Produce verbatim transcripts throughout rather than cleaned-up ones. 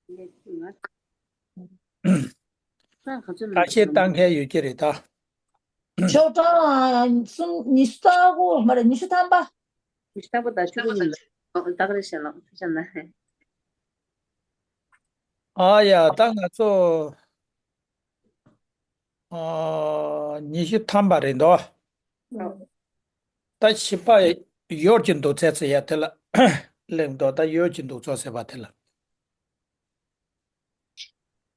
ཁ་ཤས་བཏང་མཁན་ཡོད་ཀྱི་རེད་ད། ཤོག་གྲངས་གསུམ། ཉི་ཤུ་རྩ་དགུ་མ་རེད། ཉི་ཤུ་ཐམ་པ། ཉི་ཤུ་ཐམ་པ་དང་ཤོག་གྲངས་ཉི་ཤུ། ཨ་ཡ། ད་ང་ཚོ་ཨ་ཉི་ཤུ་ཐམ་པ་རེད་འདུག་ད་བཞི་པ་ཡོར་གྱི་འདུག་ཚད་ཚེ་ཡ་དེ་ལ་གླེང་འདུག་ད་ཡོར་གྱི་འདུག་ཚོགས་ཟེར་བ་དེ་ལ།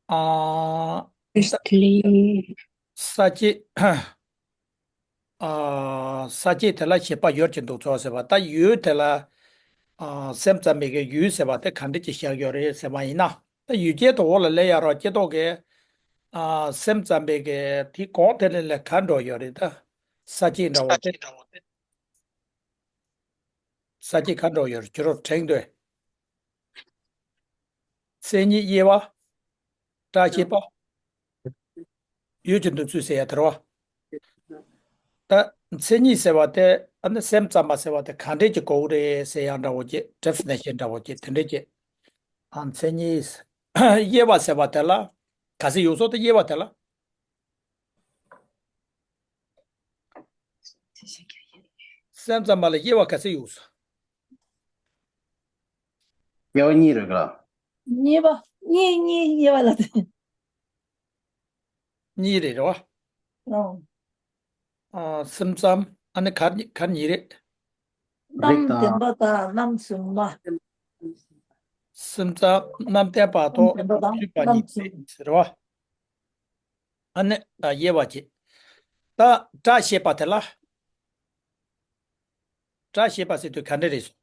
ཨ། ས་བཅད། ཨ། ས་བཅད་དེ་ལ་བཞི་པ་ཡོར་གྱི་འདུག་ཚོགས་ཟེར་བ། ད་ཡུལ་དེ་ལ། ཨ། སེམས་ཙམ་པའི་གི་ཡུལ་ཟེར་བ་དེ་ག་འདྲ་ཅིག་བཞག་ཡོད་རེད་ཟེར་བ་ཡིན་ན། ད་ཡུལ་སྐད་དུ་འོག་ལ་སླེབས་ཡ་རོགས་སྐྱེ་ཐོག་གི། ཨ། སེམས་ཙམ་པའི་གི་དེ་གོང་དེ་ལ་ལས་ག་འགྲོ་ཡོད་རེད་ད། ས་བཅད་འདྲ་བོ་དེ། ས་བཅད་ག་འགྲོ་ཡོད་རེད། ཇོ་རོ་དྲན་འདོད། མཚན་ཉིད་དབྱེ་བ། བཀྲ་ཤིས་པ། ཡུལ་གྱི་འདུག་ཚུལ་ཟེར་ཡ་དེ་རེད་བ། ད་མཚན་ཉིད་ཟེར་བ་དེ་ཨ་ནི་སེམས་ཙམ་པ་ཟེར་བ་དེ་ག་འདྲས་ཀྱི་གོ་རེད་ཟེར་ཡ་འདྲ་བོ་ཅིག་ཌེ་ཕི་ནེ་ཤན་འདྲ་བོ་ཅིག་དེ་འདྲས་ཀྱི། ཨ། མཚན་ཉིད། དབྱེ་བ་ཟེར་བ་དེ་ལ། ག་ཚོད་ཡོད་སོགས་དེ་དབྱེ་བ་དེ་ལ། སེམས་ཙམ་པ་ལ་དབྱེ་བ་ག་ཚོད་ཡོད་སོགས། དབྱེ་བ་གཉིས་རེད་ག་གཉིས་པ། གཉིས་གཉིས་དབྱེ་བ་ལ་དེ། གཉིས་རེད་རེད་བ། ཨོ། ཨ། སེམས་ཙམ། ཨ་ནི་གར་གཉིས། གར་གཉིས་རེད། རྣམ་བདེན་པ་དང་རྣམ་གསུམ་པ། སེམས་ཙམ་རྣམ་བདེན་པ་དང་རྣམ་བདེན་པ་དང་རྣམ་གསུམ་པ་གཉིས་རེད་ཟེར་བ། ཨ་ནི་ད་དབྱེ་བ་བྱེད། ད་སྒྲ་ཤེས་པ་དེ་ལ། སྒྲ་ཤེས་པ་ཟེར་དུས་ག་འདྲ་རེད་ཟེར།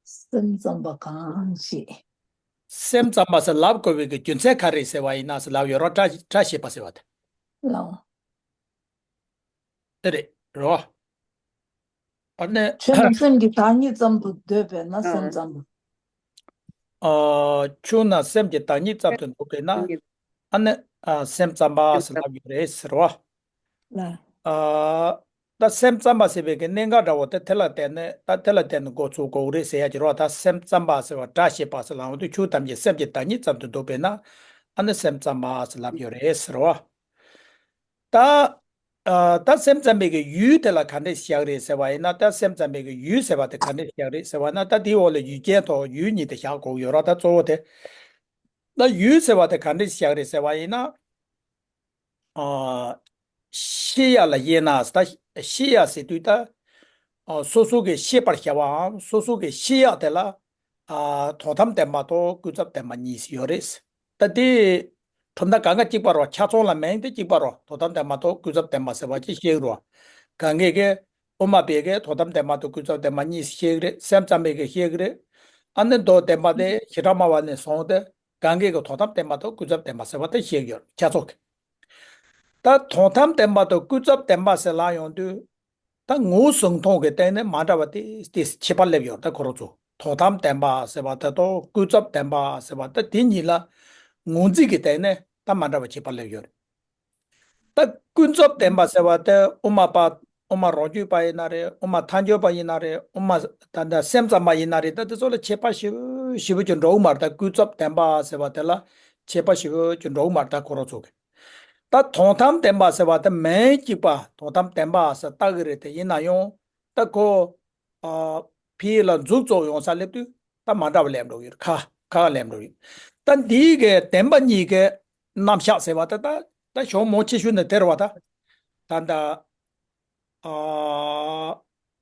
སེམས་ཙམ་པ་གང་ཞིག་སེམས་ཙམ་པ་ཟེར་ལབ་དགོས་པའི་གི་རྒྱུ་མཚན་ག་རེ་ཟེར་བ་ཡིན་ན་ཟེར་ལབ་ཡོད་རོགས། སྒྲ་སྒྲ་ཤེས་པ་ཟེར་བ་དེ། ལའོ། དེ་རེད་རོ། ཨ་ནི། ཆོས་ན་སེམས་ཀྱི་བདག་ཉིད་ཙམ་དུ་འདོད་པས་ན་སེམས་ཙམ་པ། ཨ། ཆོས་ན་སེམས་ཀྱི་བདག་ཉིད་ཙམ་དུ་འདོད་པས་ན། ཨ་ནི། ཨ། སེམས་ཙམ་པ་ཟེར་ལབ་ཡོད་རེད་ཟེར་བ། ལ། ཨ། ད་སེམས་ཙམ་པ་ཟེར་བའི་གི་གནད་འགག་འདྲ་བོ་དེ་དེ་ལ་བརྟེན་ནས། ད་དེ་ལ་བརྟེན་ནས་འགོ་ཚུགས་དགོས་རེད་ཟེར་ཡ་གྱི་རོ། ད་སེམས་ཙམ་པ་ཟེར་བ་སྒྲ་ཤེས་པ་ཟེར་ལབ་ཡོང་དུས་ཆོས་ཐམས་ཅད་སེམས་ཀྱི་བདག་ཉིད་ཙམ་དུ་འདོད་པས་ན། ཨ་ནི་སེམས་ཙམ་པ་ཟེར་ལབ་ཡོད་རེད་ཟེར་བ། ད། ཨ། ད་སེམས་ཙམ་པའི་གི་ཡུལ་དེ་ལ་ག་འདྲས་བཞག་རེད་ཟེར་བ་ཡིན་ན། ད་སེམས་ཙམ་པའི་གི་ཡུལ་ཟེར་བ་དེ་ག་འདྲས་བཞག་རེད་ཟེར་བ་ན། ད་དེའི་འོག་ལ་ཡུལ་ཅན་དང་ཡུལ་གཉིས་དེ་བཞག་དགོས་ཡོད་ར། ད་གཙོ་བོ་དེ། ད་ཡུལ་ཟེར་བ་དེ་ག་འདྲས་བཞག་རེད་ཟེར་བ་ཡིན་ན། ཨ། ཤེས་ཡ་ལ་དབྱེ་ན། ད་ཤེས་ཡ་ཟེར་དུས་ད། ཨ། སོ་སོ་གི་ཤེས་པར་བྱ་བའམ་སོ་སོ་གི་ཤེས་ཡ་དེ་ལ། ཨ། དོན་དམ་བདེན་པ་དང་ཀུན་རྫོབ་བདེན་པ་གཉིས་ཡོད་རེད། ད་དེ་གྲུབ་མཐའ་གང་ག་གཅིག་པ་རོ། ཆ་ཚང་ལ་མིང་དེ་གཅིག་པ་རོ། དོན་དམ་བདེན་པ་དང་ཀུན་རྫོབ་བདེན་པ་ཟེར་བ་ཅིག་ཤེས་རོ། གང་གས་གི། དབུ་མ་པས་གི་དོན་དམ་བདེན་པ་དང་ཀུན་རྫོབ་བདེན་པ་གཉིས་ཤེས་གི་རེད། སེམས་ཙམ་པས་གི་ཤེས་གི་རེད། ཨ་ནི་མདོ་བདེན་པ་དེ་བྱེ་བྲག་སྨྲ་བ་ནས་བཟུང་སྟེ། གང་གས་གི་དོན་དམ་བདེན་པ་དང་ཀུན་རྫོབ་བདེན་པ་ཟེར་བ་དེ་ཤེས་ཡོད། ཆ་ཚང་གི། ད་དོན་དམ་བདེན་པ་དང་ཀུན་རྫོབ་བདེན་པ་ཟེར་ལབ་ཡོང་དུས། ད་ངོ་བོ་གཟུང་མཐོང་གི་སྟེང་ནས་མ་འདྲ་བ་དེ་དེ་ཁྱད་པར་སླེབས་ཡོད། ད་ཁོ་རང་ཚོ་དོན་དམ་བདེན་པ་ཟེར་བ་དེ་དང་ཀུན་རྫོབ་བདེན་པ་ཟེར་བ་དེ། དེ་གཉིས་ལ་ངོས་འཛིན་གྱི་སྟེང་ནས་ད་མ་འདྲ་བ་ཁྱད་པར་སླེབས་ཡོད་རེད། ད་ཀུན་རྫོབ་བདེན་པ་ཟེར་བ་དེ་དབུ་མ་པ། དབུ་མ་རང་རྒྱུད་པ་ཡིན་ན་རེད། དབུ་མ་ཐལ་འགྱུར་པ་ཡིན་ན་རེད། དབུ་མ་ད་ད་སེམས་ཙམ་པ་ཡིན་ན་རེད། ད་དེ་ཚོ་ལ་ཁྱད་པར་ཞེ་པོ་ཞེ་པོ་ཅིག་འགྲོ་གི་མ་རེད། ད་ཀུན་རྫོབ་བདེན་པ་ཟེར་བ་དེ་ལ་ཁྱད་པར་ཞེ་པོ་ཅིག་འགྲོ་གི་མ་རེད། ད་ཁོ་རང་ཚོ་གི། ད་དོན་དམ་བདེན་པ་ཟེར་བ་དེ་མིང་གཅིག་པ་དོན་དམ་བདེན་པ་ཟེར་བཏགས་གི་རེད། དེ་ཡིན་ན་ཡང་ད་ཁོ། ཨ། ཕ་ཡུལ་ལ་མཛུབ་བཙུགས་ཡོང་ས་སླེབས་དུས་ད་མ་འདྲ་བ་སླེབས་འགྲོ་གི་རེད། ཁ་ཁ་སླེབས་འགྲོ་གི་རེད། ད་འདིའི་གི་བདེན་པ་གཉིས་ཀྱི་རྣམ་གཞག་ཟེར་བ་ད་ད་ད་གཞུང་མང་ཆེ་ཤོས་ནི་དེ་རེད་བ། ད་ད་ད། ཨ།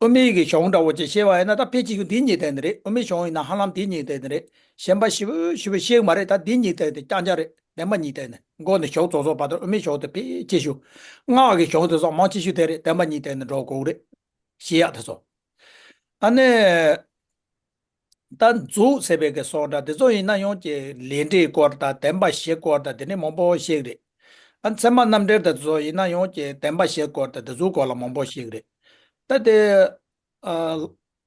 དབུ་མའི་གི་གཞུང་འདྲ་བོ་ཅིག་བཤད་པ་ཡིན་ན་ད་ཕལ་ཆེར་འདི་གཉིས་དེ་ནི་རེད། དབུ་མའི་གཞུང་ཡིན་ན་ཧ་ལམ་འདི་གཉིས་དེ་ནི་རེད། གཞན་པ་ཞེ་པོ་ཞེ་པོ་བཤད་གི་མ་རེད། ད་འདི་གཉིས་དེ་ནི་རྐྱང་རྐྱང་རེད། བདེན་པ་གཉིས་དེ་ནི་མགོ་ནས་གཞུང་རྫོགས་རྫོགས་བར་དུ་དབུ་མའི་གཞུང་དེ་ཕལ་ཆེ་ཤོས། སྔགས་ཀྱི་གཞུང་དེ་ཚོ་མང་ཆེ་ཤོས་དེ་རེད། བདེན་པ་གཉིས་དེ་ནི་འགྲོ་དགོས་རེད། བཤད་ཡག་དེ་ཚོ། ཨ་ནི། ད་མཛུབ་ཟེར་བའི་གི་སོགས་འདྲ་དེ་ཚོ་ཡིན་ན་ཡང་ཀྱི་ལས་འབྲས་སྐོར་དང་བདེན་པ་བཞི་སྐོར་དང་དེ་ནས་མང་པོ་བཤད་གི་རེད། ཨ། ཚད་མ་རྣམ་འགྲེལ་དང་དེ་ཚོ་ཡིན་ན་ཡང་ཀྱི་བདེན་པ་བཞི་སྐོར་དང་དེ་ཚོའི་སྐོར་ལ་མང་པོ་བཤད་གི་རེད། ད་དེ། ཨ།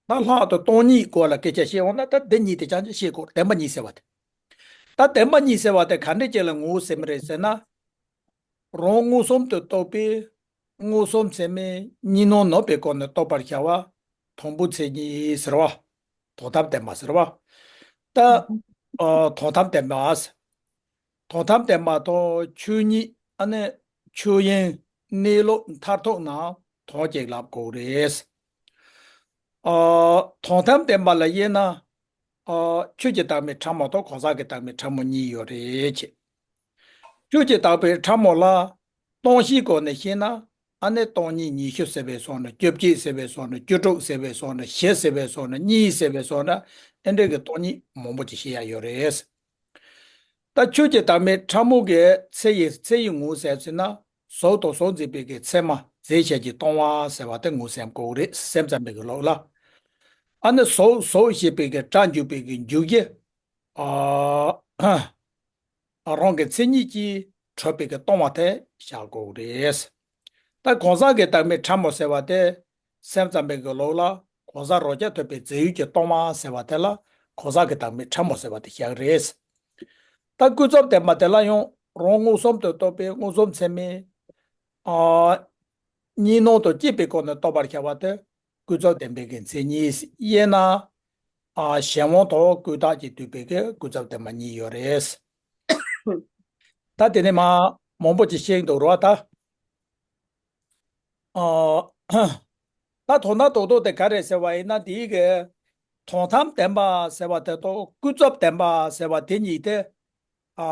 ད་ལྷག་ཏུ་སྟོང་ཉིད་སྐོར་ལ་སྐད་ཆ་བཤད་འོང་ན་ད་འདི་གཉིས་དེ་རྐྱང་རྐྱང་བཤད་དགོས། བདེན་པ་གཉིས་ཟེར་བ་དེ། ད་བདེན་པ་གཉིས་ཟེར་བ་དེ་ག་འདྲ་ཅིག་ལ་ངོ་བོ་ཟེར་མི་རེད་ཟེར་ན། རང་མངོན་སུམ་དུ་རྟོགས་པའི། མངོན་སུམ་ཚད་མས་གཉིས་སྣང་ནུབ་པའི་སྒོ་ནས་རྟོགས་པར་བྱ་བ་དང་པོའི་མཚན་ཉིད་ཟེར་བ། དོན་དམ་བདེན་པ་ཟེར་བ། ད་ཨ་དོན་དམ་བདེན་པ། དོན་དམ་བདེན་པ་དང་ཆོས་ཉིད། ཨ་ནི་ཆོས་དབྱིངས། གནས་ལུགས། མཐར་ཐུག་རྣམས་དོན་གཅིག་ལབ་དགོས་རེད། ཨ་དོན་དམ་བདེན་པ་ལ་དབྱེ་ན། ཨ་ཆོས་ཀྱི་བདག་མེད་ཕྲ་མོ་དང་གང་ཟག་གི་བདག་མེད་ཕྲ་མོ་གཉིས་ཡོད་རེད་ཅེས། ཆོས་ཀྱི་བདག་མེད་ཕྲ་མོ་ལ་སྟོང་བཞིའི་སྒོ་ནས་བཤད་ན། ཨ་ནི་སྟོང་ཉིད་ཉི་ཤུ་ཟེར་བའི་སོགས་ནི། བཅོ་བརྒྱད་ཟེར་བའི་སོགས་ནི། བཅུ་དྲུག་ཟེར་བའི་སོགས་ནི། བཞི་ཟེར་བའི་སོགས་ནི། གཉིས་ཟེར་བའི་སོགས་ནི། ཨེ་འདྲ་གི་སྟོང་ཉིད་མང་པོ་ཅིག་བཤད་ཡ་ཡོད་རེད། ད་ཆོས་ཀྱི་བདག་མེད་ཕྲ་མོ་གི་མཚན་ཡི་མཚན་ཡི་ངོ་བོ་ཟེར་ཟེར་ན། གཟུགས་དང་གཟུགས་འཛིན་པའི་གི་མཚན་མ་རྫས་གཞན་གྱིས་སྟོང་བ་ཟེར་བ་དེ་ངོ་བོ་ཟེར་དགོས་རེད། སེམས་ཙམ་པའི་གི་ལུགས་ལ། ཨ་ནི་གཟུགས་གཟུགས་ཞེས་པའི་གི་སྒྲ་འཇུག་པའི་གི་འཇུག་གཞི། ཨ། རང་གི་མཚན་ཉིད་ཀྱིས་གྲུབ་པའི་གི་སྟོང་པ་དེ་བཞག་དགོས་རེད། ད་གང་ཟག་གི་བདག་མེད་ཕྲ་མོ་ཟེར་བ་དེ། སེམས་ཙམ་པའི་གི་ལུགས་ལ་གང་ཟག་རང་རྐྱ་ཐུབ་པའི་རྫས་ཡུལ་གྱིས་སྟོང་པ་ཟེར་བ་དེ་ལ་གང་ཟག་གི་བདག་མེད་ཕྲ་མོ་ཟེར་བ་དེ་བཞག་རེད། ད་ཀུན་རྫོབ་བདེན་པ་དེ་ལ་ཡང་རང་མངོན་སུམ་དུ་རྟོགས་པའི་མངོན་སུམ་ཚད་མས། ཨ། གཉིས་སྣང་དང་བཅས་པའི་སྒོ་ནས་རྟོགས་པར་བྱ་བ་དེ། ཀུན་རྫོབ་བདེན་པའི་གི་མཚན་ཉིད། དབྱེ་ན། ཨ་གཞན་དབང་དང་ཀུན་བརྟགས་ཀྱིས་བསྡུས་པའི་གི་ཀུན་རྫོབ་བདེན་པ་གཉིས་ཡོད་རེད། ད་དེ་ནས་མ་མང་པོ་ཅིག་བཤད་འདུག་རོགས་ད། ཨ་ད་དོན་དག་རྡོག་རྡོག་དེ་ག་རེད་ཟེར་བ་ཡིན་ན། དེའི་གི་དོན་དམ་བདེན་པ་ཟེར་བ་དེ་དང་ཀུན་རྫོབ་བདེན་པ་ཟེར་བ་དེ་གཉིས་དེ། ཨ་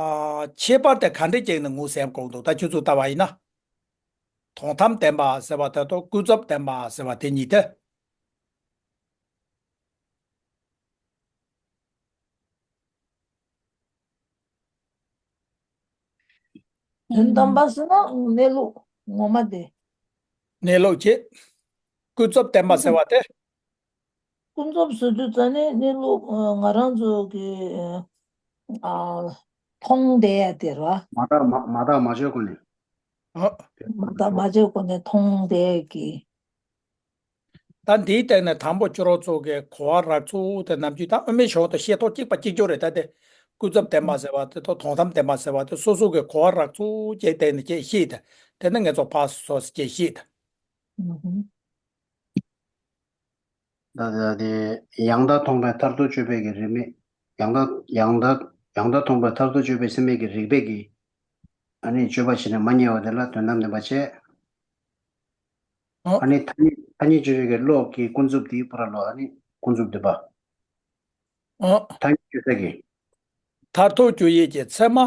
ཁྱད་པར་དེ་ག་འདྲས་ཅིག་ནས་ངོས་ཟིན་དགོས་འདུག་ད་ཁྱོད་ཚོས་ལྟ་བ་ཡིན་ན། དོན་དམ་བདེན་པ་ཟེར་བ་དེ་དང་ཀུན་རྫོབ་བདེན་པ་ཟེར་བ་དེ་གཉིས་དེ། དོན་དམ་པ་ཟེར་ན་གནས་ལུགས་ངོ་མ་དེ། གནས་ལུགས་ཀྱི། ཀུན་རྫོབ་བདེན་པ་ཟེར་བ་དེ། ཀུན་རྫོབ་ཟེར་དུས་ཙ་ནས་གནས་ལུགས་ཨ་ང་རང་ཚོ་གི་ཨ་མཐོང་བསྡད་ཡ་དེ་རེད་བ། མ་དག་མ་མ་དག་མ་བརྗོད་སྒོ་ནས། ཨ། མ་དག་མ་བརྗོད་སྒོ་ནས་མཐོང་བསྡད་ཀྱི། ད་འདིའི་སྟེང་ནས་དང་པོ་ཁྱོད་རང་ཚོ་གི་གོ་བ་རག་ཚུལ་དེ་ནམ་རྒྱུན་ད་དབུ་མའི་ཞོར་དུ་བཤད་ཐོག་གཅིག་པ་གཅིག་གྱུར་རེད། ད་དེ་ཀུན་རྫོབ་བདེན་པ་ཟེར་བ་དེ་དང་དོན་དམ་བདེན་པ་ཟེར་བ་དེ་སོ་སོ་གི་གོ་བ་རག་ཚུལ་གཅིག་སྟེང་ནས་ཅིག་བཤད་དེ། དེ་ནས་ངེད་ཚོ་ཕར་ཚུར་ཅིག་བཤད་དེ། ད་ད་དེ་ཡང་དག་མཐོང་བས་མཐར་ཐུག་དཔྱོད་པའི་གི་རིགས་མེད། ཡང་དག་ཡང་དག་ཡང་དག་མཐོང་བས་མཐར་ཐུག་དཔྱོད་པའི་སེམས་མེད་ཀྱི་རིགས་པས་ཀྱི། ཨ་ནི་དཔྱོད་པ་ཞིག་ནི་མ་རྙེད་པ་དེ་ལ་དོན་དམ་བདེན་པ་བྱས། ཨོ། ཨ་ནི་ཐ་སྙད་ཐ་སྙད་དཔྱོད་བྱེད་ཀྱི་བློ་གི་ཀུན་རྫོབ་དེའི་བར་ལ་ཨ་ནི་ཀུན་རྫོབ་བདེན་པ། ཨོ། ཐ་སྙད་དཔྱོད་ས་གི། མཐར་ཐུག་དཔྱོད་ཡུལ་གྱི་ཚད་མ།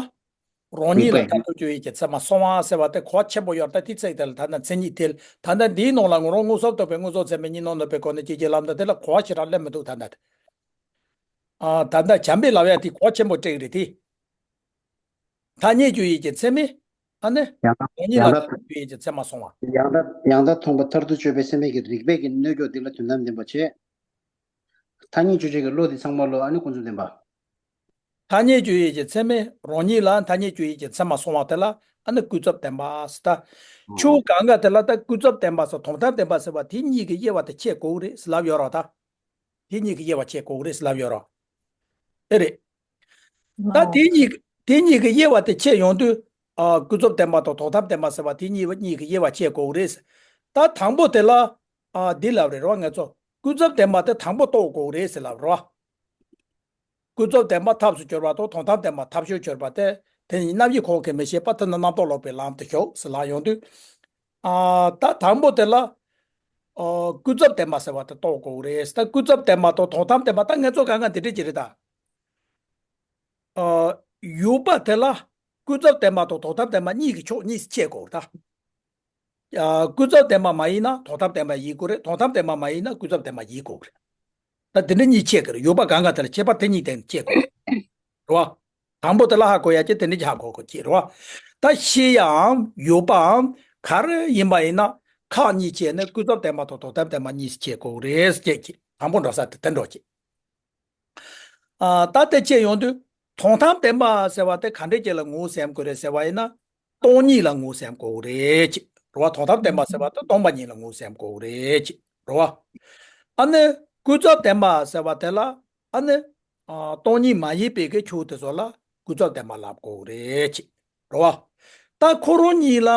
རང་ཉིད་ལ་རིགས་པས། མཐར་ཐུག་དཔྱོད་ཡུལ་གྱི་ཚད་མ་སོང་བ་ཟེར་བ་དེ་གོ་བ་ཆེན་པོ་ཡོད། ད་དེ་ཚིག་དེ་ལ་ད་ལྟ་མཚན་ཉིད་དེ་ལ་ད་ལྟ་འདིའི་ནང་ལ་ངོ་རང་མངོན་སུམ་རྟོགས་པའི་མངོན་སུམ་ཚད་མས་གཉིས་སྣང་ནུབ་པའི་སྒོ་ནས་སྐྱེ་རྒྱུའི་ལམ་དང་དེ་ལ་གོ་བ་ཞེ་དྲག་སླེབས་མི་འདུག་ད་ལྟ་དེ། ཨ་ད་ལྟ་བྱམས་པའི་ལབ་ཡ་དེ་གོ་བ་ཆེན་པོ་སྤྲད་ཀྱི་རེད་དེ། ཐ་སྙད་དཔྱོད་ཡུལ་གྱི་ཚད་མས། ཨ་ནི། ཡང་དག་རང་ཉིད་ཡང་ལ་དག་དཔྱོད་ཡུལ་གྱི་ཚད་མ་སོང་བ། ཡང་དག་ཡང་དག་མཐོང་བས་མཐར་ཐུག་དཔྱོད་པའི་སེམས་མེད་ཀྱི་རིགས་པས་ཀྱི་གནོད་སྐྱོབ་འདི་ལ་དོན་དམ་བདེན་པ་བྱས། ཐ་སྙད་དཔྱོད་བྱེད་ཀྱི་བློ་འདི་ཚང་མ་ལོ་ཨ་ནི་ཀུན་རྫོབ་བདེན་པ། ཐ་སྙད་དཔྱོད་ཡུལ་གྱི་ཚད་མས་རང་ཉིད་ལ་ཐ་སྙད་དཔྱོད་ཡུལ་གྱི་ཚད་མ་སོང་བ་དེ་ལ་ཨ་ནི་ཀུན་རྫོབ་བདེན་པ་ཟེར་ད། ཨོ། ཆོས་གང་ག་དེ་ལ་ད་ཀུན་རྫོབ་བདེན་པ་སོགས་དོན་དམ་བདེན་པ་ཟེར་བ་དེ་གཉིས་ཀྱི་དབྱེ་བ་དེ་ཕྱེ་དགོས་རེད་ཟེར་ལབ་ཡོད་རོགས་ད། དེ་གཉིས་ཀྱི་དབྱེ་བ་ཕྱེ་དགོས་རེད་ཟེར་ལབ་ཡོད་རོགས། ཨེ་རེད། ད་དེ་གཉིས་དེ་གཉིས་ཀྱི་དབྱེ་བ་དེ་ཕྱེ་ཡོང་དུས། ཨ་ཀུན་རྫོབ་བདེན་པ་དང་དོན་དམ་བདེན་པ་ཟེར་བ་དེ་གཉིས་གཉིས་ཀྱི་དབྱེ་བ་ཕྱེ་དགོས་རེད། ད་དང་པོ་དེ་ལ་ཨ་འདི་ལབ་རེད་རོ། ང་ཚོ་ཀུན་རྫོབ་བདེན་པ་དེ་དང་པོ་རྟོགས་དགོས་རེད་ཟེར་ལབ་རོ། ཀུན་རྫོབ་བདེན་པ་ཐབས་སུ་གྱུར་པ་དང་དོན་དམ་བདེན་པ་ཐབས་ཤེས་གྱུར་པ་དེ་དེ་ནི་རྣམ་དབྱེ་ཁོ་གིས་མི་ཤེས་པ་དེ་ནི་རྣམ་རྟོག་ལོག་པའི་ལམ་དུ་ཞུགས་ཟེར་ལབ་ཡོང་དུས། ཨ་ད་དང་པོ་དེ་ལ་ཨ་ཀུན་རྫོབ་བདེན་པ་ཟེར་བ་དེ་རྟོགས་དགོས་རེད། ད་ཀུན་རྫོབ་བདེན་པ་དང་དོན་དམ་བདེན་པ་ད་ང་ཚོ་གང་ག་འདི་འདྲ་ཅིག་རེད་ད། ཨ་ཡོད་པ་དེ་ལ་ཀུན་རྫོབ་བདེན་པ་དང་དོན་དམ་བདེན་པ་གཉིས་ཀྱི་ཕྱོགས་གཉིས་སུ་ཕྱེ་དགོས་རེད་ད། ཨ་ཀུན་རྫོབ་བདེན་པ་མ་ཡིན་ན་དོན་དམ་བདེན་པ་ཡིན་དགོས་རེད། དོན་དམ་བདེན་པ་མ་ཡིན་ན་ཀུན་རྫོབ་བདེན་པ་ཡིན་དགོས་རེད། ད་དེ་འདྲ་གཉིས་ཕྱེ་གི་རེད། ཡོད་པ་གང་ག་དེ་ལ་ཁྱད་པར་དེ་གཉིས་སྟེང་ཕྱེ་དགོས་རེད་བ། དང་པོ་དེ་ལ་ཧ་གོ་ཡ་ཅིག་དེ་འདྲ་ཅིག་ཧ་གོ་དགོས་ཀྱི་རེད་བ། ད་ཤེས་ཡའམ་ཡོད་པའམ་ག་རེ་ཡིན་པ་ཡིན་ན་ཁག་གཉིས་ཕྱེ་ནས་ཀུན་རྫོབ་བདེན་པ་དང་དོན་དམ་བདེན་པ་གཉིས་སུ་ཕྱེ་དགོས་རེད་ཅེས་ཀྱི་དང་པོ་འགྲོ་ས་དེ་དེ་འགྲོ་ཀྱི། ཨ་ད་དེ་བྱས་ཡོང་དུས་དོན་དམ་བདེན་པ་ཟེར་བ་དེ་ག་འདྲས་ཅིག་ལ་ངོས་ཟིན་དགོས་རེད་ཟེར་བ་ཡིན་ན། སྟོང་ཉིད་ལ་ངོས་ཟིན་དགོས་རེད་ཅེས་རེད་བ། དོན་དམ་བདེན་པ་ཟེར་བ་དེ་སྟོང་པ་ཉིད་ལ་ངོས་ཟིན་དགོས་རེད་ཅེས་རེད་བ། ཨ་ནི་ཀུན་རྫོབ་བདེན་པ་ཟེར་བ་དེ་ལ་ཨ་ནི་ཨ་སྟོང་ཉིད་མ་ཡིན་པའི་གི་ཆོས་དེ་ཚོ་ལ་ཀུན་རྫོབ་བདེན་པ་ལབ་དགོས་རེད་ཅེས་རེད་བ། ད་ཁོ་རང་གཉིས་ལ་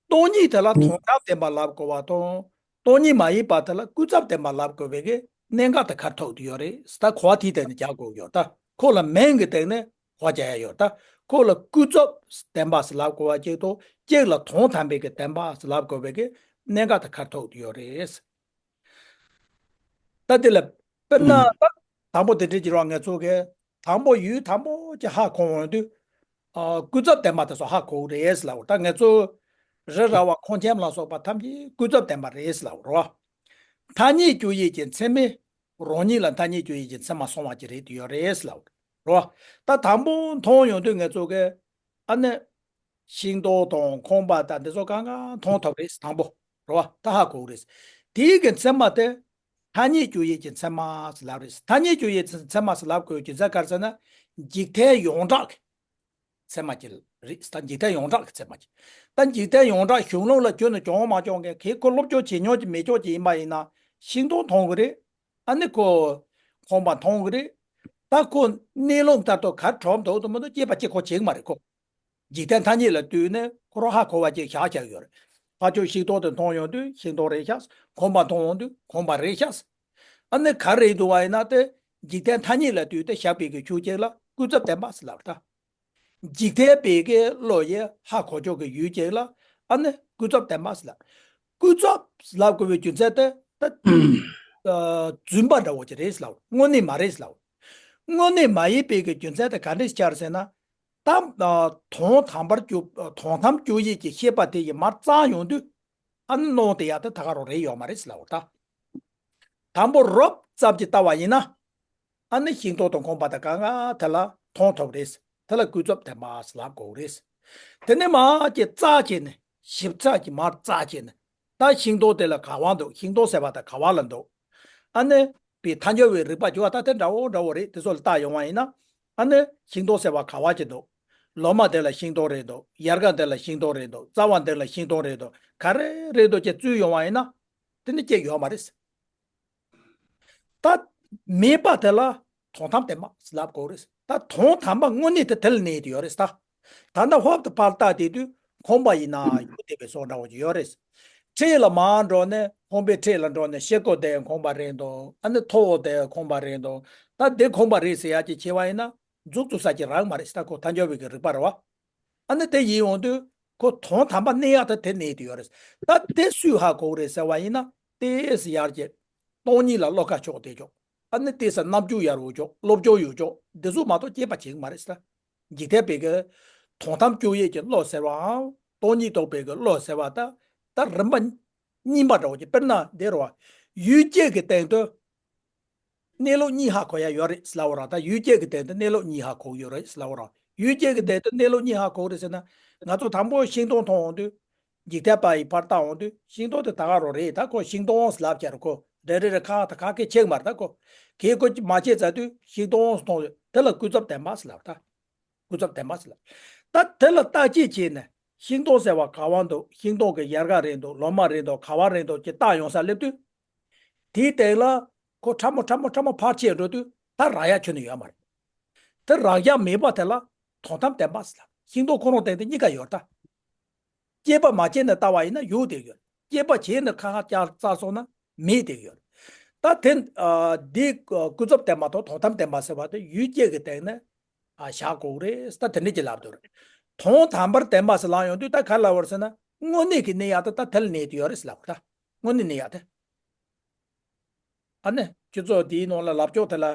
སྟོང་ཉིད་དེ་ལ་དོན་དམ་བདེན་པ་ལབ་དགོས་པ་དང་། སྟོང་ཉིད་མ་ཡིན་པ་དེ་ལ་ཀུན་རྫོབ་བདེན་པ་ལབ་དགོས་པའི་གི་གནད་འགག་དེ་ག་རེ་ཐུག་བསྡད་ཡོད་རེད་ཟེར་ད་གོ་བ་དེའི་སྟེང་ནས་རྒྱག་དགོས་ཡོད་ད། ཁོ་ལ་མིང་གི་སྟེང་ནས་གོ་བརྒྱབ་ཡ་ཡོད། ད་ཁོ་ལ་ཀུན་རྫོབ་བདེན་པ་ཟེར་ལབ་དགོས་པ་གཅིག་དང་། གཅིག་ལ་དོན་དམ་པའི་གི་བདེན་པ་ཟེར་ལབ་དགོས་པའི་གི་གནད་འགག་དེ་ཁ་ཐུག་ཡོད་རེད། ད་དེ་ལ་དཔེར་ན། ད་དང་པོ་དེ་འདྲའི་བྱེད་རོགས། ང་ཚོ་གི་དང་པོ་ཡུལ་དང་པོ་ཅིག་ཧ་གོ་འོང་དུས། ཨ། ཀུན་རྫོབ་བདེན་པ་དེ་ཚོ་ཧ་གོ་གི་རེད་ཟེར་ལབ། ད་ང་ཚོ་རི་ར་བ་ཁོང་ཁྱིམ་ལ་སོགས་པ་ཐམས་ཅད་ཀུན་རྫོབ་བདེན་པ་རེད་ཟེར་ལབ་རོ། ཐ་སྙད་བཅུ་ཡོད་ཀྱི་མཚན་མས་རང་ཉིད་ལ་ཐ་སྙད་བཅུ་ཡོད་ཀྱི་མཚན་མ་སོང་བ་ཅིག་རེད་དུ་ཡོད་རེད་ཟེར་ལབ་རོ། ད་དང་པོ་མཐོང་ཡོང་དུས་ང་ཚོ་གི། ཨ་ནི། ཤིང་ཏོག་དང་ཁང་པ་དང་འདི་ཚོ་གང་ག་མཐོང་ཐུབ་རེད། དང་པོ་རེད་བ། ད་ཧ་གོ་གི་རེད། དེའི་གི་མཚན་མ་དེ་ཐ་སྙད་བཅུ་ཡོད་ཀྱི་མཚན་མ་ཟེར་ལབ་རེད། ཐ་སྙད་བཅུ་ཡོད་ཀྱི་མཚན་མ་ཟེར་ལབ་དགོས་རྒྱུ་མཚན་ག་རེ་ཟེར་ན། འཇིག་རྟེན་ཡོངས་གྲགས་ཀྱི་མཚན་མ་ཅིག་རེད། ད་འཇིག་རྟེན་ཡོངས་གྲགས་ཀྱི་མཚན་མ་ཅིག་ད་འཇིག་རྟེན་ཡོངས་གྲགས་གཞུང་ལུགས་ལ་རྒྱུས་ནས་བྱུང་མ་བྱུང་གི། ཁོ་སློབ་སྦྱོང་བྱེད་མྱོང་གི་མེད་མྱོང་གི་ཡིན་པ་ཡིན་ན། ཤིང་ཏོག་མཐོང་གི་རེད། ཨ་ནི་ཁོ་ཁང་པ་མཐོང་གི་རེད། ད་ཁོ་གནས་ལུགས་ལྟར་དུ་ག་རེ་གྲུབ་འདུག་འདུག་མི་འདུག་དཔྱད་པ་ཅིག་ཁོ་བྱེད་ཀྱི་མ་རེད་ཁོ། འཇིག་རྟེན་ཐ་སྙད་ལ་ལྟོས་ནས་ཁོ་རང་ཧ་གོ་བ་ཅིག་བཞག་བཞག་ཡོད་རེད། ཕར་ཕྱོགས་ཤིང་ཏོག་དེ་མཐོང་ཡོང་དུས་ཤིང་ཏོག་རེད་ཤག་ཁང་པ་མཐོང་ཡོང་དུས་ཁང་པ་རེད་ཤག་ཨ་ནི་ག་རེ་འདུག་བ་ཡིན་ན། དེ་འཇིག་རྟེན་ཐ་སྙད་ལ་ལྟོས་ཏེ་བཞག་པའི་གི་ཆོས་ཅིག་ལ་ཀུན་རྫོབ་བདེན་པ་ཟེར་ལབ་ད། འཇིག་རྟེན་པའི་གི་བློ་ཡིས་ཧ་གོ་ཆོག་གི་ཡུལ་ཅིག་ལ། ཨ་ནི་ཀུན་རྫོབ་བདེན་པ་ཟེར་ལབ། ཀུན་རྫོབ་ལབ་དགོས་པའི་རྒྱུ་མཚན་དེ་ད། ཨ། རྫུན་པ་འདྲ་བོ་ཅིག་རེད་ཟེར་ལབ། དངོས་གནས་མ་རེད་ཟེར་ལབ། དངོས་གནས་མ་ཡིན་པའི་གི་རྒྱུ་མཚན་དེ་ག་འདྲས་ཆགས་ཟེར་ན། ད། ཨ། དོན་དམ་པར་གྱུར། དོན་དམ་བཅུ་ཡོད་ཀྱི་ཤེས་པ་དེ་ཡིས་མར་བཙལ་ཡོང་དུས། ཨ་ནི་སྣང་དེ་ཡག་དེ་ད་ག་རང་རེད་ཡོད་མ་རེད་ཟེར་ལབ་ད། དང་པོ་རོབ་ཙམ་གྱིས་བལྟ་བ་ཡིན་ན། ཨ་ནི་ཤིང་ཏོག་དང་ཁང་པ་དང་གང་ག་དེ་ལ་མཐོང་ཐུབ་རེད། དེ་ལ་ཀུན་རྫོབ་བདེན་པ་ཟེར་ལབ་དགོས་རེད། དེ་ནས་མར་ཅིག་བཙལ་བྱས་ནས། ཞིབ་ཚགས་ཀྱིས་མར་བཙལ་བྱས་ནས། ད་ཤིང་ཏོག་དེ་ལ་ག་བ་འདུག་ཤིང་ཏོག་ཟེར་བ་དང་ག་བ་ལ་འདུག་ཨ་ནི་པའི་ཐལ་འགྱུར་བའི་རིགས་པ་བྱས་པ་ད་དེ་འདྲ་བོ་འདྲ་བོ་རེད། དེ་ཚོ་ལ་བལྟ་ཡོང་བ་ཡིན་ན། ཨ་ནི་ཤིང་ཏོག་ཟེར་བ་ག་བ་ཅིག་འདུག་ལོ་མ་དེ་ལ་ཤིང་ཏོག་རེད་འདུག་ཡལ་ག་དེ་ལ་ཤིང་ཏོག་རེད་འདུག་རྩ་བ་དེ་ལ་ཤིང་ཏོག་རེད་འདུག་ག་རེ་རེད་འདུག་ཅེས་བཙལ་ཡོང་བ་ཡིན་ན། དེ་ནི་སྐྱེས་ཡོད་མ་རེད། ད་མེད་པ་དེ་ལ་དོན་དམ་བདེན་པ་ལབ་དགོས་རེད། ད་དོན་དམ་པ་དངོས་གནས་དེ་དེ་ལ་གནས་ཡོད་རེད་ད། ད་ལྟ་ཧོབ་ཏེ་ཕར་བལྟས་བསྡད་དུས་ཁང་པ་ཡིན་ན་ཡུལ་དེ་བས་སོགས་འདྲ་བོ་ཅིག་ཡོད་རེད། འཁྲིས་ལ་མར་འགྲོ་ནས་ཁང་པའི་འཁྲིས་ལ་འགྲོ་ནས་ཤེལ་སྒོ་དེ་ཁང་པ་རེད་འདུག་ཨ་ནི་ཐོག་དེ་ཁང་པ་རེད་འདུག་ད་དེ་ཁང་པ་རེད་ཟེར་ཡག་ཅིག་བྱས་པ་ཡིན་ན་མཇུག་རྫོགས་ས་ཅིག་རག་མ་རེད། ད་ཁོ་ཐལ་འགྱུར་བའི་གི་རིགས་པ་རེད་བ། ཨ་ནི་དེ་ཡིན་འོང་དུས་ཁོ་དོན་དམ་པ་གནས་ཡག་ད་དེ་གནས་དུ་ཡོད་རེད། ད་དེ་སུས་ཧ་གོ་གི་རེད་ཟེར་བ་ཡིན་ན། ཏོག་ཙམ་ཡར་རྒྱས། སྟོང་ཉིད་ལ་བློ་ཁ་ཕྱོགས་བསྡད་ཆོག་ཨ་ནི་ཏོག་ཙམ་རྣམ་འགྱུར་ཡག་པོ་ཆོག་སློབ་སྦྱོང་ཡག་པོ་ཆོག་འདི་ཚོ་མ་གཏོགས་སྐྱེས་པ་བྱེད་ཀྱི་མ་རེད་ཟེར། འཇིག་རྟེན་པའི་གི་དོན་དམ་བཅུ་ཡོད་ཀྱི་བློ་ཟེར་བའམ་སྟོང་ཉིད་རྟོགས་པའི་གི་བློ་ཟེར་བ་ད། ད་རིམ་པ་གཉིས་པ་འདྲ་བོ་ཅིག་དཔེར་ན་དེ་རེད་བ། ཡུལ་སྐྱེས་ཀྱི་སྟེང་དུ། གནས་ལུགས་གཉིས་ཧ་གོ་ཡ་ཡོད་རེད་ཟེར་ལབ་པ་རང་། ད་ཡུལ་སྐྱེས་ཀྱི་སྟེང་དུ་གནས་ལུགས་གཉིས་ཧ་གོ་གི་ཡོད་རེད་ཟེར་ལབ་པ་རང་། ཡུལ་སྐྱེས་ཀྱི་སྟེང་དུ་གནས་ལུགས་གཉིས་ཧ་གོ་གི་རེད་ཟེར་ན། ང་ཚོ་དང་པོ་ཤིང་སྡོང་མཐོང་འོང་དུས། འཇིག་རྟེན་པ་ཡི་ཕར་ལྟ་འོང་དུས་ཤིང་སྡོང་དེ་ད་ག་རང་རེད། ད་ཁོ་ཤིང་སྡོང་ཟེར་ལབ་ཀྱི་རེད། ཁོ་རེ་རེ་རེ་ཁ་ད་ག་གེ་ཆེ་གི་མ་རེད། ད་ཁོ་གས་ཁོ་མ་ཆེ་ཙ་དུས་ཤིང་སྡོང་མཐོང་དུས་དེ་ལ་ཀུན་རྫོབ་བདེན་པ་ཟེར་ལབ་ད། ཀུན་རྫོབ་བདེན་པ་ཟེར་ལབ། ད་དེ་ལ་བརྟག་དཔྱད་བྱས་ནས་ཤིང་སྡོང་ཟེར་བ་ག་བ་འདུག་ཤིང་སྡོང་གི་ཡལ་ག་རེད་འདུག་ལོ་མ་རེད་འདུག་ག་བ་རེད་འདུག་ཅེས་བལྟ་ཡོང་ས་སླེབས་དུས། དེའི་སྟེང་ལ་ཁོ་ཕྲ་མོ་ཕྲ་མོ་ཕྲ་མོ་ཕར་ཆེར་འགྲོ་དུས་ད་རག་ཡ་ཁྱོན་ནས་ཡོད་མ་རེད། དེ་རག་ཡ་མེད་པ་དེ་ལ་དོན་དམ་བདེན་པ་ཟེར་ལབ། ཤིང་སྡོང་ཁོ་རང་སྟེང་དེ་གཉིས་ཀ་ཡོད་ད། དཔྱད་པ་མ་བྱས་ནས་ལྟ་བ་ཡིན་ན་ཡོད་དེ་ཡོད། དཔྱད་པ་བྱས་ནས་ཁ་ཁ་བཅར་བཙལ་སོང་ན་མེད་དེ་ཡོད། ད་དེ། ཨ། འདི་ཀུན་རྫོབ་བདེན་པ་དང་དོན་དམ་བདེན་པ་ཟེར་བ་དེ་ཡུལ་སྐྱེས་ཀྱི་སྟེང་ནས། ཨ། བཞག་དགོས་རེད། ད་དེ་འདྲ་ཅིག་ལབ་འདུག་རེད། དོན་དམ་པར་བདེན་པ་ཟེར་ལབ་ཡོང་དུས་ད་ག་རེ་ལབ་པ་རེད་ཟེར་ན། དངོས་གནས་ཀྱི་གནས་ཡག་དེ་ད་དེ་ལ་གནས་དེ་ཡོད་རེད་ཟེར་ལབ་ད། དངོས་གནས་གནས་ཡག་དེ། ཨ་ནི་སྤྱི་ཚོགས་འདིའི་ནང་ལ་ལབ་ཕྱོགས་དེ་ལ་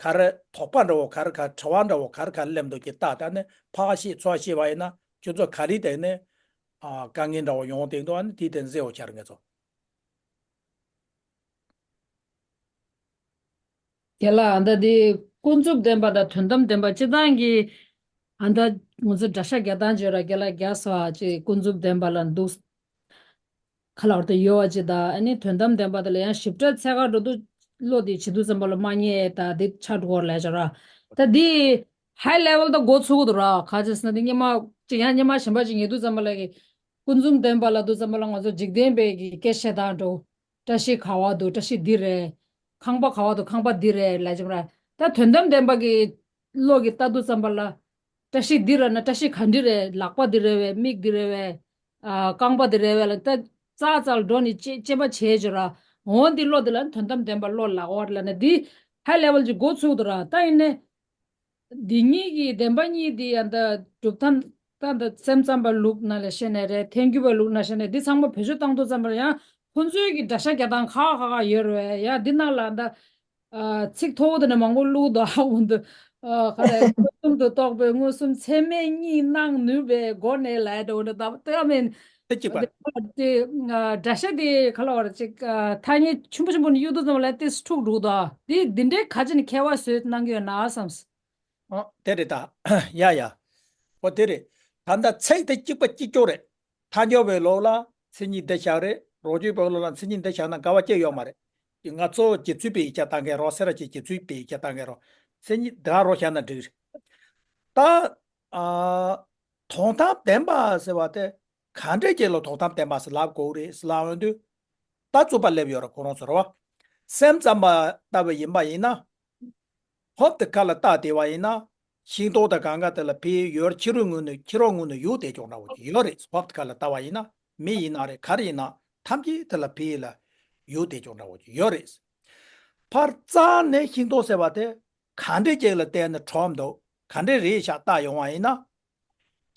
ག་རེ་དོགས་པ་འདྲ་བོ་ག་རེ་ག་དྲི་བ་འདྲ་བོ་ག་རེ་ག་རེ་སླེབས་འདུག་ཅེས་བལྟས། ད་ནི་ཕར་བཤད་ཚུར་བཤད་པ་ཡིན་ན་ཁྱོད་ཚོ་ག་རེ་དེ་ནི། ཨ། དཀའ་ངལ་འདྲ་བོ་ཡོང་བསྡད་འདུག་ཨ་ནི་དེའི་སྟེང་གཟིགས་འོ་བྱ་རེ་ངེད་ཚོ། རྒན་ལགས། ཨ་ད་འདི་ཀུན་རྫོབ་བདེན་པ་དང་དོན་དམ་བདེན་པ་སྤྱིར་བཏང་གི། ཨ་ད་ང་ཚོ་འདྲ་ཤ་རྒྱག་སྟངས་བརྗོད་ར་རྒན་ལགས་རྒྱག་སོ་ཨ་ཅེ་ཀུན་རྫོབ་བདེན་པ་ལ་འདུག་ཁ་ལ་བར་དུ་ཡོད་པ་ཅིག་དང་། ཨ་ནི་དོན་དམ་བདེན་པ་དེ་ལ་ཡང་ཞིབ་ཕྲ་ཚད་ག་འགྲོ་དུས་བློ་དེ་བྱེད་དུས་ཙམ་པ་ལ་མ་ངེས་ད་དེ་ཆགས་འགྲོ་བར་ལས་བྱ་ར། ད་དེ་ཧའི་ལེ་ཝལ་ད་འགོ་ཚུགས་འདུག་ར། ག་ཅི་ཟེར་ན་དེ་སྔོན་མ་ཅིག་ཡང་སྔོན་མ་གཞན་པ་ཅིག་ཉེ་དུས་ཙམ་པ་ལ་གི་ཀུན་རྫོབ་བདེན་པ་ལབ་དུས་ཙམ་པ་ལ་ང་ཚོ་འཇིག་རྟེན་པའི་གི་སྐད་ཆ་དང་འགྲོ། བཀྲ་ཤིས་ག་བ་འདུག་བཀྲ་ཤིས་འདི་རེད། ཁང་པ་ག་བ་འདུག་ཁང་པ་འདི་རེད་ལབ་ཀྱི་ར། ད་དོན་དམ་བདེན་པ་གི་བློ་གི་ལྟ་དུས་ཙམ་པ་ལ། བཀྲ་ཤིས་འདི་རེད་ན་བཀྲ་ཤིས་ག་འདྲ་རེད། ལག་པ་འདི་རེད་བས། མིག་འདི་རེད་བས། ཨ། རྐང་པ་འདི་རེད་བས་ལ་ད་ཙག་ཙག་འགྲོ་ནས་དཔྱད་དཔྱད་པ་བྱས་ཀྱི་ར། འོ་འདི་བློ་འདི་ལ་དོན་དམ་བདེན་པ་བློ་ལག་པ་ལ་ནི་འདི་ཧའི་ལེ་ཝལ་གྱི་འགོ་ཚུགས་འདུག་ར། ད་ཡིན་ནའི་ འདི་གཉིས་ཀྱི་བདེན་པ་གཉིས་འདི་ཡང་ད་གྲུབ་མཐའ་ད་ད་སེམས་ཙམ་པ་ལུགས་ན་ལས་བཤད་ནས་རེད། ཐལ་འགྱུར་བ་ལུགས་ན་བཤད་ནས་འདི་ཚང་མ་བེད་སྤྱོད་བཏང་དུས་ཙམ་པར་ཡང་ཁོང་ཚོའི་གི་འདྲ་ཤ་རྒྱག་སྟངས་ཁག་ཁག་ཁག་ཡོད་རེད། ཡང་འདི་ནང་ལ་ད་ཚིག་མཐོ་བོ་དེ་ནས་མང་པོ་བླུགས་འདུག་ཨ་འོན་ཏེ་ག་རེ་མངོན་སུམ་དུ་རྟོགས་པའི་མངོན་སུམ་ཚད་མེད་གཉིས་སྣང་ནུས་པའི་སྒོ་ནས་ལབ་འདྲ་བོ་འདྲ་ད་ལྟ་མིན། དེ་གཅིག་པ། དེ་འདྲ་ཤ་དེ་ག་ལ་བར་ཅིག་ཐ་སྙད་ཆེན་པོ་ཆེན་པོ་ནས་གཡུག་དུས་ཙམ་ལ་ཏིས་འཁྲུག་འགྲོ་གི་འདུག་དེ་འདི་འདྲའི་ག་ཅི་ནས་ཁྱད་པར་བཟོས་གནང་གི་ཡོད་ན་བསམས། ཨོ་དེ་རེད་ད། ཡ་ཡ། ཨོ་དེ་རེད། ད་ལྟ་ཚིག་དེ་གཅིག་པ་གཅིག་ཀྱོག་རེད། ཐལ་འགྱུར་བའི་ལུགས་ལ་མཚན་ཉིད་འདི་བཞག་རེད། རང་རྒྱུད་པའི་ལུགས་ལ་མཚན་ཉིད་འདི་བཞག་ན་འགལ་བ་སྐྱེ་ཡོད་མ་རེད། ང་ཚོ་རྗེ་བཙུན་པའི་ཡིག་ཆ་ལྟ་མཁན་རོགས། སེ་ར་བྱེས་རྗེ་བཙུན་པའི་ཡིག་ཆ་ལྟ་མཁན་རོགས། མཚན་ཉིད་འདི་རང་བཞག་ན་འགྲིག་རེད། ད། ཨ། དོན་དམ་བདེན་པ་ཟེར་བ་དེ་ག་འདྲས་ཅིག་ལ་དོན་དམ་བདེན་པ་ཟེར་ལབ་དགོས་རེད་ཟེར་ལབ་ཡོང་དུས། ད་རྩོད་པ་སླེབས་ཡོད་རེད་ཁོ་རང་ཚོ་རེད་བ། སེམས་ཙམ་པ་ལྟ་བུ་ཡིན་པ་ཡིན་ན། ཧོབ་ཏེ་ཁ་ལ་བཏགས་བསྡད་པ་ཡིན་ན། ཤིང་ཏོག་དང་གང་ག་དེ་ལ་ཕི་ཡོད་ཕྱི་རོལ་ངོས་ནས་ཕྱི་རོལ་ངོས་ནས་ཡུག་བསྡད་ཀྱོག་འདྲ་བོ་ཅིག་ཡོད་རེད། ཧོབ་ཏེ་ཁ་ལ་བལྟ་བ་ཡིན་ན་མི་ཡིན་ན་རེད་ག་རེ་ཡིན་ན་ཐམས་ཅད་དེ་ལ་ཕི་ལ་ཡུག་བསྡད་ཀྱོག་འདྲ་བོ་ཅིག་ཡོད་རེད། ཕར་རྩ་ནས་ཤིང་ཏོག་ཟེར་བ་དེ་ག་འདྲས་ཅིག་ལ་བལྟས་ནས་གྲུབ་འདུག་ག་འདྲས་རེད་ཤག་བལྟ་ཡོང་བ་ཡིན་ན།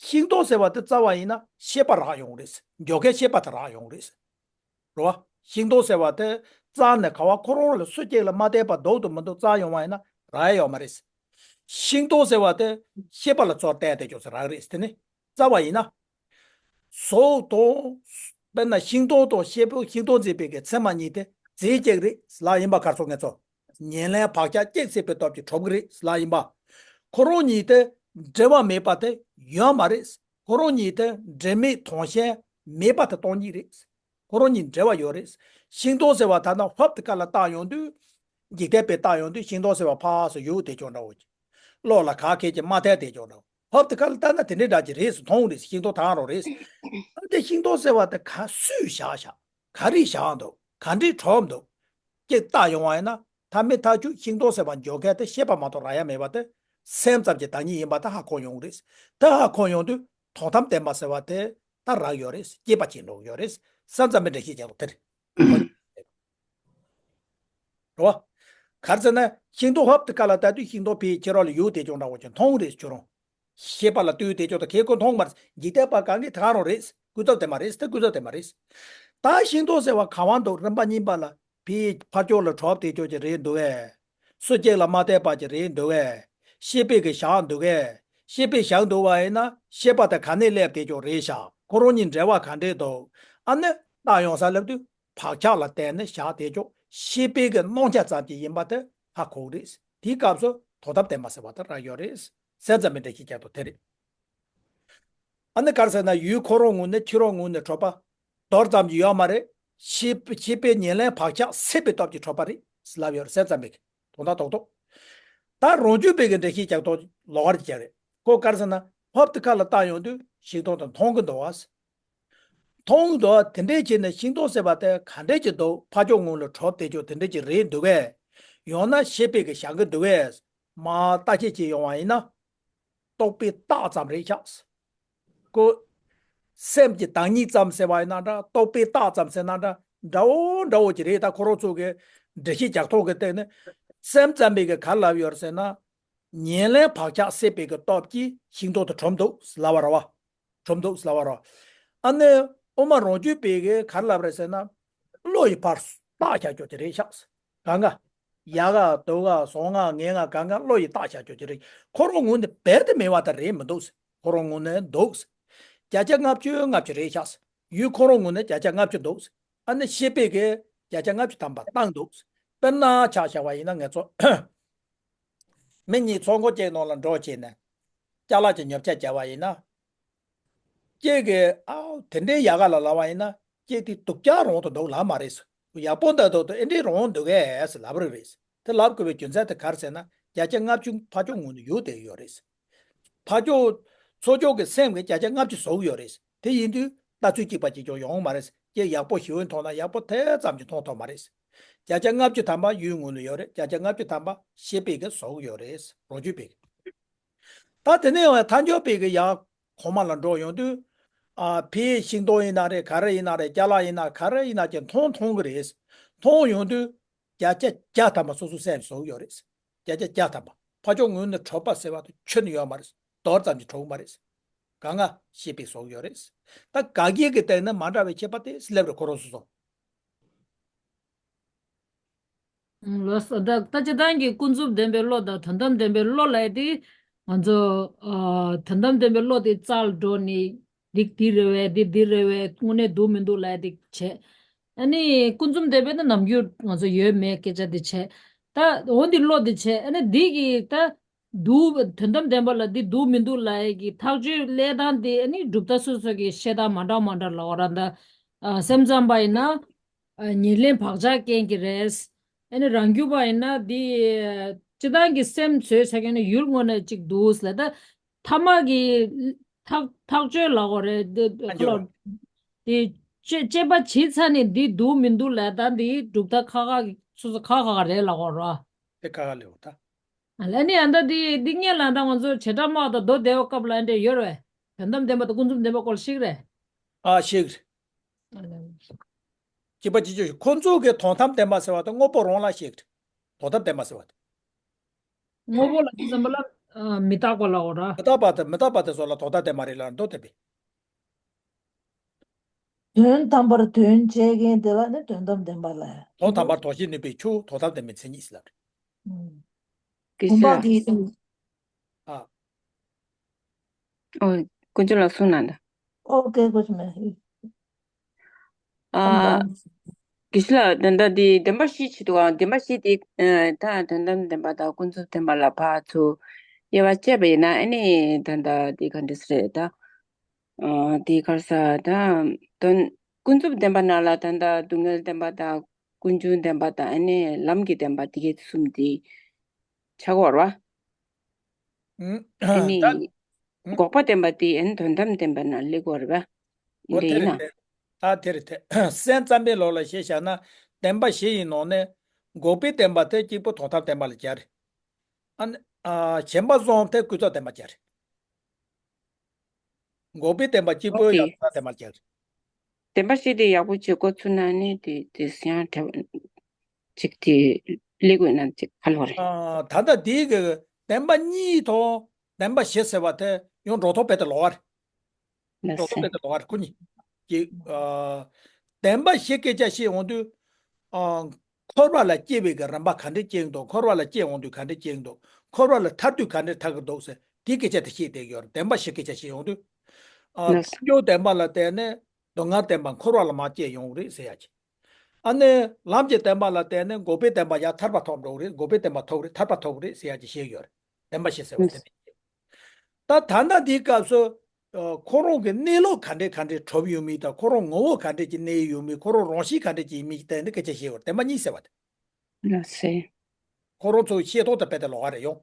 ཤིང་ཏོག་ཟེར་བ་དེ་རྩ་བ་ཡིན་ན་ཤེས་པ་རག་ཡོང་རེད། འཇོག་མཁན་ཤེས་པ་དེ་རག་ཡོང་རེད། རེད་བ། ཤིང་ཏོག་ཟེར་བ་དེ་རྩ་ནས་ག་བ་ཁོ་རང་ལ་སུ་གཅིག་ལ་མ་བལྟས་པ་འདུག་དང་མི་འདུག་རྩ་ཡོང་བ་ཡིན་ན་རག་ཡ་ཡོད་མ་རེད། ཤིང་ཏོག་ཟེར་བ་དེ་ཤེས་པ་ལ་ཚོར་བལྟས་ཏེ་ཅོག་ཙེ་རག་རེད། དེ་ནི་རྩ་བ་ཡིན་ན། ཟོག་དང་། དཔེར་ན་ཤིང་ཏོག་དང་ཤེས་པ་ཤིང་ཏོག་འཛིན་པའི་གི་ཚད་མ་གཉིས་དེ་རྫས་གཅིག་རེད་ལབ་ཡིན་པ་གར་སོང་ངེས་ཚོ། ཉེར་ལེན་བག་ཆགས་གཅིག་སྲིད་པའི་སྟོབས་ཀྱིས་གྲུབ་ཀྱི་རེད་ལབ་ཡིན་པ། ཁོ་རང་གཉིས་དེ་འབྲེལ་བ་མེད་པ་དེ་ཡོད་མ་རེད། ཁོ་རང་གཉིས་དེ་འབྲེལ་མེད་དོན་གཞན་མེད་པ་དེ་སྟོང་ཉིད་རེད། ཁོ་རང་གཉིས་འབྲེལ་བ་ཡོད་རེད། ཤིང་ཏོག་ཟེར་བ་ཐ་ན་ཧོབ་ཏེ་ཁ་ལ་བཏགས་ཡོང་དུས། འཇིག་རྟེན་པས་བཏགས་ཡོང་དུས་ཤིང་ཏོག་ཟེར་བ་ཕར་ཚུར་ཡུག་བསྡད་ཀྱོག་འདྲ་བོ་ཅིག་གློག་ལ་ག་གེ་ཅིག་མ་ཐལ་བསྡད་ཀྱོག་འདྲ་བོ། ཧོབ་ཏེ་ཁ་ལ་བལྟས་ན་དེ་འདྲའི་འདྲ་ཅིག་རེད་ཟེར་མཐོང་རེད། ཤིང་ཏོག་ཐང་རོ་རེད། ཨ་དེ་ཤིང་ཏོག་ཟེར་བ་དེ་ག་སུས་བཞག་བཞག་ག་རེ་བཞག་འདུག་ག་འདྲས་གྲུབ་འདུག་ཅེས་བལྟ་ཡོང་བ་ཡིན་ན་ཐ་མའི་ཐག་གཅོད་ཤིང་ཏོག་ཟེར་བ་འཇོག་མཁན་དེ་ཤེས་པ་མ་གཏོགས་རག་ཡ་མེད་པ་དེ་སེམས་ཙམ་གྱི་བདག་ཉིད་ཡིན་པ་དེ་ཧ་གོ་ཡོང་རེད། དེ་ཧ་གོ་ཡོང་དུས་དོན་དམ་བདེན་པ་ཟེར་བ་དེ་ད་རག་ཡོད་རེད། སྐྱེས་པ་ཅིག་འགྲོ་གི་ཡོད་རེད། སེམས་ཙམ་པའི་འགྲེལ་བཤད་རྒྱག་ལུགས་དེ་རེད། རོ། གར་ཟེར་ན་ཤིང་ཏོག་ཧོབ་ཏེ་ཁ་ལ་བལྟ་དུས་ཤིང་ཏོག་ཕིའི་ཕྱི་རོལ་ལ་ཡུག་བསྡད་ཀྱོག་འདྲ་བོ་ཅིག་མཐོང་རེད་ཁྱོད་རང་། ཤེས་པ་ལ་ལྟོས་བསྡད་ཀྱོག་དེ་གས་ཁོ་མཐོང་མ་རེད། འཇིག་རྟེན་པ་གང་གིས་ཐང་རོ་རེད། སྐུ་ཚབ་དེ་མ་རེད། དེ་སྐུ་ཚབ་དེ་མ་རེད། ད་ཤིང་ཏོག་ཟེར་བ་ག་བ་འདུག་རིམ་པ་གཉིས་པ་ལ་ཕིའི་ཕར་ཕྱོགས་ལ་གྲུབ་བསྡད་ཀྱོག་ཅིག་རེད་འདུག་གས། སུ་གཅིག་ལ་མ་བལྟས་པ་ཅིག་རེད་འདུག་གས། ཤེས་པས་གི་བཞག་འདུག་གས། ཤེས་པས་བཞག་འདུག་བ་ཡིན་ན་ཤེས་པ་དེ་ག་ནས་སླེབས་བསྡད་ཀྱོག་རེད་ཤག་ཁོ་རང་གཉིས་འབྲེལ་བ་ག་འདྲས་འདུག་ཨ་ནི་བལྟ་ཡོང་ས་སླེབས་དུས། བག་ཆགས་ལ་བརྟེན་ནས་བཞག་བསྡད་ཀྱོག་ཤེས་པའི་གི་རྣམ་གཞག་ཙམ་གྱི་ཡིན་པ་དེ་ཧ་གོ་གི་རེད། དེའི་སྐབས་སུ་དོན་དམ་བདེན་པ་ཟེར་བ་དེ་རག་ཡོད་རེད། སེམས་ཙམ་པའི་འགྲེལ་བཤད་རྒྱག་ཐུབ་དེ་རེད། ཨ་ནི་ག་རེ་ཟེར་ན་ཡུལ་ཁོ་རང་ངོས་ནས་ཕྱི་རོལ་ངོས་ནས་གྲུབ་པ་མདོར་ཙམ་གྱི་ཡོད་མ་རེད། ཤེས་ཤེས་པའི་ཉེར་ལེན་བག་ཆགས་སྲིད་པའི་སྟོབས་ཀྱིས་གྲུབ་པ་རེད་ལབ་ཡོད་རེད། སེམས་ཙམ་པའི་གི་དོན་དག་རྡོག་རྡོག་ད་རང་རྒྱུད་པའི་གི་འགྲེལ་བཤད་རྒྱག་ཐོག་ལོགས་ཀར་གྱི་རེད། ཁོ་ག་རེ་ཟེར་ན་ཧོབ་ཏེ་ཁ་ལ་བལྟ་ཡོང་དུས་ཤིང་ཏོག་དེ་མཐོང་གི་འདུག་བ། མཐོང་འདུག་དེ་འདྲས་བྱས་ནས་ཤིང་ཏོག་ཟེར་བ་དེ་ག་འདྲས་ཀྱི་འདུག་ཕ་ཕྱོགས་ངོས་ལ་གྲུབ་བསྡད་ཀྱོག་དེ་འདྲས་ཀྱི་རེད་འདུག་གས། ཡང་ན་ཤེས་པས་ཀྱི་བཞག་གི་འདུག་གས། མ་བརྟག་དཔྱད་བྱས་ཡོང་བ་ཡིན་ན། རྟོག་པས་བཏགས་ཙམ་རེད་ཤག་ཀོ། སེམས་ཀྱི་བདག་ཉིད་ཙམ་ཟེར་བ་ཡིན་ན་འདྲ། རྟོག་པས་བཏགས་ཙམ་ཟེར་ན་འདྲ། འདྲ་བོ་འདྲ་བོ་ཅིག་རེད། ད་ཁོ་རང་ཚོ་གི་འགྲེལ་བཤད་རྒྱག་ཐོག་གི་སྟེང་ནས་སེམས་ཙམ་པས་ཀྱི་ག་རེ་ལབ་ཡོད་རེད་ཟེར་ན། ཉེར་ལེན་བག་ཆགས་སྲིད་པའི་གི་སྟོབས་ཀྱིས་ཤིང་ཏོག་དེ་གྲུབ་འདུག་ལབ་པ་རེད་བ། གྲུབ་འདུག་ལབ་པ་རེད། ཨ་ནི་དབུ་མ་རང་རྒྱུད་པས་གི་ག་རེ་ལབ་རེད་ཟེར་ན། བློ་ཡིས་ཕར་བཏགས་བཞག་རྒྱུ་དེ་རེད་ཤག་གང་ག་ཡག་ག་དོག་ག་བཟང་ང་ངན་ང་གང་ག་བློ་ཡིས་བཏགས་བཞག་རྒྱུ་དེ་རེད། ཁོ་རང་ངོས་ནས་རྦད་དེ་མེད་པ་དེ་རེད་མི་འདུག་ཁོ་རང་ངོས་ནས་འདུག་བརྒྱ་ཆ་ལྔ་བཅུ་ལྔ་བཅུ་རེད་ཤག་ཡུལ་ཁོ་རང་ངོས་ནས་བརྒྱ་ཆ་ལྔ་བཅུ་འདུག་ཨ་ནི་ཤེས་པས་གི་བརྒྱ་ཆ་ལྔ་བཅུ་ཐམ་པ་བཏང་འདུག་དཔེར་ན་ཆ་བཞག་པ་ཡིན་ན་ངེད་ཚོ་མི་གཉིས་ཚོགས་འཁོར་གཅིག་ནང་ལ་འགྲོ་བྱས་ནས་ཅ་ལག་གི་ཉོ་ཆ་བྱས་པ་ཡིན་ན། ཁྱེད་ཀྱིས་ཨའོ་དེ་འདྲའི་ཡག་ག་ལ་ལབ་པ་ཡིན་ན་ཁྱེད་དེ་སྡུག་ཅག་རང་དུ་འདུག་ལབ་མ་རེད། ཡག་པོ་འདྲ་འདུག་དུ་ཨེ་འདྲའི་རང་འདུག་གས་ལབ་རེ་རེད། དེ་ལབ་དགོས་པའི་རྒྱུ་མཚན་དེ་ག་རེ་ཟེར་ན་བརྒྱ་ཆ་ལྔ་བཅུ་ཕ་ཕྱོགས་ངོས་ནས་ཡོད་བསྡད་ཡོད་རེད། ཕ་ཕྱོགས་ཚོགས་ཕྱོགས་ཀྱི་སེམས་ཀྱིས་བརྒྱ་ཆ་ལྔ་བཅུ་བཟོ་གི་ཡོད་རེད། དེ་ཡིན་དུས་ལྟ་ཚུལ་གཅིག་པ་གཅིག་རྐྱང་ཡོང་མ་རེད། ཁྱེད་ཡག་པོ་ཞེ་པོ་མཐོང་ན་ཡག་པོ་དེ་ཙམ་གྱིས་མཐོང་ཐུབ་མ་རེད། བརྒྱ་ཆ་ལྔ་བཅུ་ཐམ་པ་ཡུལ་ངོས་ནས་ཡོད་རེད། བརྒྱ་ཆ་ལྔ་བཅུ་ཐམ་པ་ཤེས་པས་ཀྱིས་བཟོ་གི་ཡོད་རེད། རང་རྒྱུད་པས་ཀྱིས། ད་དེ་ནས་ཡང་ཐལ་འགྱུར་བས་ཀྱི་ཡང་གོང་མ་ལ་འགྲོ་ཡོང་དུས། ཨ་ཕའི་ཤིང་ཏོག་ཡིན་ན་རེད། ག་རེ་ཡིན་ན་རེད། ཅ་ལག་ཡིན་ན་ག་རེ་ཡིན་ན་ཀྱང་མཐོང་མཐོང་གི་རེད། མཐོང་ཡོང་དུས་བརྒྱ་ཆ་བརྒྱ་ཐམ་པ་སོ་སོའི་སེམས་བཟོ་གི་ཡོད་རེད། བརྒྱ་ཆ་བརྒྱ་ཐམ་པ། ཕ་ཕྱོགས་ངོས་ནས་གྲོལ་བ་ཟེར་བ་དེ་ཁྱོན་ནས་ཡོད་མ་རེད། མདོར་ཙམ་གྱིས་གྲོལ་གི་མ་རེད། གང་ང་ཤེས་པའི་བཟོ་གི་ཡོད་རེད། ད་དགག་དབྱེ་གི་སྟེང་ནས་མ་འདྲ་བའི་ཁྱད་པར་དེ་སླེབས་རེད། ཁོ་རང་སོ་སོ། ལགས་སོ། ད་ལྟ་སྤྱིར་བཏང་གི་ཀུན་རྫོབ་བདེན་པའི་བློ་དང་དོན་དམ་བདེན་པའི་བློ་ལབ་ཡ་དེ། ང་ཚོ་ཨ་དོན་དམ་བདེན་པའི་བློ་དེ་རྩ་ལ་འགྲོ་ནས་འདི་འདི་རེད་བས། འདི་འདི་རེད་བས། དངོས་གནས་འདུག་མི་འདུག་ལབ་ཡ་དེ་བྱས། ཨ་ནི་ཀུན་རྫོབ་བདེན་པའི་ནི་ནམ་རྒྱུན་ང་ཚོ་ཡོད་མེད་སྐད་ཆ་དེ་བྱས། ད་འོ་འདི་བློ་དེ་བྱས། ཨ་ནི་འདི་གི་ད་འདུག་དོན་དམ་བདེན་པ་ལ་འདི་འདུག་མི་འདུག་ལབ་ཡ་གི་ཐག་གཅོད་ལས་སྟངས་དེ། ཨ་ནི་གྲུབ་མཐའ་སོ་སོ་གི་བཤད་སྟངས་མ་འདྲ་མ་འདྲ་ལབ་དགོས་རེད། ད་ཨ་སེམས་ཙམ་པ་ཡིན་ན། ཨ་ཉེར་ལེན་བག་ཆགས་རྐྱེན་གྱིས་རེད། ཨ་ནི་རང་རྒྱུད་པ་ཡིན་ན་འདི་སྤྱིར་བཏང་གི་སེམས་བཟོས་ཚར་མཁན་ནི་ཡུལ་དངོས་གནས་གཅིག་འདུག་ཟེར། ད་ཐ་མ་གི་ཐག་ཐག་གཅོད་ལབ་དགོས་རེད། འདི་ཨ་ཁ་ལོ་འདི་དཔྱད་དཔྱད་པ་བྱས་ཚར་ནས་འདི་འདུག་མི་འདུག་ལབ། ད་འདི་གྲུབ་མཐའ་ཁག་ཁག་སོ་སོ་ཁག་ཁག་རེད་ལབ་དགོས་རེད། དེ་ཁག་ཁག་ལེའོ་ད། ཨ་ལས་ནི་ཨ་ད་འདི་འདི་སྔོན་ལ་ད་ང་ཚོ་བྱེ་བྲག་སྨྲ་བ་དང་མདོ་སྡེ་པའི་སྐབས་ལ་འདྲ་ཡོད་རེད། དོན་དམ་བདེན་པ་དང་ཀུན་རྫོབ་བདེན་པའི་སྐོར་ཞིག་རེད། ཨ་ཞིག་རེད། གཅིག་པ་གཅིག་ཆོད་ཁོ་ཚོ་གི་དོན་དམ་བདེན་པ་ཟེར་བ་དེ་དངོས་པོ་རང་ལ་ཞིག་རེད། དོན་དམ་བདེན་པ་ཟེར་བ་དེ། དངོས་པོ་ལ་ཅི་ཙམ་པ་ལ་ཨ་མི་རྟག་པ་ལ་འོ་ར། མི་རྟག་པ་དེ་མི་རྟག་པ་དེ་ཚོ་ལ་དོན་དམ་བདེན་པ་རེད་ལབ་འདུག་སྟེ་པས། དོན་དམ་པར་དོན་བྱེད་མཁན་དེ་ལ་ནི་དོན་དམ་བདེན་པ་ལ། དོན་དམ་པར་དོན་བྱེད་ནུས་པའི་ཆོས་དོན་དམ་བདེན་པའི་མཚན་ཉིད་ཟེར་ལབ་རེད། ཨུམ། གུས་བུམ་པ་ཞབས། གི་ཨ། ཨོ། དཀོན་མཆོག་ལ་གསུངས་གནང་དང་། ཨོ་ཀེ། དཀོན་མཆོག་མེད། ཨ། དགེ་བཤེས་ལགས། ད་ལྟ་འདི་བདེན་པ་བཞི་བྱེད་འདུག་ག་བདེན་པ་བཞི་དེ་ཨ་ད་དོན་དམ་བདེན་པ་དང་ཀུན་རྫོབ་བདེན་པ་ལ་ཕར་ཚུར་དབྱེ་བ་བཅད་པ་ཡིན་ན། ཨ་ནི་ད་ལྟ་འདི་ག་འདྲ་ཟེར་རེད་ད། ཨ་འདི་ག་རེ་ཟེར་ད། དོན་ཀུན་རྫོབ་བདེན་པ་ནང་ལ་ད་ལྟ་སྡུག་བསྔལ་བདེན་པ་དང་། ཀུན་འབྱུང་བདེན་པ་དང་། ཨ་ནི་ལམ་གྱི་བདེན་པ་དེ་གའི་གསུམ་དེ་ཆགས་ཀྱི་ཡོད་རེད་པ། ཨ་ནི་ད་འགོག་པ་བདེན་པ་དེ་ཨ་ནི་དོན་དམ་བདེན་པ་ནང་སླེབས་ཀྱི་ཡོད་རེད་པ། འོ་དེ་འདྲ་ཡིན་རེད་ན། དེ། ད་དེ་རེད་དེ། སེམས་ཙམ་པའི་ལུགས་ལ་བཤད་བཞག་ན། བདེན་པ་བཞི་ཡི་ནང་ནས་འགོག་པའི་བདེན་པ་དེ་གཅིག་པུ་དོན་དམ་བདེན་པ་ལ་སྦྱར་རེད། ཨ་ནི་ཨ་གཞན་པ་གསུམ་དེ་ཀུན་རྫོབ་བདེན་པ་སྦྱར་རེད། འགོག་པའི་བདེན་པ་གཅིག་པུ་ཡང་དོན་དམ་བདེན་པ་ལ་སྦྱར་རེད། བདེན་པ་བཞི་དེ་ཡག་པོ་བྱེད་འགོ་ཚུགས་ན་ནི་དེ་དེ་ཡང་དྲི་བ་ཅིག་དེ་སླེབས་དགོས་ན་ཅིག་ཁ་ལོ་རེད། ཨ་ད་ལྟ་འདི་གི་བདེན་པ་གཉིས་དང་བདེན་པ་བཞི་ཟེར་བ་དེ་ཡང་འགྲོ་ལྡོག་རྦད་དེ་ལོགས་ཀ་རེད། ལགས་འགྲོ་ལྡོག་སོ། རྦད་དེ་ལོགས་ཀ་རེད། ཁོ་གཉིས་ཀྱི་ཨ་བདེན་པ་བཞི་སྐད་ཆ་བཤད་ཡོང་དུས། ཨ་འཁོར་བ་ལ་སྐྱེ་བའི་གི་རིམ་པ་ག་འདྲས་སྐྱེ་གི་འདུག་འཁོར་བ་ལ་སྐྱེ་ཡོང་དུས་ག་འདྲས་སྐྱེ་གི་འདུག་འཁོར་བ་ལ་ཐར་དུས་ག་འདྲས་ཐར་གི་འདུག་ཟེར་དེའི་སྐད་ཆ་དེ་བཤད་བསྡད་ཀྱི་ཡོད་རེད། བདེན་པ་བཞི་སྐད་ཆ་བཤད་ཡོང་དུས། ཨ་ལགས་སོ། ཐལ་འགྱུར་བདེན་པ་ལ་བརྟེན་ནས་སྡུག་བསྔལ་བདེན་པ་འཁོར་བ་ལ་མར་སྐྱེ་ཡོང་གི་རེད་ཟེར་ཡ་ཅིག་ཨ་ནི་ལམ་གྱི་བདེན་པ་ལ་བརྟེན་ནས་འགོག་པའི་བདེན་པ་ཡར་ཐར་པ་ཐོབ་འགྲོ་གི་རེད། འགོག་པའི་བདེན་པ་ཐོབ་གི་རེད། ཐར་པ་ཐོབ་གི་རེད་ཟེར་ཡ་ཅིག་བཤད་ཀྱི་ཡོད་རེད། བདེན་པ་བཞི་ཟེར་བ་དེ་རེད། ད་ད་ལྟ་འདིའི་སྐབས་སུ་ཨ་ཁོ་རང་གི་གནས་ལུགས་ག་འདྲས་ག་འདྲས་གྲུབ་ཡོད་མེད་དང་། ཁོ་རང་ངོ་བོ་ག་འདྲས་ཀྱི་གནས་ཡོད་མེད། ཁོ་རང་རང་བཞིན་ག་འདྲས་ཀྱི་ཡིན་མིན་གྱི་སྟེང་ནས་སྐད་ཆ་བཤད་ཡོད་རེད། བདེན་པ་གཉིས་ཟེར་བ་དེ། ལགས་སོ། ཁོ་རང་ཚོའི་ཤེས་རྟོགས་དང་རྦད་དེ་ལོགས་ཀ་རེད་ཡོང་།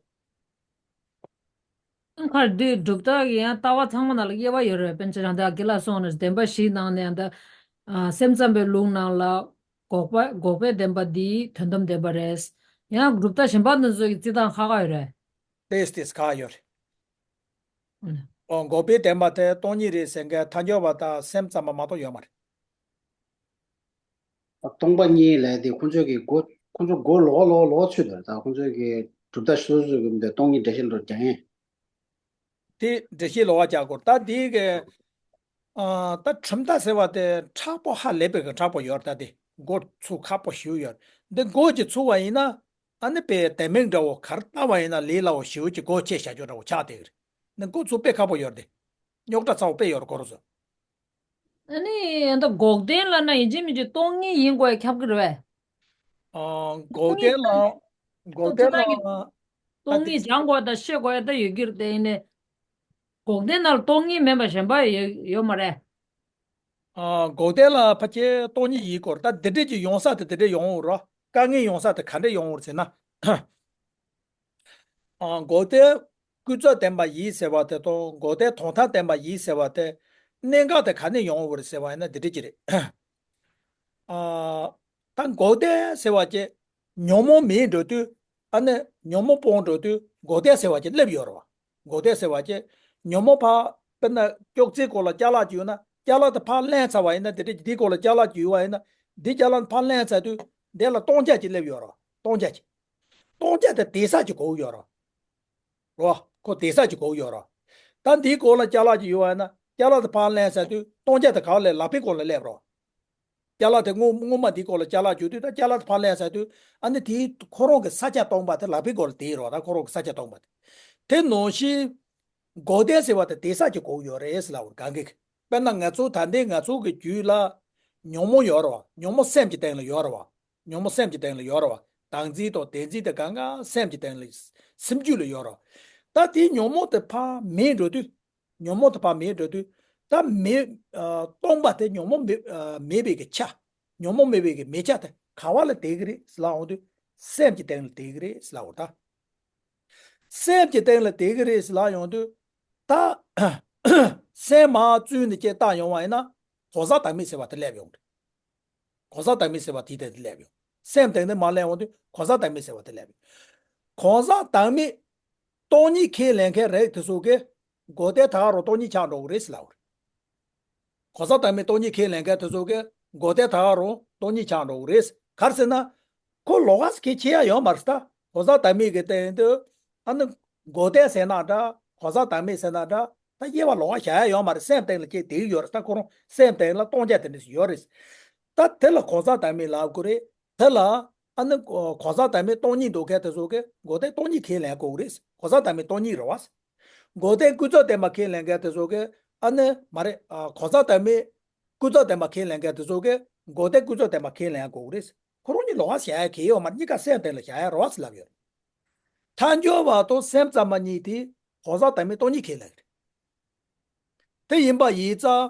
ཁར་འདི་གྲུབ་མཐའ་གི་ཡང་ལྟ་བ་ཚང་མ་ནང་ལ་དབྱེ་བ་ཡོད་རེད། པཎ་ཆེན་རང་དེ་དགེ་ལགས་སོང་ནས་བདེན་པ་བཞིའི་ནང་ནས་ཡང་ད་ཨ་སེམས་ཙམ་པའི་ལུགས་ནང་ལ་འགོག་པ་འགོག་པའི་བདེན་པ་འདི་དོན་དམ་བདེན་པ་རེད། ཡང་གྲུབ་མཐའ་གཞན་པ་འདི་ཚོ་གི་རྩི་སྟངས་ཁག་ཁག་ཡོད་རེད། ཏེས་ཏེས་ཁག་ཡོད་རེད། ཨོ་འགོག་པའི་བདེན་པ་དེ་སྟོང་ཉིད་རེད་ཟེར་མཁན་ཐལ་འགྱུར་བ་དང་སེམས་ཙམ་པ་མ་གཏོགས་ཡོད་མ་རེད། སྟོང་པ་ཉིད་ལས་དེ་ཁོང་ཚོས་ཀྱི་མགོ་ཁོང་ཚོ་མགོ་ལོག་ལོག་ལོག་ཚུད་དེ། ད་ཁོང་ཚོས་ཀྱི་གྲུབ་མཐའ་སོ་སོ་གི་འདི་སྟོང་ཉིད་འགྲེལ་བཤད་ལོག་རྒྱག་ཡིན། དེ་འགྲེལ་བཤད་ལོགས་ཀ་རྒྱག་དགོས། ད་དེའི་གི་ཨ་ད་གྲུབ་མཐའ་ཟེར་བ་དེ་མཁྲེགས་པོ་ཧ་ལས་པའི་གི་མཁྲེགས་པོ་ཡོད་རེད། ད་དེ་མགོ་ཚུགས་ཁག་པོ་ཞེ་པོ་ཡོད་རེད། འདི་མགོ་ཅིག་ཚུགས་པ་ཡིན་ན། ཨ་ནི་དཔེ་དེ་མིང་འདྲ་བོ་ག་རེ་བཏགས་པ་ཡིན་ན་ལས་སླ་བོ་ཞེ་པོ་ཅིག་མགོ་ཆེ་བཞག་རྒྱུ་འདྲ་བོ་ཆགས་བསྡད་ཀྱི་རེད། འདི་མགོ་ཚུགས་དཔེ་ཁག་པོ་ཡོད་རེད་དེ། རྙོག་དྲ་ཚ་བོ་དཔེ་ཡོད་རེད་ཁོ་རང་ཚོ། ཨ་ནི་ཨ་ད་འགོག་བདེན་ལབ་ན་ཡིན་གཅིག་མིན་གཅིག་སྟོང་ཉིད་ཡིན་དགོས་ཁྱབ་ཀྱི་རེད་པས། ཨ་འགོག་བདེན་ལ་འགོག་བདེན་ལ་སྟོང་ཉིད་སྦྱང་དགོས་དང་ཤེས་དགོས་ཡ་ད་ཡོད་ཀྱི་རེད་དེ། ཡིན་ནའི་འགོག་བདེན་ནང་ལ་སྟོང་ཉིད་མིན་པ་གཞན་པ་ཡོད་ཡོད་མ་རེད། ཨ་འགོག་བདེན་ལ་ཕལ་ཆེར་སྟོང་ཉིད་ཡིན་སྐོར། ད་འདི་འདྲས་ཀྱི་ཡོང་ས་དེ་དེ་འདྲས་ཡོང་འོང་རོ། དཀའ་ངལ་ཡོང་ས་དེ་ག་འདྲས་ཡོང་འོང་ཟེར་ན། ཨ་འགོག་བདེན་ཀུན་རྫོབ་བདེན་པ་ཡིན་ཟེར་བ་དེ་དང་། འགོག་བདེན་དོན་དམ་བདེན་པ་ཡིན་ཟེར་བ་དེ་གནད་འགག་དེ་ག་ནས་ཡོང་འོང་རེད་ཟེར་བ་ཡིན་ན་འདི་འདྲས་ཀྱི་རེད། ཨ་ད་འགོག་བདེན་ཟེར་བ་ཅིག་ཉོན་མོངས་མེད་འགྲོ་དུས། ཨ་ནི་ཉོན་མོངས་སྤོང་འགྲོ་དུས་འགོག་བདེན་ཟེར་བ་ཅིག་སླེབས་ཡོད་རེད་པ། འགོག་བདེན་ཟེར་བ་ཅིག་ཉོན་མོངས་ཕར་དཔེར་ན་ཅོག་ཙེའི་སྐོར་ལ་ཅ་ལག་ཅིག་ཡོད་ན། ཅ་ལག་དེ་ཕར་ལེན་ཚར་བ་ཡིན་ན། དེ་འདྲས་འདིའི་སྐོར་ལ་ཅ་ལག་ཅིག་ཡོད་པ་ཡིན་ན། འདི་ཅ་ལག་ཕར་ལེན་ཚར་དུས་འདི་ལ་སྟོང་རྐྱང་ཅིག་སླེབས་ཡོད་རེད་པ། སྟོང་རྐྱང་ཅིག་སྟོང་རྐྱང་དེ་དེ་ས་ཅིག་དགོས་ཡོད་རེད་པ། རོ། ཁོ་དེ་ས་ཅིག་གོ་ཡོད་རོ། ད་འདིའི་སྐོར་ལ་ཅ་ལག་ཅིག་ཡོད་པ་ན་ཅ་ལག་དེ་ཕར་ལེན་ཟེར་དུས་སྟོང་ཆ་དེ་ག་ལས་ལག་པའི་སྐོར་ལ་སླེབས་རོ། ཅ་ལག་དེ་སྔོན་སྔོན་མ་འདིའི་སྐོར་ལ་ཅ་ལག་བརྗོད་དུས་ད་ཅ་ལག་དེ་ཕར་ལེན་ཟེར་དུས་ཨ་ནི་དེའི་ཁོ་རང་གི་ས་ཆ་སྟོང་པ་དེ་ལག་པའི་སྐོར་ལ་དེ་རོ། ད་ཁོ་རང་གི་ས་ཆ་སྟོང་པ་དེ། དེ་ནང་བཞིན་འགོག་བདེན་ཟེར་བ་དེ་དེ་ས་ཅིག་གོ་ཡོད་རེད་ཟེར་ལབ་རོ་གང་གི། དཔེར་ན་ང་ཚོ་ད་ལྟའི་ང་ཚོ་གི་རྒྱུད་ལ་ཉོན་མོངས་ཡོད་རེད་བ། ཉོན་མོངས་སེམས་ཀྱི་སྟེང་ལ་ཡོད་རེད་བ། ཉོན་མོངས་སེམས་ཀྱི་སྟེང་ལ་ཡོད་རེད་བ། བདག་འཛིན་དང་བདེན་འཛིན་དེ་གང་ག་སེམས་ཀྱི་སྟེང་ལ་སེམས་རྒྱུད་ལ་ཡོད་རེད་བ། ད་དེའི་ཉོན་མོངས་དེ་ཕར་མེད་འགྲོ་དུས། ཉོན་མོངས་དེ་ཕར་མེད་འགྲོ་དུས། ད་མེད་ཨ་སྟོང་པ་དེ་ཉོན་མོངས་མེད་ཨ་མེད་པའི་གི་ཆ། ཉོན་མོངས་མེད་པའི་གི་མེད་ཆ་དེ་ག་བ་ལ་དེད་གི་རེད་ཟེར་ལབ་ཡོང་དུས། སེམས་ཀྱི་སྟེང་ལ་དེད་གི་རེད་ཟེར་ལབ་ཡོང་ད། སེམས་ཀྱི་སྟེང་ལ་དེད་གི་རེད་ཟེར་ལབ་ཡོང་དུས། ད་སེམས་མར་བཙུགས་ནས་ཅིག་བལྟ་ཡོང་བ་ཡིན་ན། གང་ཟག་བདག་མེད་ཟེར་བ་དེ་སླེབས་ཡོང་། གང་ཟག་བདག་མེད་ཟེར་བ་དེ་དེ་སླེབས་ཡོང་། སེམས་སྟེང་ནས་མར་སླེབས་ཡོང་དུས་གང་ཟག་བདག་མེད་ཟེར་བ་དེ་སླེབས་ཡོང་། གང་ཟག་བདག་མེད་སྟོང་ཉིད་ཁས་ལེན་མཁན་རིགས་དེ་ཚོ་གིས་འགོག་བདེན་ད་ག་རང་སྟོང་ཉིད་ཆགས་འགྲོ་གི་རེད་ཟེར་ལབ་ཡོད་རེད། གང་ཟག་བདག་མེད་སྟོང་ཉིད་ཁས་ལེན་མཁན་དེ་ཚོ་གིས་འགོག་བདེན་ད་ག་རང་སྟོང་ཉིད་ཆགས་འགྲོ་གི་རེད། ག་རེ་ཟེར་ན། ཁོ་ལོགས་ཀ་ཁས་འཆེ་ཡ་ཡོད་མ་རེད་ད། གང་ཟག་བདག་མེད་ཀྱི་སྟེང་དུ། ཨ་ནི། འགོག་བདེན་ཟེར་ན་འདྲ། གང་ཟག་བདག་མེད་ཟེར་ན་འདྲ། ད་དབྱེ་བ་ལོགས་ཀ་བཞག་ཡ་ཡོད་མ་རེད། སེམས་སྟེང་ལ་ཁས་དེ་ཡོད་རེད་ད། ཁོ་རང་སེམས་སྟེང་ལ་སྟོང་ཆ་དེ་འདྲ་ཞིག་ཡོད་རེད། ད་དེ་ལ་གང་ཟག་བདག་མེད་ལབ་དགོས་རེད། དེ་ལ། ཨ་ནི། གང་ཟག་བདག་མེད་སྟོང་ཉིད་འདོད་མཁན་དེ་ཚོ་གིས་འགོག་བདེན་སྟོང་ཉིད་ཁས་ལེན་དགོས་ཀྱི་རེད། གང་ཟག་བདག་མེད་སྟོང་ཉིད་རེད་བ། འགོག་བདེན་ཀུན་རྫོབ་བདེན་པ་ཁས་ལེན་མཁན་དེ་ཚོ་གིས་ཨ་ནི་མ་རེད། ཨ། གང་ཟག་བདག་མེད་ཀུན་རྫོབ་བདེན་པ་ཁས་ལེན་མཁན་དེ་ཚོ་གིས་འགོག་བདེན་ཀུན་རྫོབ་བདེན་པ་ཁས་ལེན་དགོས་ཀྱི་རེད། ཁོ་རང་གཉིས་ལོགས་ཀ་བཞག་ཡ་གལ་ཡོད་མ་རེད། གཉིས་ཀ་སེམས་སྟེང་ལ་བཞག་ཡ་རེད་བ་ཟེར་ལབ་ཡོད་རེད། ཐལ་འགྱུར་བ་དང་སེམས་ཙམ་པ་གཉིས་དེ་གང་ཟག་བདག་མེད་སྟོང་ཉིད་ཁས་ལེན་རེད། དེ་ཡིན་པ་ཡིན་ཙང་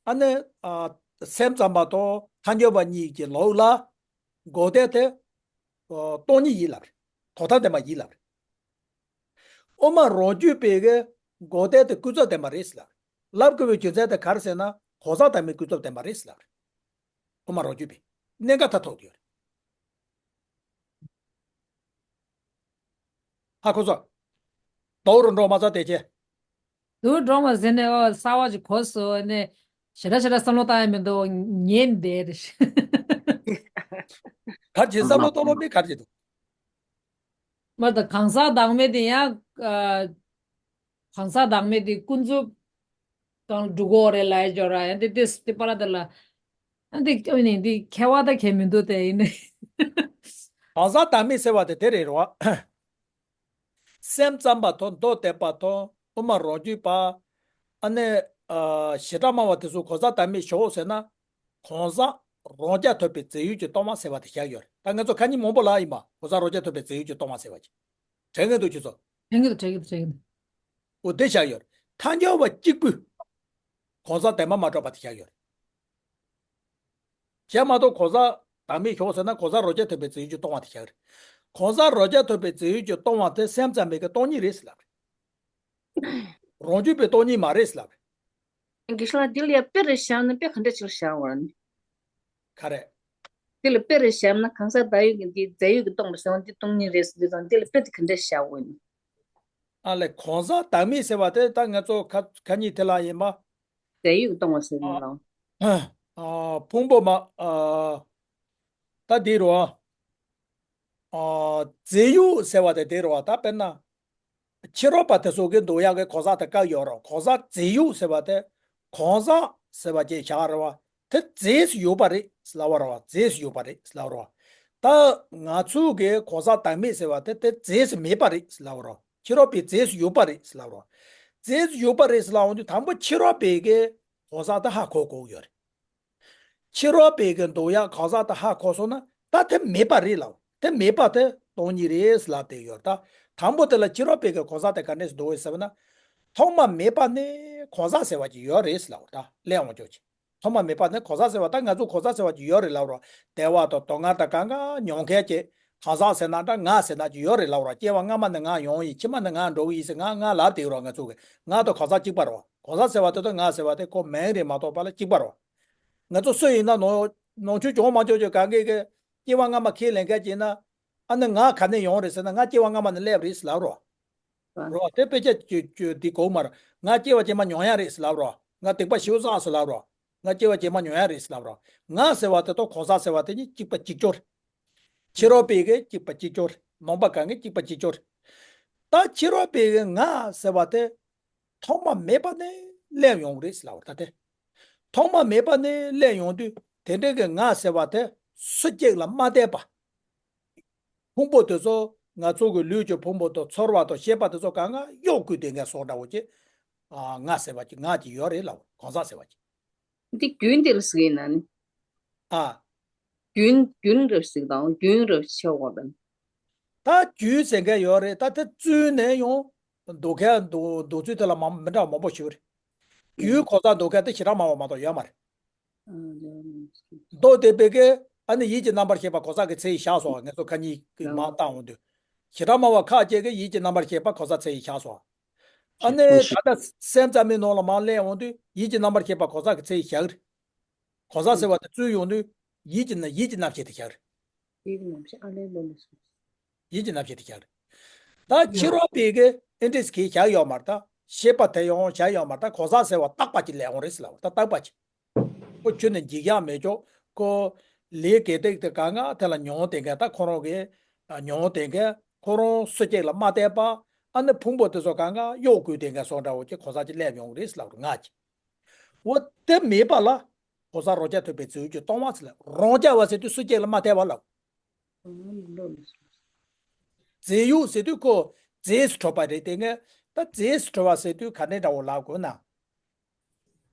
ཨ་ནི། ཨ། སེམས་ཙམ་པ་དང་ཐལ་འགྱུར་བ་གཉིས་ཀྱི་ལུགས་ལ། འགོག་བདེན་དེ། ཨ། སྟོང་ཉིད་ཡིན་ལབ་རེད། ཐོག་མཐའ་བདེན་པ་ཡིན་ལབ་རེད། དབུ་མ་རང་རྒྱུད་པས་ཀྱི་འགོག་བདེན་དེ་ཀུན་རྫོབ་བདེན་པ་རེད་ཟེར་ལབ་རེད། ལབ་དགོས་པའི་རྒྱུ་མཚན་དེ་ག་རེ་ཟེར་ན། གང་ཟག་བདག་མེད་ཀུན་རྫོབ་བདེན་པ་རེད་ཟེར་ལབ་རེད། དབུ་མ་རང་རྒྱུད་པས་གནད་འགག་མཐའ་ཐུག་ཡོད་རེད། ཧ་གོ་སོང་། དོག་རུ་འགྲོ་མ་ཚར་དེ་ཆེ། དུ་འགྲོ་མ་ཟེར་ནས་ཨོ་གསར་བ་ཅིག་གོ་སོང་ནས། ཞེ་དྲག་ཞེ་དྲག་བསམ་བློ་བཏང་ཡ་མི་འདུག་ཉན་བསྡད་རེད། ག་རེ་བྱེད། བསམ་བློ་གཏོང་ལོ་མི་ག་རེ་བྱེད་འདུག་མ་ད་གང་ཟག་བདག་མེད་དེ་ཡང་། ཨ། གང་ཟག་བདག་མེད་དེ་ཀུན་རྫོབ་གང་འགྲོ་གོ་རེད་ལབ་ཡ་ཅོ་ར་ཡང་དེ་དེ་དེ་པ་ར་དེ་ལ། ཨ་འདི་ཨ་ནི་འདི་ཁྱད་པར་ད་གལ་མི་འདུག་དེ་ཡིན་ནའི། གང་ཟག་བདག་མེད་ཟེར་བ་དེ་དེ་རེད་རོ། སེམས་ཙམ་པ་དང་མདོ་སྡེ་པ་དང་དབུ་མ་རང་རྒྱུད་པ། ཨ་ནི། ཨ། བྱེ་བྲག་སྨྲ་བ་དེ་ཚོ་གང་ཟག་བདག་མེད་ཞོག་ཟེར་ན། གང་ཟག་རང་རྐྱ་ཐུབ་པའི་རྫས་ཡོད་ཀྱིས་སྟོང་པ་ཟེར་བ་དེ་བཞག་ཡོད་རེད། ད་ང་ཚོ་ཁ་ཉིན་མང་པོ་ལབ་ཡིན་པ། གང་ཟག་རང་རྐྱ་ཐུབ་པའི་རྫས་ཡོད་ཀྱིས་སྟོང་པ་ཟེར་བ་ཅིག་དྲན་གྱི་འདུག་ཁྱེད་ཚོ། དྲན་གྱི་འདུག་དྲན་གྱི་འདུག་དྲན་གྱི་འདུག་འོ་དེ་བཞག་ཡོད་རེད། ཐལ་འགྱུར་བ་གཅིག་པུས་གང་ཟག་བདེན་པར་མ་གྲུབ་པ་དེ་བཞག་ཡོད་རེད། བྱས་མ་གཏོགས་གང་ཟག་བདག་མེད་ཞོག་ཟེར་ན། གང་ཟག་རང་རྐྱ་ཐུབ་པའི་རྫས་ཡོད་ཀྱིས་སྟོང་པ་དེ་བཞག་རེད། གང་ཟག་རང་རྐྱ་ཐུབ་པའི་རྫས་ཡོད་ཀྱིས་སྟོང་པ་དེ་སེམས་ཙམ་པའི་གི་སྟོང་ཉིད་རེད་ཟེར་ལབ་རེད། རང་རྒྱུད་པའི་སྟོང་ཉིད་མ་རེད་ཟེར་ལབ་རེད། དགེ་བཤེས་ལགས་འདི་ལ་ཡ་དཔེ་རེ་བཞག་ན་དཔེ་ག་འདྲ་ཞིག་བཞག་དགོས་རེད། ག་རེ། འདི་ལ་དཔེ་རེ་བཞག་ན་གང་ཟག་བདག་ཡོད་ཀྱི་འདི་རྫས་ཡོད་ཀྱིས་སྟོང་པ་ཟེར་བ་འདི་སྟོང་ཉིད་རེད་ཟེར་དུས་ཙང་འདི་ལ་དཔེ་དེ་ག་འདྲ་བཞག་དགོས་ཡིན། ཨ་ལས། གང་ཟག་བདག་མེད་ཟེར་བ་དེ་ད་ང་ཚོ་ཁ་ཁ་ཉིན་དེ་ལ་ཡིན་པ། རྫས་ཡོད་ཀྱིས་སྟོང་པ་ཟེར་ནས་ལ། ཨ། ཕུང་པོ་མ། ཨ། ད་འདི་རོ། ཨ། རྫས་ཡོད་ཟེར་བ་དེ་དེ་རོ། ད་དཔེར་ན། ཕྱི་རོལ་པ་དེ་ཚོ་གིས་འདོད་ཡག་གི་གང་ཟག་དེ་བཀག་ཡོད་རོ། གང་ཟག་རྫས་ཡོད་ཟེར་བ་དེ། གང་ཟག་ཟེར་བ་ཅིག་བཞག་རེད་བ། དེ་རྫས་སུ་ཡོད་པ་རེད་ཟེར་ལབ་པ་རེད་བ། རྫས་སུ་ཡོད་པ་རེད་ཟེར་ལབ་པ་རེད་བ། ད་ང་ཚོ་གིས་གང་ཟག་བདག་མེད་ཟེར་བ་དེ་དེ་རྫས་སུ་མེད་པ་རེད་ཟེར་ལབ་པ་རེད་བ། ཕྱི་རོལ་པས་རྫས་སུ་ཡོད་པ་རེད་ཟེར་ལབ་པ་རེད་བ། རྫས་སུ་ཡོད་པ་རེད་ཟེར་ལབ་འོང་དུས་དང་པོ་ཕྱི་རོལ་པས་གི་གང་ཟག་དེ་ཧ་གོ་དགོས་ཡོད་རེད། ཕྱི་རོལ་པས་གི་འདོད་ཡག་གང་ཟག་དེ་ཧ་གོ་སོང་ན་ད་དེ་མེད་པ་རེད་ལབ། དེ་མེད་པ་དེ་སྟོང་ཉིད་རེད་ཟེར་ལབ་བསྡད་ཡོད་རེད། ད་དང་པོ་དེ་ལ་ཕྱི་རོལ་པས་གི་གང་ཟག་དེ་ག་འདྲས་སེ་འདོད་ཡོད་ཟེར་བ་ན། ཐོག་མ་མེད་པ་ནས་གང་ཟག་ཟེར་བ་ཅིག་ཡོད་རེད་ཟེར་ལབ། ད་ལན་འོང་ཆོག་ཅིག་ཐོག་མ་མེད་པ་ནས་གང་ཟག་ཟེར་བ། ད་ང་ཚོ་གང་ཟག་ཟེར་བ་ཅིག་ཡོད་རེད་ལབ་རོ། བདེ་བ་དང་སྡུག་བསྔལ་དང་གང་ག་མྱོང་མཁན་གྱི་གང་ཟག་ཟེར་ན་འདྲ། ང་ཟེར་ན་ཅིག་ཡོད་རེད་ལབ་རོ། སྐྱེ་བ་སྔ་མ་ནས་ང་ཡོང་ཡིན། ཕྱི་མ་ནས་ང་འགྲོ་གི་ཡིན་ཟེར་ང་ང་ལབ་བསྡད་ཡོད་རོ། ང་ཚོ་གི་ང་དང་གང་ཟག་གཅིག་པ་རོ། གང་ཟག་ཟེར་བ་དེ་དང་ང་ཟེར་བ་དེ་ཁོ་མིང་རེད་མ་གཏོགས་པ་ལ་གཅིག་པ་རོ། ང་ཚོ་སུ་ཡིན་ན་ནོར་ནོར་འཁྲུལ་བྱུང་མ་བྱུང་ཅིག་གང་གི་གི་སྐྱེ་བ་སྔ་མ་ཁས་ལེན་མཁན་གྱིས་ན། ཨ་ནི་ང་ག་ནས་ཡོང་རེད་ཟེར་ན། ང་སྐྱེ་བ་སྔ་མ་ནས་སླེབས་རེད་ཟེར་ལབ་རོ། རོ། དེ་དཔེ་ཆ་ཅོ་ཅོ་འདི་གོ་མ་ར། ང་སྐྱེ་བ་རྗེས་མ་མྱོང་ཡ་རེད་ཟེར་ལབ་རོ། ང་སྡིག་པ་ཞེ་པོ་བསགས་ཟེར་ལབ་རོ། ང་སྐྱེ་བ་རྗེས་མ་མྱོང་ཡ་རེད་ཟེར་ལབ་རོ། ང་ཟེར་བ་དེ་དང་གང་ཟག་ཟེར་བ་དེ་གཉིས་གཅིག་པ་གཅིག་རྐྱང་རེད། ཕྱི་རོལ་པས་གི་གཅིག་པ་གཅིག་རྐྱང་རེད། ནང་པ་གང་གི་གཅིག་པ་གཅིག་རྐྱང་རེད། ད་ཕྱི་རོལ་པའི་གི་ང་ཟེར་བ་དེ་ཐོག་མ་མེད་པ་ནས་སླེབས་ཡོང་རེད་ཟེར་ལབ་པ་ད་དེ། ཐོག་མ་མེད་པ་ནས་སླེབས་ཡོང་དུས་དེ་འདྲའི་གི་ང་ཟེར་བ་དེ་སུ་གཅིག་ལ་མ་བལྟས་པ། ཕུང་པོ་དེ་ཚོ་ང་ཚོ་གི་ལུས་ཀྱི་ཕུང་པོ་དང་ཚོར་བ་དང་ཤེས་པ་དེ་ཚོ་གང་ག་གཡོག་བཀོལ་དེ་ངས་སོགས་འདྲ་བོ་ཅིག་ང་ཟེར་བ་ཅིག་ང་ཅིག་ཡོད་རེད་ལབ་གང་ཟག་ཟེར་བ་ཅིག་འདི་རྒྱུན་འདི་ལ་ཟེར་ཡིན་ན་ནི། ཨ། རྒྱུན་རྒྱུན་རབ་ཟེར་དང་རྒྱུན་རབ་ཆེ་བ་དང་། ད་རྒྱུན་ཟེར་མཁན་ཡོད་རེད། ད་དེ་བཙུན་ནས་ཡང་འདུག་མཁན་འདུག་འདུག་ཚུལ་དེ་ལ་མ་མི་འདྲ་བ་མང་པོ་ཞིག་རེད། རྒྱུན་གོ་ས་འདུག་མཁན་དེ་ཞེ་དྲག་མང་བ་མ་གཏོགས་ཡོད་མ་རེད། མདོ་སྡེ་པའི་གི་ཨ་ནི་ཡིད་ཀྱི་རྣམ་པར་ཤེས་པ་གོ་ས་གི་མཚན་ཉིད་བཞག་སོང་བ། ངེད་ཚོ་ཁ་ཉིན་གི་མ་བཏང་འོང་དུས། ཞེ་དྲག་མང་བ་ཁག་ཅིག་གི་ཡིད་ཀྱི་རྣམ་པར་ཤེས་པ་གོ་ས་མཚན་ཉིད་བཞག་སོང་བ། ཨ་ནི་ད་ལྟ་སེམས་ཙམ་པའི་ནང་ལ་མར་སླེབས་འོང་དུས་ཡིད་ཀྱི་རྣམ་པར་ཤེས་པ་གོ་ས་གི་མཚན་ཉིད་བཞག་གི་རེད། གོ་ས་ཟེར་བ་དེ་བཙུན་ཡོང་དུས་ཡིད་ཀྱི་ན་ཡིད་ཀྱི་རྣམ་ཤེས་དེ་བཞག་རེད། ཡིད་ཀྱི་རྣམ་ཤེས་ཨ་ལས་ལོ་ལོ་སོ། ཡིད་ཀྱི་རྣམ་ཤེས་དེ་བཞག་རེད། ད་ཕྱི་རོལ་པའི་གི་ཨེ་འདྲས་གི་བཞག་ཡོད་མ་རེད། ད་ཤེས་པ་དེ་ཡང་བཞག་ཡོད་མ་རེད། ད་གོ་ས་ཟེར་བ་རྟག་པ་ཅིག་ལས་འོང་རེད་ཟེར་ལབ་པ་ད་རྟག་པ་ཅིག་ཁོ་ཁྱོད་ནི་འཇིགས་ཡག་མེད་ཅོག་ཁོ་ལས་དགེ་སྡིག་དེ་གང་ག་དེ་ལ་མྱོང་དེ་ག་ད་ཁོ་རང་གི་མྱོང་དེ་ག་ཁོ་རང་སུ་གཅིག་ལ་མ་བལྟས་པ། ཨ་ནི་ཕུང་པོ་དེ་ཚོ་གང་ག་གཡོག་བཀོལ་དེ་ག་སོགས་འདྲ་བོ་ཅིག་གོ་ས་ཅིག་སླེབས་ཡོང་རེད་ཟེར་ལབ་རེད་ང་ཅིག་འོ་དེ་མེད་པ་ལ་གོ་ས་རང་རྐྱ་ཐུབ་པའི་རྫས་ཡུལ་གྱི་སྟོང་པ་ཟེར་ལ་རང་རྐྱ་བ་ཟེར་དུས་སུ་སྐྱེ་ལ་མ་ཐལ་བ་ལ། རྫས་ཡུལ་ཟེར་དུས་ཁོ་རྫས་སུ་གྲུབ་པ་རེད་དེ་ངས་ད་རྫས་སུ་གྲུབ་པ་ཟེར་དུས་ག་འདྲས་འདྲ་བོ་ལབ་དགོས་ན།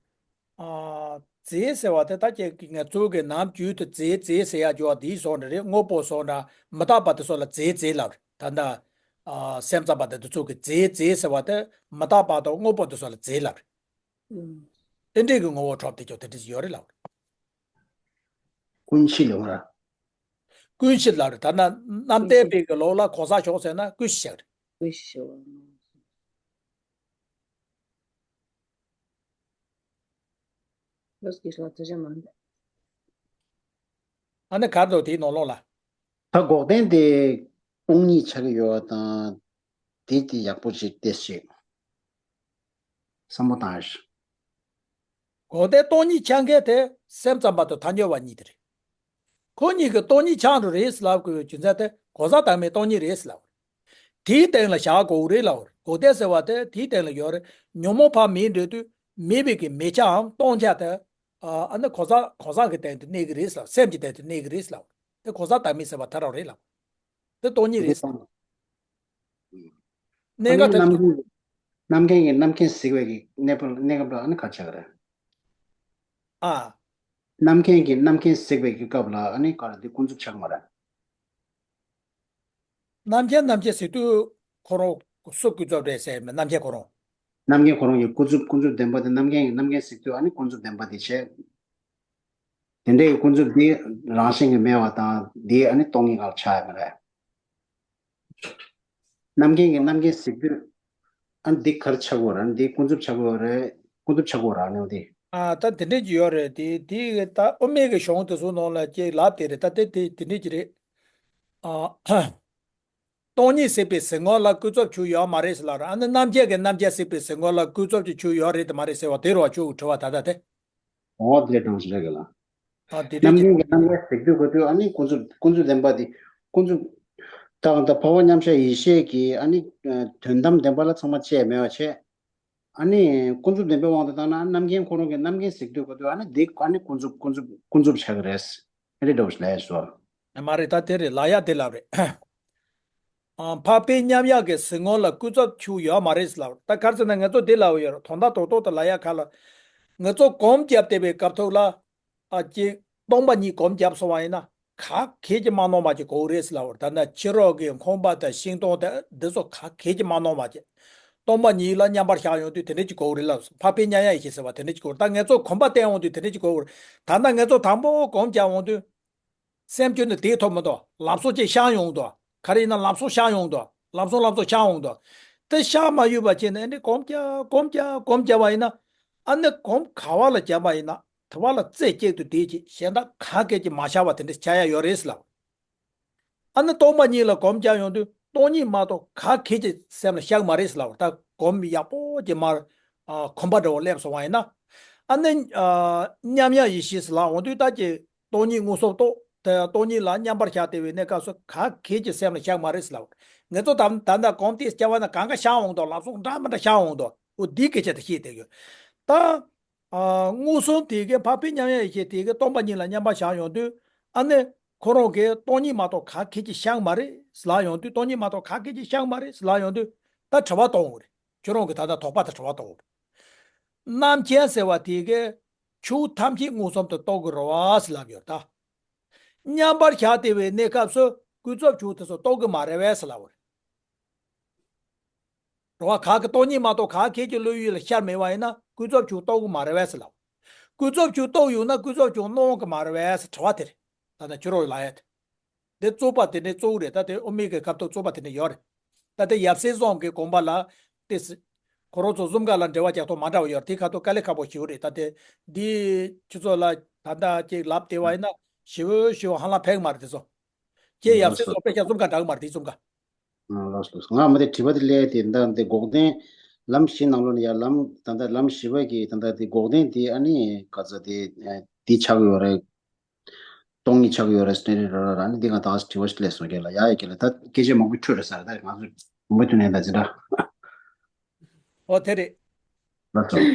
རྫས་ཟེར་བ་དེ་ད་ཀྱེ་ང་ཚོ་གི་ནམ་རྒྱུན་དུ་རྫས་རྫས་ཟེར་ཡག་ཅོག་འདི་སོགས་འདྲ་རེད། དངོས་པོ་སོགས་འདྲ་མི་རྟག་པ་དེ་སོགས་ལ་རྫས་རྫས་ལབ་རེད། ད་ལྟ་སེམས་ཙམ་པ་དེ་དེ་ཚོ་གི་རྫས་རྫས་ཟེར་བ་དེ་མི་རྟག་པ་དང་དངོས་པོ་དེ་སོགས་ལ་རྫས་ལབ་རེད། དེ་འདྲས་ཀྱི་ངོ་བོ་གྲུབ་དེ་ཀྱང་དེ་འདྲས་ཡོད་རེད་ལབ་རེད། ཀུན་གཞི་ལབ་ར། ཀུན་གཞི་ལབ་རེད། ད་ན་རྣམ་བདེན་པའི་གི་ལོག་ལ་གོ་ས་ཤོག་ཟེར་ན་ཀུན་གཞི་བཞག་རེད། ཀུན་གཞི་བཞག་རེད། ལོས་ཀྱི་ཤོག་ཚོད་ཆ་མ་འདུག་ཨ་ནི་གར་དོ་དེའི་ནང་ལོག་ལ། ད་འགོག་བདེན་དེ་སྟོང་ཉིད་ཆགས་ཀྱི་ཡོད་པ་དང་། དེ་དེ་ཡག་པོ་ཞིག་བལྟས་ཤིག་བསམ་བློ་བཏང་ཡ་ཞིག་འགོག་བདེན་སྟོང་ཉིད་ཆགས་མཁན་དེ་སེམས་ཙམ་པ་དང་ཐལ་འགྱུར་བ་གཉིས་དེ་རེད། ཁོ་གཉིས་ཀྱི་སྟོང་ཉིད་ཆགས་འགྲོ་རེད་ལབ་དགོས་པའི་རྒྱུ་མཚན་དེ་གོ་ས་བདག་མེད་སྟོང་ཉིད་རེད་ལབ། དེའི་སྟེང་ལ་བཞག་དགོས་རེད་ལབ། འགོག་བདེན་ཟེར་བ་དེ་དེའི་སྟེང་ལ་ཡོད་རེད། ཉོན་མོངས་པ་མེད་འགྲོ་དུས་མེད་པའི་གི་མེད་ཆའམ་སྟོང་ཆ་དེ། ཨ་ནི་གོ་ས་གོ་ས་གི་སྟེང་དུ་གནས་ཀྱི་རེད་ལབ། སེམས་ཀྱི་སྟེང་དུ་གནས་ཀྱི་རེད་ལབ། དེ་གོ་ས་བདག་མེད་ཟེར་བ་དེ་རང་རེད་ལབ། དེ་སྟོང་ཉིད་རེད་ཟེར། གནས་ཨ་ནི་སྐབས་རྣམ་དེ་མཁྱེན་རྣམ་མཁྱེན་གྱི་རྣམ་མཁྱེན་གཟིགས་པའི་གི་གནས་པ་གནས་སྐབས་ལ་ཨ་ནི་ག་ཆགས་རེད། ཨ། རྣམ་མཁྱེན་གྱི་རྣམ་མཁྱེན་གཟིགས་པའི་གི་སྐབས་ལ་ཨ་ནི་ག་རེ་འདི་ཀུན་རྫོབ་ཆགས་མ་རེད། རྣམ་མཁྱེན་རྣམ་མཁྱེན་གཟིགས་དུས་ཁོ་རང་སུ་ཀུན་རྫོབ་རེད་ཟེར་མེད། རྣམ་མཁྱེན་ཁོ་རང་། རྣམ་མཁྱེན་ཁོ་རང་གི་ཀུན་རྫོབ་ཀུན་རྫོབ་བདེན་པ་དེ་རྣམ་མཁྱེན་གྱི་རྣམ་མཁྱེན་གཟིགས་དུས་ཨ་ནི་ཀུན་རྫོབ་བདེན་པ་དེ་བྱས། དེ་འདྲའི་ཀུན་རྫོབ་འདི་རང་བཞིན་གྱིས་མེད་པ་དང་འདི་ཨ་ནི་སྟོང་ཉིད་ལ་ཆགས་ཡོད་མ་རེད། རྣམ་མཁྱེན་གྱི་རྣམ་མཁྱེན་གཟིགས་དུས་ཨ་ནི་འདི་ག་རེ་ཆགས་ཀྱི་ཡོད་རེད། འདི་ཀུན་རྫོབ་ཆགས་ཀྱི་ཡོད་རེད། ཀུན་རྫོབ་ཆགས་ཀྱི་ཡོད་རེད་ཨ་ནི་འདི། ཨ་ད་དེ་འདྲས་ཀྱི་ཡོད་རེད། དེ་དེ་ད་དབུ་མའི་གི་གཞུང་དེ་ཚོ་ནང་ལ་ཅིག་ལབ་དེ་རེད། ད་དེ་དེ་དེ་འདྲས་ཀྱི་རེད། ཨ། སྟོང་ཉིད་གཟིགས་པའི་གཟིགས་ངོ་ལ་ཀུན་རྫོབ་ཆགས་ཡོད་མ་རེད་ཟེར་ལབ་ར། ཨ་ནི་རྣམ་མཁྱེན་གྱི་རྣམ་མཁྱེན་གཟིགས་པའི་གཟིགས་ངོ་ལ་ཀུན་རྫོབ་ཀྱི་ཆགས་ཡོད་རེད་དེ་མ་རེད་ཟེར་བ་དེ་རེད་བ། ཁྱོད་ཀྱི་དྲི་བ་ད་ལྟ་དེ། འོ་དེ་དྲང་ཞིག་རེད་གི་ལ། ཨ་དེ་འདྲ་རྣམ་ཅིག་མཁྱེན་གྱི་རྣམ་མཁྱེན་གཟིགས་དུས་གོ་དུས་ཨ་ནི་ཀུན་རྫོབ་ཀུན་རྫོབ་བདེན་པ་དེ་ཀུན་རྫོབ་དང་ད་འཕགས་པ་མཉམ་གཞག་ཡེ་ཤེས་ཀྱི་ཨ་ནི་དོན་དམ་བདེན་པ་ལ་ཚང་མ་དཔྱད་མེད་པ་བྱས། ཨ་ནི་ཀུན་རྫོབ་བདེན་པའི་དབང་དུ་བཏང་ན་རྣམ་མཁྱེན་ཁོ་རང་གི་རྣམ་མཁྱེན་གཟིགས་དུས་གོ་དུས་ཨ་ནི་དེ་ཨ་ནི་ཀུན་རྫོབ་ཀུན་རྫོབ་ཀུན་རྫོབ་ཆགས་ཀྱི་རེད། ཨ་རེ་འགྲོ་ལས་སོ། མ་རེད། ད་དེ་རེད་ལ་ཡ་དེ་ལབ་རེད། ཨ། འཕགས་པའི་མཉམ་གཞག་གི་གཟིགས་ངོ་ལ་ཀུན་རྫོབ་ཆགས་ཡོད་མ་རེད་ལབ། ད་ག་རེ་ཟེར་ན་ང་ཚོ་དེ་ལབ་ཡོད་རེད། དོན་དག་རྡོག་རྡོག་ཏུ་ལ་ཡ་ཁ་ལ། ང་ཚོ་སྒོམ་བརྒྱབ་བསྡད་པའི་སྐབས་ཐོག་ལ། ཨ་ཅེ། སྟོང་པ་ཉིད་སྒོམ་བརྒྱབ་སོང་བ་ཡིན་ན། ག་གེ་ཅིག་མ་ནོར་བ་ཅིག་དགོས་རེད་ལབ། ད་ནི་ཕྱི་རོལ་གྱི་ཁང་པ་དང་ཤིང་སྡོང་དང་འདི་ཚོ་ག་གེ་ཅིག་མ་ནོར་བ་ཅིག་སྟོང་པ་ཉིད་ལ་མཉམ་པར་བཞག་ཡོང་དུས་དེ་འདྲ་ཅིག་དགོས་རེད་ལབ། འཕགས་པའི་མཉམ་གཞག་ཡེ་ཤེས་ཟེར་བ་དེ་འདྲ་ཅིག་དགོས་རེད། ད་ང་ཚོ་གོམ་པ་བསྟན་འོང་དུས་དེ་འདྲ་ཅིག་དགོས་རེད། ད་ལྟ་ང་ཚོ་དང་པོ་སྒོམ་རྒྱག་འོང་དུས། སེམས་རྒྱུད་ནི་དེའི་ཐོག་མི་འདུག་ལམ་སང་ཅིག་བཤང་ཡོང་འདུག་ག་རེ་ཡིན་ན་ལམ་སང་བཤང་ཡོང་འདུག་ལམ་སང་ལམ་སང་བཤང་ཡོང་འདུག་དེ་བཤང་མ་ཡོད་པ་བྱས་ནས་ཨ་ནི་སྒོམ་རྒྱག་སྒོམ་རྒྱག་སྒོམ་རྒྱག་པ་ཡིན་ན། ཨ་ནི་སྒོམ་ག་བ་ལ་བརྒྱབ་པ་ཡིན་ན་དེ་བ་ལ་རྩེ་གཅིག་ཏུ་བསྡད་ཅིག་གཞན་དག་ག་གེ་ཅིག་མ་བཞག་པ་དེ་འདྲ་ཆགས་ཡ་ཡོད་རེད་ལབ། ཨ་ནི་སྟོང་པ་ཉིད་ལ་སྒོམ་རྒྱག་ཡོང་དུས་སྟོང་ཉིད་མ་གཏོགས་ག་གེ་ཅིག་སེམས་ལ་ཤར་མ་རེད་ལབ། ད་སྒོམ་ཡག་པོ་ཅིག་མར་ཨ་གོམ་པ་འདྲ་བོ་སླེབས་སོང་བ་ཡིན་ན། ཨ་ནི་ཨ་མཉམ་གཞག་ཡེ་ཤེས་ལ་འོང་དུས་ད་ཀྱི་སྟོང་ཉིད་མངོན་སུམ་རྟོགས། དེ་སྟོང་ཉིད་ལ་མཉམ་པར་བཞག་བསྡད་པའི་གནས་སྐབས་སུ་ག་གེ་ཅིག་སེམས་ལ་ཤར་མ་རེད་ལབ། ངེད་ཚོ་ད་ད་ལྟ་གོམས་ཏེ་སྐྱ་བ་ན་གང་ག་ཤང་འོང་དོ། ལམ་སང་འདྲ་མི་འདྲ་ཤང་འོང་དོ། འོ་འདི་སྐད་ཆ་དེ་བཤད་དེ་ཡོད། ད་ཨ་མངོན་སུམ་དེ་གའི་འཕགས་པའི་མཉམ་ཡ་ཡེ་ཤེས་དེ་གའི་སྟོང་པ་ཉིད་ལ་མཉམ་པར་བཞག་ཡོང་དུས། ཨ་ནི་ཁོ་རང་གིས་སྟོང་ཉིད་མ་གཏོགས་ག་གེ་ཅིག་ཤང་མ་རེད་ཟེར་ལབ་ཡོང་དུས། སྟོང་ཉིད་མ་གཏོགས་ག་གེ་ཅིག་ཤང་མ་རེད་ཟེར་ལབ་ཡོང་དུས། ད་དྲི་བ་གཏོང་དགོས་རེད། ཁྱོད་རང་གིས་ད་ལྟ་དོགས་པ་དང་དྲི་བ་གཏོང་དགོས་རེད། རྣམ་མཁྱེན་ཟེར་བ་དེ་གའི་ཆོས་ཐམས་ཅད་མངོན་སུམ་དུ་རྟོགས་དགོས་རེད་བ་ཟེར་ལབ་ཡོད་ད། མཉམ་པར་བཞག་བསྡད་པའི་གནས་སྐབས་སུ་ཀུན་རྫོབ་ཆོས་དེ་ཚོ་རྟོགས་ཀྱི་མ་རེད་པས་ཟེར་ལབ་པ་རེད། རེད་བ། ག་གི་སྟོང་ཉིད་མ་གཏོགས་ག་གེ་ཅིག་བློ་ཡུལ་ལ་ཤར་མེད་པ་ཡིན་ན་ཀུན་རྫོབ་ཆོས་རྟོགས་ཀྱི་མ་རེད་པས་ཟེར་ལབ་པ། ཀུན་རྫོབ་ཆོས་རྟོགས་ཡོང་ན་ཀུན་རྫོབ་ཆོས་སྣང་གི་མ་རེད་པས་ཟེར་དྲི་བ་དེ་རེད། ད་ལྟ་ཁྱོད་རང་ལ་ཡ་དེ། འདི་རྩོད་པ་དེ་ནས་གཙོ་བོ་རེད། ད་དེ་དབུ་མའི་གི་སྐབས་ཐོག་རྩོད་པ་དེ་ནས་ཡོད་རེད། ད་དེ་ཡབ་སྲས་བཟང་གི་དགོངས་པ་ལ་ཏོག་ཙམ། ཁོ་རང་ཚོ་བཟུམ་ག་ལ་འབྲེལ་བ་རྒྱག་ཐོག་མ་འདྲ་བ་ཡོད་རེད། དེ་ཁ་ཐོག་དཀའ་ལས་ཁག་པོ་ཞེ་པོ་རེད། ད་དེ་འདི་ཁྱེད་ཚོ་ལ་ད་ལྟ་ཅིག་ལབ་བསྡད་པ་ཡིན་ན་ཞེ་པོ་ཞེ་པོ་ཧ་ལམ་ཕན་གི་མ་རེད། དེ་ཚོ་ཁྱེད་ཡབ་སྲས་ཚོ་དཔེ་ཆ་བཟུམ་ག་འདྲ་གི་མ་རེད། དེ་བཟུམ་ག། ལགས་སོ། ང་མ་དེ་དྲི་བ་དེ་སླེབས་ཏེ། ད་འདི་འགོག་བདེན་ལམ་བཞི་ནང་ལོགས་ནས་ཡ་ལམ་ད་ལྟ་ལམ་བཞི་པ་གི་ད་ལྟ་དེ་འགོག་བདེན་དེ་ཨ་ནི་ག་ཚོད་དེ་དེ་ཆགས་ཡོད་རེད། སྟོང་ཉིད་ཆགས་ཡོད་རེད་ཟེར་ནས་རེ་རེ་ར་ནི་འདི་ག་ད་དྲི་བ་ཞིག་སླེབས་སོང་རྒན་ལགས། ཡ་ཡ་རྒན་ལགས། ད་སྐད་ཆ་མང་པོ་འཕྲོས་རེད་ཟེར། ད་ང་ཚོ་མུ་མཐུད་ནས་ད་ཅི་འདྲ། ཨོ་དེ་རེད། ལགས་སོ།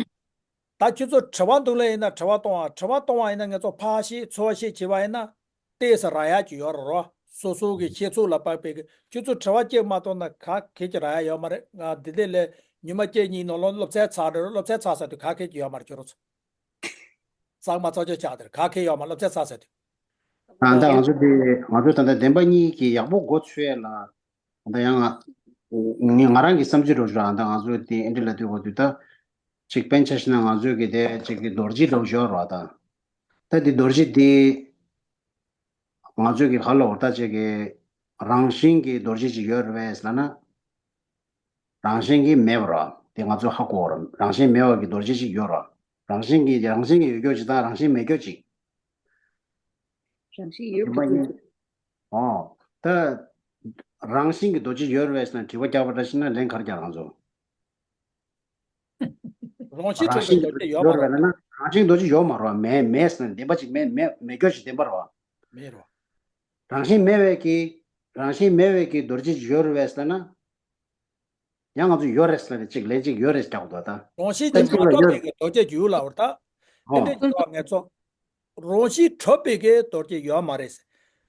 ད་ཁྱོད་ཚོ་དྲི་བ་འདུག་ལེ་ཡིན་ན་དྲི་བ་གཏོང་བ། དྲི་བ་གཏོང་བ་ཡིན་ན་ངེད་ཚོ་ཕར་བཤད་ཚུར་བཤད་བྱེད་པ་ཡིན་ན་ཏོག་ཙམ་རག་ཡག་ཅིག་ཡོད་རེད་རོ། སོ་སོ་གི་ཤེས་ཚོད་ལ་དཔག་པའི་གི་ཁྱོད་ཚོ་དྲི་བ་གཅིག་མ་གཏོང་ན་ག་གེ་ཅིག་རག་ཡག་ཡོད་མ་རེད། ང་འདི་འདྲ་ལས་ཉི་མ་གཅིག་གཉིས་ནང་ལོགས་སློབ་ཚན་ཚར་རེད་རོ། སློབ་ཚན་ཚར་ཟེར་དུས་ག་གེ་ཅིག་ཡོད་མ་རེད། ཁྱོད་རང་ཚོ་གཙང་མ་གཙང་ཆོག་ཆགས་དེར་ག་གེ་ཡོད་མ། སློབ་ཚན་ཚར་ཟེར་དུས། ད་ལྟ་ང་ཚོ་དེ་ང་ཚོ་ད་ལྟ་བདེན་པ་གཉིས་ཀྱི་ཡག་པོ་མགོ་ཚོས་ལ། ད་ཡང་ང་ང་རང་གི་བསམ་ཚུལ་འགྲོ་ཞུ་ར། ད་ང་ཚོ་དེ་ཨེ་འདྲ་ལ་ལྟོས་གོ་དུས་ད་ཅིག་དཔེར་ན་ཆ་བཞག་ན་ང་ཚོ་གི་དེ་ཅིག་གི་རྡོ་རྗེ་འགྲོ་ཞོར་བ་ད། ད་དེ་རྡོ་རྗེ་དེ་ང་ཚོ་གི་ག་ལ་འོ་ད་ཅིག་གི་རང་བཞིན་གྱི་རྡོ་རྗེ་ཅིག་ཡོད་རེད་པས་ལབ་ན། རང་བཞིན་གྱིས་མེད་པ་རེད་བ། དེ་ང་ཚོ་ཧ་གོ་བ་རེད། རང་བཞིན་མེད་པ་གི་རྡོ་རྗེ་ཅིག་ཡོད་རེད་བ། རང་བཞིན་གྱིས་རང་བཞིན་གྱིས་ཡོད་རྒྱུ་ཅིག་དང་རང་བཞིན་མེད་རྒྱུ་ཅིག། རང་བཞིན་ཡོད་རྒྱུ་ཅིག། ཨོ། ད་རང་བཞིན་གྱི་རྡོ་རྗེ་ཡོད་རེད་པས་ཟེར་ན་དྲི་བ་རྒྱག་པ་འདྲ་ཞིག་ན་ལན་ག་རེ་རྒྱག་རང་ཚོ། རང་བཞིན་རང་གྲུབ་པའི་བཞིན་གྱི་རྡོ་རྗེ་ཡོད་མ་ཡོད་རེད་རེད་པས་ན། རང་བཞིན་རྡོ་རྗེ་ཡོད་མ་རེད་བ། མེད་མེད་ཟེར་ན་བདེན་པ་ཅིག་མེད་མེད་མེད་རྒྱུ་ཅིག་བདེན་པ་རེད་བ། མེད་རེད་བ། རང་བཞིན་མེད་པའི་གི་རང་བཞིན་མེད་པའི་གི་རྡོ་རྗེ་ཡོད་རེད་པས་ཟེར་ན། ཡང་ང་ཚོ་ཡོད་རེད་ཟེར་ནས་གཅིག་ལན་གཅིག་ཡོད་རེད་རྒྱག་དགོས་ད། རང་བཞིན་གྱིས་མ་གཏོགས་པའི་གི་རྡོ་རྗེ་ཡོད་ལབ་པ་རེད་ད། དེ་འདྲ་ཅིག་ང་ཚོ་རང་བཞིན་གྲུབ་པའི་གི་རྡོ་རྗེ་ཡོད་མ་རེད།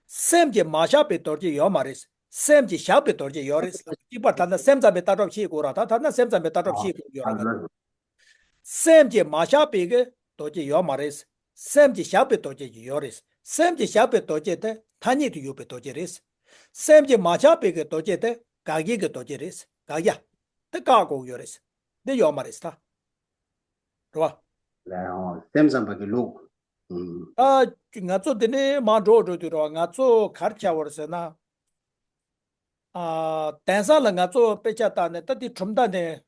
སེམས་ཀྱིས་མ་བཞག་པའི་རྡོ་རྗེ་ཡོད་མ་རེད། སེམས་ཀྱིས་བཞག་པའི་རྡོ་རྗེ་ཡོད་རེད། གཅིག་པར་ད་ལྟ་སེམས་ཙམ་པའི་ལྟ་གྲུབ་ཤེས་དགོས་ར། ད་ད་ལྟ་སེམས་ཙམ་པའི་ལྟ་གྲུབ་ཤེས་དགོས་ཡོད་ར། སེམས་ཀྱིས་མ་བཞག་པའི་གི་རྡོ་རྗེ་ཡོད་མ་རེད། སེམས་ཀྱིས་བཞག་པའི་རྡོ་རྗེ་ཡོད་རེད། སེམས་ཀྱིས་བཞག་པའི་རྡོ་རྗེ་དེ་ཐ་སྙད་དུ་ཡོད་པའི་རྡོ་རྗེ་རེད། སེམས་ཀྱིས་མ་བཞག་པའི་གི་རྡོ་རྗེ་དེ་དགག་བྱའི་གི་རྡོ་རྗེ་རེད། དགག་བྱ་དེ་བཀག་དགོས་ཀྱི་ཡོད་རེད། འདི་ཡོད་མ་རེད་ད། རེད་བ། ལགས་འོང་། སེམས་ཙམ་པ་གི་ལུགས། ཨུམ། ད་ང་ཚོ་འདི་ནས་མར་འགྲོ་འགྲོ་དུས་རེད་བ། ང་ཚོ་ག་རེ་བྱ་བ་རེད་ཟེར་ན། ཨ། དེང་སང་ལ་ང་ཚོ་དཔེ་ཆ་བལྟས་ནས། ད་འདི་གྲུབ་མཐའ་ནས་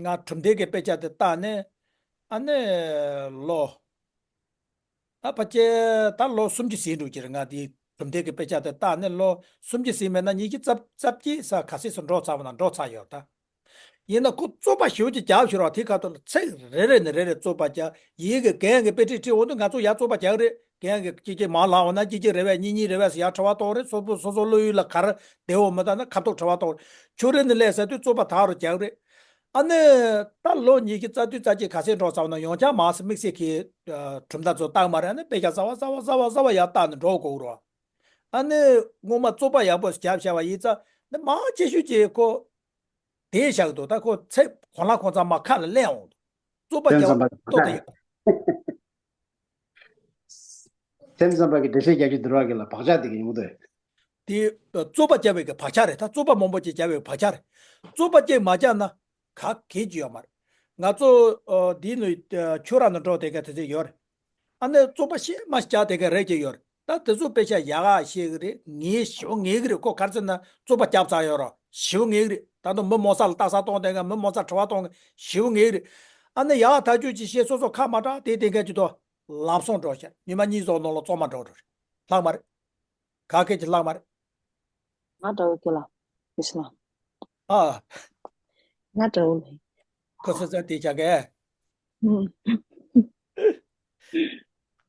ང་གྲུབ་མཐའི་གི་དཔེ་ཆ་དེ་བལྟས་ནས། ཨ་ནི་ལོ། ད་ཕལ་ཆེར་ད་ལོ་སུམ་ཅུ་ཟིན་འགྲོ་གི་རེད། ང་འདི་གྲུབ་མཐའི་གི་དཔེ་ཆ་དེ་བལྟས་ནས་ལོ་སུམ་ཅུ་ཟིན་མེད་ན། ཉི་ཤུ་རྩ་རྩ་གཅིག་ཙམ་ག་ཚོད་ཙམ་འགྲོ་ཚར་བ་ན་འགྲོ་ཚར་ཡོད་ད། ཡིན་ན་ཁོ་རྩོད་པ་ཞེ་པོ་ཅིག་རྒྱབ་ཤོར་བ་དེ་ཁ་ཐོག་ལ་ཚིག་རེ་རེ་ནས་རེ་རེ་རྩོད་པ་རྒྱབ། ཡིན་གྱི་རྒན་གྱིས་དཔེ་ཁྲིད་ཁྲིད་འོང་དུས་ང་ཚོ་ཡར་རྩོད་པ་རྒྱག་གི་རེད། རྒན་གྱིས་གཅིག་གཅིག་མར་ལབ་འོང་ན་གཅིག་གཅིག་རེད་པས། གཉིས་གཉིས་རེད་པས་ཟེར་ཡར་དྲི་བ་གཏོང་རེད། སོ་སོ་སོ་སོ་བློ་ཡུལ་ལ་ག་རེ་བདེ་པོ་མི་འདུག་ན་ཁ་ཐོག་དྲི་བ་གཏོང་རེད། ཕྱོགས་རེ་ནས་སླེབས་ཟེར་དུས་རྩོད་པ་ད་རུ་རྒྱག་གི་རེད། ཨ་ནི་ད་ལོ་ཉི་ཤུ་རྩ་བདུན་རྩ་གཅིག་ག་ཚོད་འགྲོ་ཚར་བ་ན་ཡོངས་ཁྱབ་མར་དམིགས་བསལ་གྱི་གྲུབ་མཐའ་ཚོ་བཏང་མ་རེད། ཨ་ནི་དཔེ་ཆ་གསར་པ་གསར་པ་གསར་པ་གསར་པ་ཡར་བཏང་ནས་འགྲོ་དགོས་ཀྱི་རེད་བ། ཨ་ནི་སྔོན་མ་རྩོད་པ་ཡག་པོ་ཞིག་རྒྱབ་བཞག་པ་ཡིན་ཙང་ནི་མང་ཆེ་ཤོས་ཀྱིས་ཁོ་དེ་བཞག་འདུག་ད་ཁོ་ཚེ་གང་ལ་གང་འཚམ་མར་ཁ་ལ་ལེན་འོང་འདུག་རྩོད་པ་སེམས་རྒྱག་ཙམ་པ་ཏོག་ཙམ་ཡོད། སེམས་ཙམ་པ་གི་འགྲེལ་བཤད་རྒྱག་རྒྱུ་འདུལ་བ་གི་ལ་བག་ཆགས་དེ་གི་ཡོང་གི་འདུག་དེ་རྩོད་པ་རྒྱབ་པའི་གི་བག་ཆགས་རེད། ད་རྩོད་པ་མང་པོ་ཅིག་རྒྱབ་པའི་བག་ཆགས་རེད། རྩོད་པ་ཅིག་མ་རྒྱབ་ན་ག་གེ་ཅིག་ཡོད་མ་རེད། ང་ཚོ་འདི་ནས་ཆོས་ར་ནས་འགྲོ་དེ་ག་དེ་ཚོ་ཡོད་རེད། ཨ་ནི་རྩོད་པ་ཤེས་མ་རྒྱག་དེ་ག་རེད་ཀྱི་ཡོད་རེད། ད་དེ་ཚོ་དཔེ་ཆ་ཡག་ག་ཤེས་གི་རེད། ངེས་ཞེ་པོ་ངེས་གི་རེད། ཁོ་ག་རེ་ཟེར་ན་རྩོད་པ་རྒྱབ་ཚར་ཡོད་རེད། ཞེ་པོ་ངེས་གི་རེད། ད་དུང་མི་མང་ས་ལ་རྟགས་གསལ་གཏོང་དེ་ག་མི་མང་ས་དྲི་བ་གཏོང་གི་ཞེ་པོ་ངེས་གི་རེད། ཨ་ནི་ཡག་ཐག་ཆོད་ཅིག་ཤེས་སོ་སོ་ཁ་མ་གྲག་དེ་དེ་ག་ཅིག་ཏུ་ལམ་སང་འགྲོ་ཤག་ཉི་མ་གཉིས་ཙམ་ནང་ལ་རྩོད་མ་འགྲོ་འགྲོ་རེད། ལྷག་མ་རེད། ག་གེ་ཅིག་ལྷག་མ་རེད། ང་འདྲ་བོ་ཁྱེད་ལ། ཁྱེད་ལ། ཨ། ང་འདྲ་བོ་ལ། ཁོ་ཚོ་ཚོ་དེ་བྱ་གས། ཨུམ།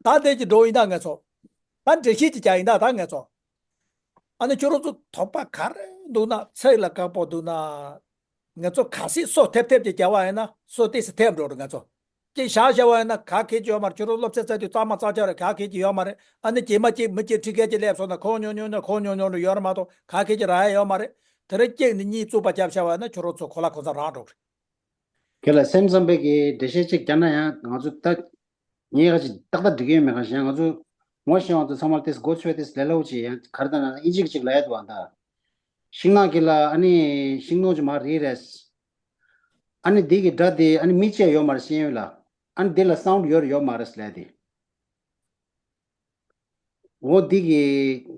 ད་དེ་ཅིག་འགྲོ་ཡིན་ད་ངས་ཚོ། ད་འགྲེལ་བཤད་ཅིག་བྱ་ཡིན་ད་ད་ངས་ཚོ། ཨ་ནི་ཁྱོད་རང་ཚོ་དོགས་པ་ག་རེ་འདུག་ན། ཚིག་ལ་དཀའ་པོ་འདུག་ན། ང་ཚོ་གལ་སྲིད་སོ་ཐེབས་ཐེབས་ཀྱི་རྒྱག་པ་ཡིན་ན་སོ་ཏོག་ཙམ་ཐེབས་འགྲོ་རེད། ང་ཚོ་ཅིག་བཞག་བཞག་པ་ཡིན་ན་ག་གེ་ཅིག་ཡོད་མ་རེད། ཁྱོད་རང་སློབ་ཚན་བཙལ་དུས་གཙང་མ་གཙང་རྐྱང་རེད། ག་གེ་ཅིག་ཡོད་མ་རེད། ཨ་ནི་རྗེས་མ་ཅིག་མི་གཅིག་ཁྲི་སྐད་ཅིག་སླེབས་སོང་ན་ཁོག་ཉོག་ཉོག་ཉོག་ཁོག་ཉོག་ཉོག་ཉོག་ཡོད་རེད་མ་གཏོགས་ག་གེ་ཅིག་རག་ཡ་ཡོད་མ་རེད། དེ་རིང་གཅིག་ནས་གཉིས་རྩུབ་པ་རྒྱབ་བཞག་པ་ཡིན་ན་ཁྱོད་རང་ཚོ་གོ་ལ་གོ་ཚ་རང་འགྲོ་རེད། ཁྱེད་ལ་སེམས་ཙམ་པའི་གི་འགྲེལ་བཤད་ཅིག་བརྒྱབ་ན་ཡང་ང་ཚོ་ད། ངས་ག་ཅིག་ཏག་ཏག་འགྲིག་གི་ཡོད་མེད་ག་ཞེ་ན། ང་ཚོ་ངོ་ཤེས་པ་ཚོ་ཚང་མ་ཏོག་ཙམ་མགོ་ཚོས་ཏོག་ཙམ་ལས་སླ་པོ་ཅིག་ཡང་ག་རེ་ལྟར་ན་ཨིན་ཇི་གི་ཅིག་ལབ་ཡ་འདུག་ཨ། ད་ཤིང་ནགས་ཀྱི་ལ་ཨ་ནི་ཤིང་ནགས་ཀྱི་མར་རིལ་རེད། ཨ་ནི་འདི་གི་སྒྲ་དེ་ཨ་ནི་མི་གཅིག་ཡོད་མ་རེད་ཤེས་ཡོད་ལ། ཨ་ནི་འདི་ལ་སའུན་ཌི་ཡོད་རེད་ཡོད་མ་རེད་ལབ་དེ། འོ་འདི་གི་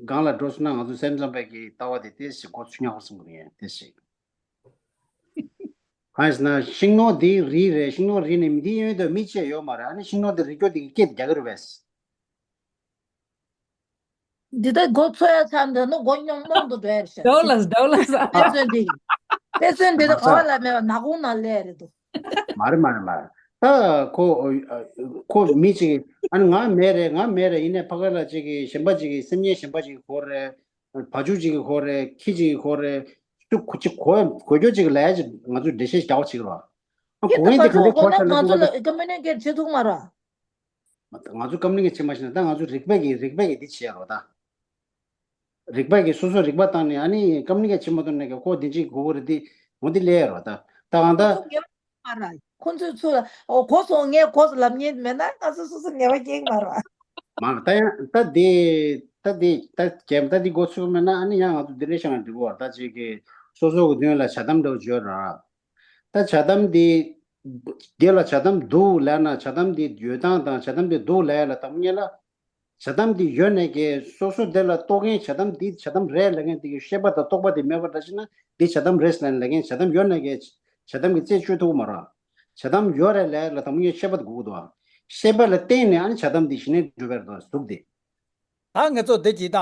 སྒང་ལ་འགྲོ་སོང་ན་ང་ཚོ་སེམས་ཙམ་པའི་གི་ལྟ་བ་དེ་ཏོག་ཙམ་མགོ་ཚོས་ཉག་པོ་སོང་གི་རེད། ཏོག་ཙམ། གང་ཡིན་ཟེར་ན་ཤིང་ནགས་འདི་རིལ་རེད། ཤིང་ནགས་རིལ་ནས་མི་འདི་ཡོད་དོ་མི་གཅིག་ཡོད་མ་རེད། ཨ་ནི་ཤིང་ནགས་འདི་རིལ་རྒྱུ་འདི་གི་སྐད་རྒྱག་གི་རེད་པས། འདི་ལྟར་མགོ་ཚོས་ཡ་ཚར་འདི་ནི་མགོ་རྨོངས་རྨོངས་དུ་འགྲོ་ཡ་རེད་ཤག་དེ་ཚོ་འདི་དཔེ་མཚོན་འདི་དཔེ་མཚོན་འདི་ད་ག་བ་ལ་མེད་པ་ནག་ཁུང་ནང་སླེབས་རེད་འདུག་མ་རེད་མ་རེད་མ་རེད། ད་ཁོ་ཁོ་མི་གཅིག་གིས་ཨ་ནི་ང་མེད་རེད་ང་མེད་རེད། ཡིན་ནའི་ཕ་ག་ལ་གཅིག་གིས་གཞན་པ་གཅིག་གིས་སེམས་ཉིད་གཞན་པ་གཅིག་གིས་གོ་རེད། བ་ཕྱུགས་གཅིག་གིས་གོ་རེད། ཁྱི་གཅིག་གིས་གོ་རེད། ཤུགས་གཅིག་གོ་གོ་རྒྱུ་གཅིག་ལས་ང་ཚོས་འགྲེལ་བཤད་རྒྱག་པ་བྱེད་ཀྱི་རེད། ཨ་གོ་མཁན་དེ་ག་འདྲས་གོ་ཤག་ལབ་ན་ང་ཚོ་ལ་ཀ་མུ་ནི་ཀེ་ཊི་བྱེད་ཐུབ་མ་རེད། ང་ཚོ་ཀ་མུ་ནི་ཀེ་ཊི་བྱེད་མ་ཤེས་ན་ད་ང་ཚོ་རིག་པ་གིས་རིག་པ་གིས་འདི་བྱེད་ཡ་རོགས་ད། རིག་པ་གིས་སོ་སོ་རིག་པ་བཏང་ནས་ཨ་ནི་ཀ་མུ་ནི་ཀེ་ཊི་བྱེད་མ་ཐུབ་ནས་ཀྱི་ཁོ་འདི་འདྲས་གོ་གི་རེད་དེ་འོ་འདི་ལས་ཡ་རོགས་ད། ད་གང་ད། ཁོ་ཚོ་ངེས་པ་མ་རེད། ཁོ་ཚོས་ཚུར་ལ་ཨོ་གོ་སོང་ངས་གོ་སོང་ལབ་མཁན་མེད་ན་ང་ཚོ་སོ་སོ་ངེས་པ་སྐྱེ་གི་མ་རེད། མ་ད་ཡང་ད་དེ་ད་དེ་ད་རྒྱབ་ད་དེ་གོ་ཚུལ་མེད་ན་ཨ་ནི་ཡང་ང་ཚོ་འདི་འདྲས་བྱས་ན་འགྲིག་གི་རེད། ད་ཅིག་གི་སོ་སོ་གི་མདུན་ལ་བྱ་དམ་འདྲ་བོ་བརྗོད་ར། ད་བྱ་དམ་འདི་འདི་ལ་བྱ་དམ་འདུག་ལབ་ན་བྱ་དམ་འདི་ཡོད་སྟངས་དང་བྱ་དམ་འདི་འདུག་ལབ་ཡ་ལ་དང་པོ་ཉིད་ལ། བྱ་དམ་འདི་ཡོད་ནས་ཀྱི་སོ་སོ་འདི་ལ་རྟོག་མཁན་བྱ་དམ་འདི་བྱ་དམ་རེད་ལབ་མཁན་འདི་གི་ཤེས་པ་དང་རྟོག་པ་དེ་མེད་པ་འདྲ་ཞིག་ན་འདི་བྱ་དམ་རེད་ཟེར་ནས་ལབ་མཁན་བྱ་དམ་ཡོད་ནས་ཀྱི་བྱ་དམ་གྱི་རྩད་གཅོད་ཐུབ་ཀྱི་མ་རེད། བྱ་དམ་ཡོད་རེད་ལབ་ཡ་ལ་དང་པོ་ཉིད་ཤེས་པ་དེ་དགོས་ཀྱི་འདུག་ཤེས་པ་ལ་བརྟེན་ནས་ཨ་ནི་བྱ་དམ་འདི་གཞི་ནས་གྲུབ་པ་རེད་འདུག་ཟེར་དེ། ད་ངེད་ཚོ་འདི་ཇི་ལྟ།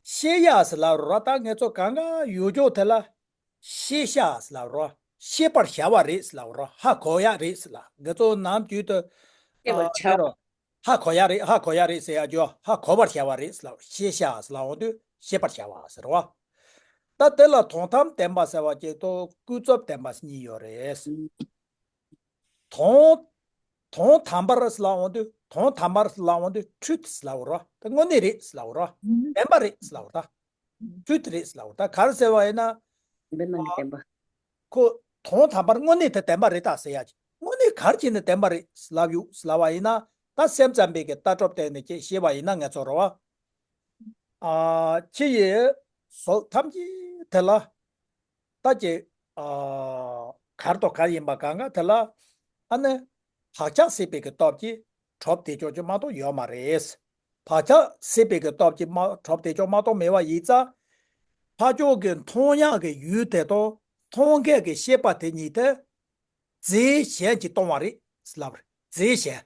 ཤེས་ཡ་ཟེར་ལབ་རོགས། ད་ངེད་ཚོ་གང་ག་ཡོད་ཅོག་དེ་ལ་ཤེས་བྱ་ཟེར་ལབ་རོགས། ཤེས་པར་བྱ་བ་རེད་ཟེར་ལབ་རོགས། ཧ་གོ་ཡ་རེད་ཟེར་ལབ། ངེད་ཚོ་ནམ་རྒྱུན་དུ་ཤེས་པར་བྱ་བ། ཧ་གོ་ཡ་རེད། ཧ་གོ་ཡ་རེད་ཟེར་ཡ་ཅོ་ཧ་གོ་བར་བྱ་བ་རེད་ཟེར་ལབ། ཤེས་བྱ་ཟེར་ལབ་འོང་དུས་ཤེས་པར་བྱ་བ་ཟེར་བ། ད་དེ་ལ་དོན་དམ་བདེན་པ་ཟེར་བ་ཅིག་དང་ཀུན་རྫོབ་བདེན་པ་གཉིས་ཡོད་རེད། དོན། དོན་དམ་པར་ལབ་འོང་དུས་དོན་དམ་པར་ལབ་འོང་དུས་truth་ལབ་རོགས། དངོས་གནས་རེད་ལབ་རོགས། བདེན་པ་རེད་ལབ་རོགས། truth་རེད་ལབ་རོགས། ད་ག་རེ་ཟེར་བ་ཡིན་ན། བདེན་པ་ནི་བདེན་པ། ཁོ་དོན་དམ་པར་དངོས་གནས་དེ་བདེན་པ་རེད་ད་ཟེར་ཡ་ཅིག་དངོས་གནས་ག་རེ་བྱས་ནས་བདེན་པ་རེད་ལབ་ཡོད་ལབ་པ་ཡིན་ན། ད་སེམས་ཙམ་པའི་གི་ལྟ་གྲུབ་སྟེང་ནས་ཅིག་བཤད་པ་ཡིན་ན་ངེད་ཚོ་རེད་བ། ཨ་ཕྱི་ཡི་གཟུགས་ཐམས་ཅད་དེ་ལ། ད་ཅི། ཨ་གར་དང་གར་ཡིན་པ་གང་ག་དེ་ལ། ཨ་ནི། བག་ཆགས་ཟད་པའི་གི་སྟོབས་ཀྱིས་གྲུབ་བསྡད་ཆོག་ཅིག་མ་གཏོགས་ཡོད་མ་རེད། བག་ཆགས་ཟད་པའི་གི་སྟོབས་ཀྱིས་མ་གྲུབ་བསྡད་ཆོག་མ་གཏོགས་མེད་པ་ཡིན་ཙང་། ཕར་ཕྱོགས་ཀྱི་མཐོང་ཡག་གི་ཡུལ་དེ་དང་མཐོང་མཁན་གྱི་ཤེས་པ་དེ་གཉིས་དེ། རྫས་གཞན་གྱིས་སྟོང་བ་རེད་ལབ་རེད། རྫས་གཞན།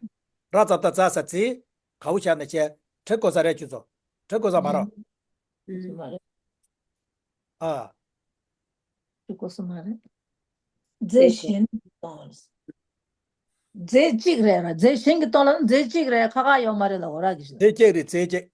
ར་ཙ་ད་ཙ་ས་རྫས། ག་བོ་བྱས་ན་བྱས། བྲི་དགོས་ས་རེད་ཁྱོད་ཚོ། བྲི་དགོས་ས་མ་རེད། ཨ། དེ་གོ་སོང་མ་རེད། རྫས་གཞན་གྱིས་སྟོང་བ་རེད། རྫས་གཅིག་རེད་ར། རྫས་གཞན་གྱིས་སྟོང་ལབ་ན་རྫས་གཅིག་རེད། ཁ་ཁ་ཡོད་མ་རེད་ལ་འོ་ར་གི་ཞིག་རྫས་གཅིག་རེད་རྫས་གཅིག་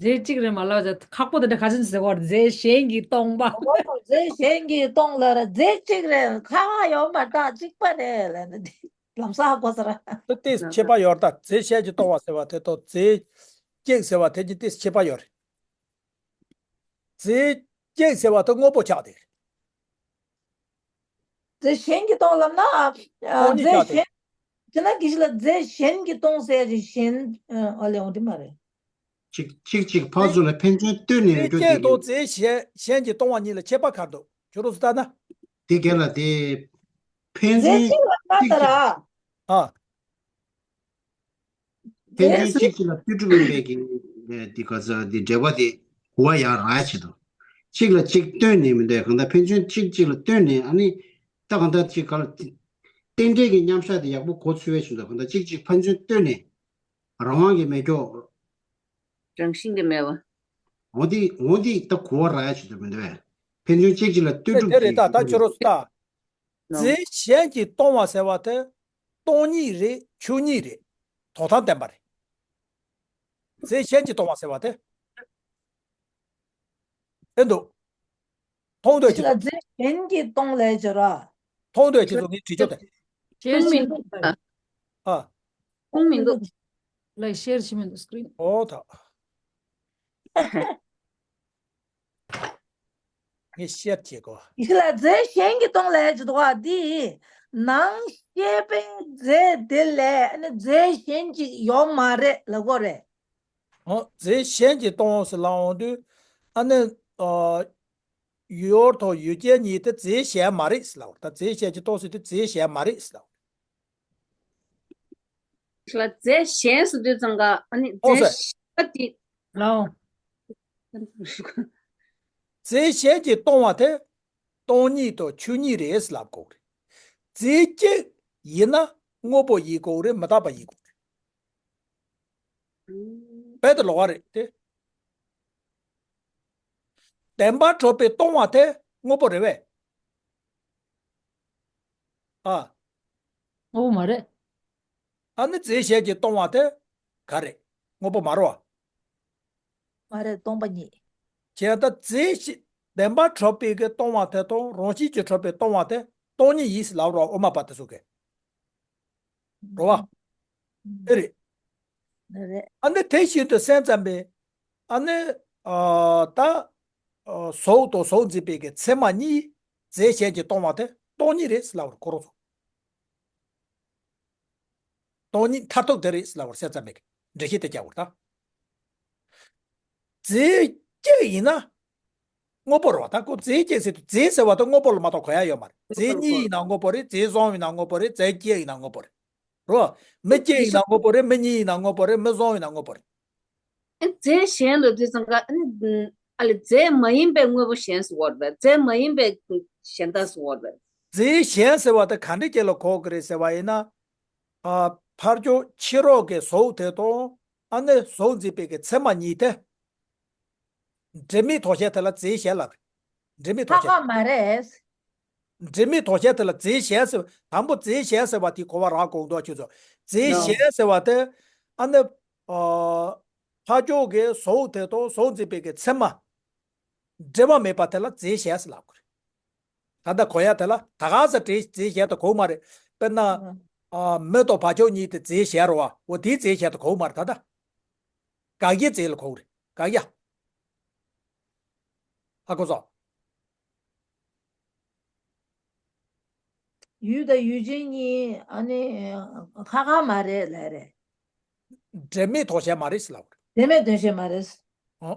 རྫས་གཅིག་རེད་མ་ལབ་ཀྱང་ཁག་པོ་དེ་འདྲ་ག་ཚོད་ཟེར་བ་རེད། རྫས་གཞན་གྱིས་སྟོང་པ། རྫས་གཞན་གྱིས་སྟོང་ལབ་ར། རྫས་གཅིག་རེད། ཁ་ཁ་ཡོད་མ་རེད་ད་གཅིག་པ་རེད་ལབ་ན་དེ་ལམ་སང་ཧ་གོ་ས་ར། དེ་ཏིས་ཁྱད་པར་ཡོད་རེད་ད། རྫས་གཞན་གྱིས་སྟོང་བ་ཟེར་བ་དེ་དང་རྫས་གཅིག་ཟེར་བ་དེ་གཉིས་ཏིས་ཁྱད་པར་ཡོད་རེད། རྫས་གཅིག་ཟེར་བ་དེ་དངོས་པོ་ཆགས་དེ་རེད། རྫས་གཞན་གྱིས་སྟོང་ལབ་ན། ཨ། སྟོང་ཉིད་རྫས་ཆགས་དེ་གཞན། དེ་ན་གི་ཞིག་ལ་རྫས་གཞན་གྱིས་སྟོང་ཟེར་གྱི་གཞན། ཨ་ལས་འོང་དེ་མ་རེད། གཅིག་གཅིག་གཅིག་ཕར་ཚུར་ལ་ཕན་ཚུན་བསྟུན་ནས་རྫས་ཡོད་རྒྱུ་གཅིག་དེ་དང་གི་རྫས་གཞན་གཞན་གྱིས་སྟོང་བ་གཉིས་ལ་ཁྱད་པར་ག་རེ་འདུག་ཁྱོད་རང་ཚོ་ལྟ་ན། དེ་ག་ལ་དེ། ཕན་རྫས་ཚུན་གཅིག་ལ་ལྟ་ད་ར། ཨ། ཕན་ཚུན་གཅིག་གཅིག་ལ་ལྟོས་གྲུབ་ཡིན་པའི་གི་དེ་ག་ས་དེ་འབྲེལ་བ་དེ་གོ་བ་ཡང་རག་ཡ་ཆེད་དུ། གཅིག་ལ་གཅིག་ལྟོས་ནས་མི་འདུག་གང་ལྟར་ཕན་ཚུན་གཅིག་གཅིག་ལ་ལྟོས་ནས་ཨ་ནི། ད་གང་ལྟར་གཅིག་ག་ལ། རྟེན་འབྲེལ་གྱི་མཉམ་བཞག་དེ་ཡག་པོ་གོ་ཚུལ་བའི་ཆེད་དུ་གང་ལྟར་གཅིག་གཅིག་ཕན་ཚུན་ལྟོས་ནས། རང་དབང་གིས་མེད་ཀྱོག་རང་བཞིན་གྱིས་མེད་པ། འོ་དེ་འོ་དེ་ད་གོ་བ་རག་ཡ་ཆེད་དུ་མི་འདུག་བས། ཕན་ཚུན་གཅིག་གཅིག་ལ་ལྟོས་དེ་གྲུབ་དེ་རེད་ཀྱི་ད་ད་ཁྱོད་རང་ཚོ་ལྟ། རྫས་གཞན་གྱིས་སྟོང་བ་ཟེར་བ་དེ་སྟོང་ཉིད་རེད། ཆོས་ཉིད་རེད། དོན་དམ་བདེན་པ་རེད། རྫས་གཞན་གྱིས་སྟོང་བ་ཟེར་བ་དེ། ཨེ་འདུག་མཐོང་འདོད་ཅི། ལ་རྫས་གཞན་གྱིས་སྟོང་ལས་སྦྱར་བ། མཐོང་འདོད་ཅི་ཚོ་ངས་བྲིས་ཆོག་དེ། གཞན་མི་འདུག་ཨ། ཁུངས་མི་འདུག་ལ་ཤེར་བྱེད་མི་འདུག་སི་ཀི་རིན། ཨོ་ད། ངས་ཤེར་བྱེད་གོ། ཡིད་ལ་རྫས་གཞན་གྱིས་སྟོང་ལས་ཀྱི་འདུག་བ་འདི། ནང་ཤེས་པའི་རྫས་དེ་ལས་ཨ་ནི་རྫས་གཞན་གྱིས་ཡོད་མ་རེད་ལབ་དགོས་རེད། ཨོ་རྫས་གཞན་གྱིས་སྟོང་ཟེར་ལབ་འོང་དུས་ཨ་ནི་ཨ། ཡུལ་དང་ཡུལ་ཅན་གཉིས་དེ་རྫས་གཞན་མ་རེད་ཟེར་ལབ་པ་རེད། ད་རྫས་གཞན་གྱིས་སྟོང་ཟེར་དུས་རྫས་གཞན་མ་རེད་ཟེར་ལབ་པ་རེད། ལ་རྫས་གཞན་ཟེར་དུས་ཙང་ཀ་ཨ་ནི་ཨོ་རྫས་ཟེར། གཞན་དེ་ལའོ། རྫས་གཞན་གྱིས་སྟོང་བ་དེ་སྟོང་ཉིད་དང་ཆོས་ཉིད་རེད་ཟེར་ལབ་དགོས་རེད། རྫས་གཅིག་ཡིན་ན་དངོས་པོ་ཡིན་དགོས་རེད། མི་རྟག་པ་ཡིན་དགོས་རེད། རྦད་དེ་ལོགས་ཀ་རེད་དེ། བདེན་པར་གྲུབ་པས་སྟོང་བ་དེ་དངོས་པོ་རེད་པས། ཨ། དངོས་པོ་མ་རེད། ཨ་ནི་རྫས་གཞན་གྱིས་སྟོང་བ་དེ་ག་རེད། དངོས་པོ་མ་རེད་པ། མ་རེད། སྟོང་པ་ཉིད། བྱས་ད་རྫས་གཞན་བདེན་པར་གྲུབ་པའི་གི་སྟོང་བ་དེ་དང་རང་བཞིན་གྱིས་གྲུབ་པའི་སྟོང་བ་དེ་སྟོང་ཉིད་ཡིན་ཟེར་ལབ་རོགས་དབུ་མ་པ་དེ་ཚོ་གིས། རེད་བ། ཨེ་རེད། རེད། ཨ་ནི་དེ་བཞིན་དུ་སེམས་ཙམ་པས་ཨ་ནི་ཨ་ད་ཨ་གཟུགས་དང་གཟུགས་འཛིན་པའི་གི་མཚན་མ་གཉིས་རྫས་གཞན་གྱིས་སྟོང་བ་དེ་སྟོང་ཉིད་རེད་ཟེར་ལབ་རོགས་ཁོ་རང་ཚོ། སྟོང་ཉིད་མཐར་ཐུག་དེ་རེད་ཟེར་ལབ་པར་སེམས་ཙམ་པའི་འགྲེལ་བཤད་དེ་རྒྱག་པར་ད། རྫས་གཅིག་ཡིན་ན་དངོས་པོ་རེད་བ། ད་ཁོ་རྫས་གཅིག་ཟེར་དུས་རྫས་ཟེར་བ་དང་དངོས་པོ་ལ་མ་གཏོགས་གོ་ཡ་ཡོད་མ་རེད། རྫས་གཉིས་ཡིན་ན་དངོས་པོ་རེད། རྫས་གསུམ་ཡིན་ན་དངོས་པོ་རེད། རྫས་བརྒྱད་ཡིན་ན་དངོས་པོ་རེད། རེད་བ། མི་གཅིག་ཡིན་ན་དངོས་པོ་རེད། མི་གཉིས་ཡིན་ན་དངོས་པོ་རེད། མི་གསུམ་ཡིན་ན་དངོས་པོ་རེད། ཨ་རྫས་གཞན་ལ་དུས་ཙང་ཀ་ཨ་ནི་ཨ་ལ་རྫས་མ་ཡིན་པའི་དངོས་པོ་གཞན་ཟེར་བ་རེད། རྫས་མ་ཡིན་པའི་གཞན་དག་ཟེར་བ་རེད། རྫས་གཞན་ཟེར་བ་དེ་ག་འདྲ་ཅིག་ལ་གོ་གི་རེད་ཟེར་བ་ཡིན་ན། ཨ་ཕར་ཕྱོགས་ཕྱི་རོལ་གྱི་གཟུགས་དེ་དང་ཨ་ནི་གཟུགས་འཛིན་པའི་གི་མཚན་མ་གཉིས་དེ། འབྲེལ་མེད་དོ་ཤལ་དེ་ལ་རྫས་གཞན་ལབ་རེད། འབྲེལ་མེད་དོ་ཁ་ཤལ། ཁ་མ་རེད། འབྲེལ་མེད་དོ་ཤལ་དེ་ལ་རྫས་གཞན་ཟེར། དང་པོ་རྫས་གཞན་ཟེར་བ་དེ་གོ་བ་རག་དགོས་འདུག་ཁྱོད་ཚོ། རྫས་གཞན་ཟེར་བ་དེ་ཨ་ནི་ཨ་ཕར་ཕྱོགས་ཀྱི་གཟུགས་དེ་དང་གཟུགས་འཛིན་པའི་གི་མཚན་མ། འབྲེལ་བ་མེད་པ་དེ་ལ་རྫས་གཞན་ཟེར་ལབ་དགོས་རེད། ད་ལྟ་གོ་ཡ་དེ་ལ་ད་ག་ས་རྫས་རྫས་གཞན་དུ་གོ་མ་རེད། དཔེར་ན། ཨ་མི་དང་བ་ཕྱུགས་གཉིས་དེ་རྫས་གཞན་རེད་བ། འོ་དེའི་རྫས་གཞན་དུ་གོ་མ་རེད། ད་ལྟ་དགག་དབྱེ་རྫས་ལ་གོ་རེད། དགག་དབྱེ། ཧ་གོ་སོང་། ཡུལ་དང་ཡུལ་ཅན་གཉིས་ཨ་ནི་ཁ་ཁ་མ་རེད་ལབ་རེད། འབྲེལ་མེད་དོ་ཤལ་མ་རེད་ཟེར་ལབ་རེད། འབྲེལ་མེད་དོ་ཤལ་མ་རེད། ཨོ།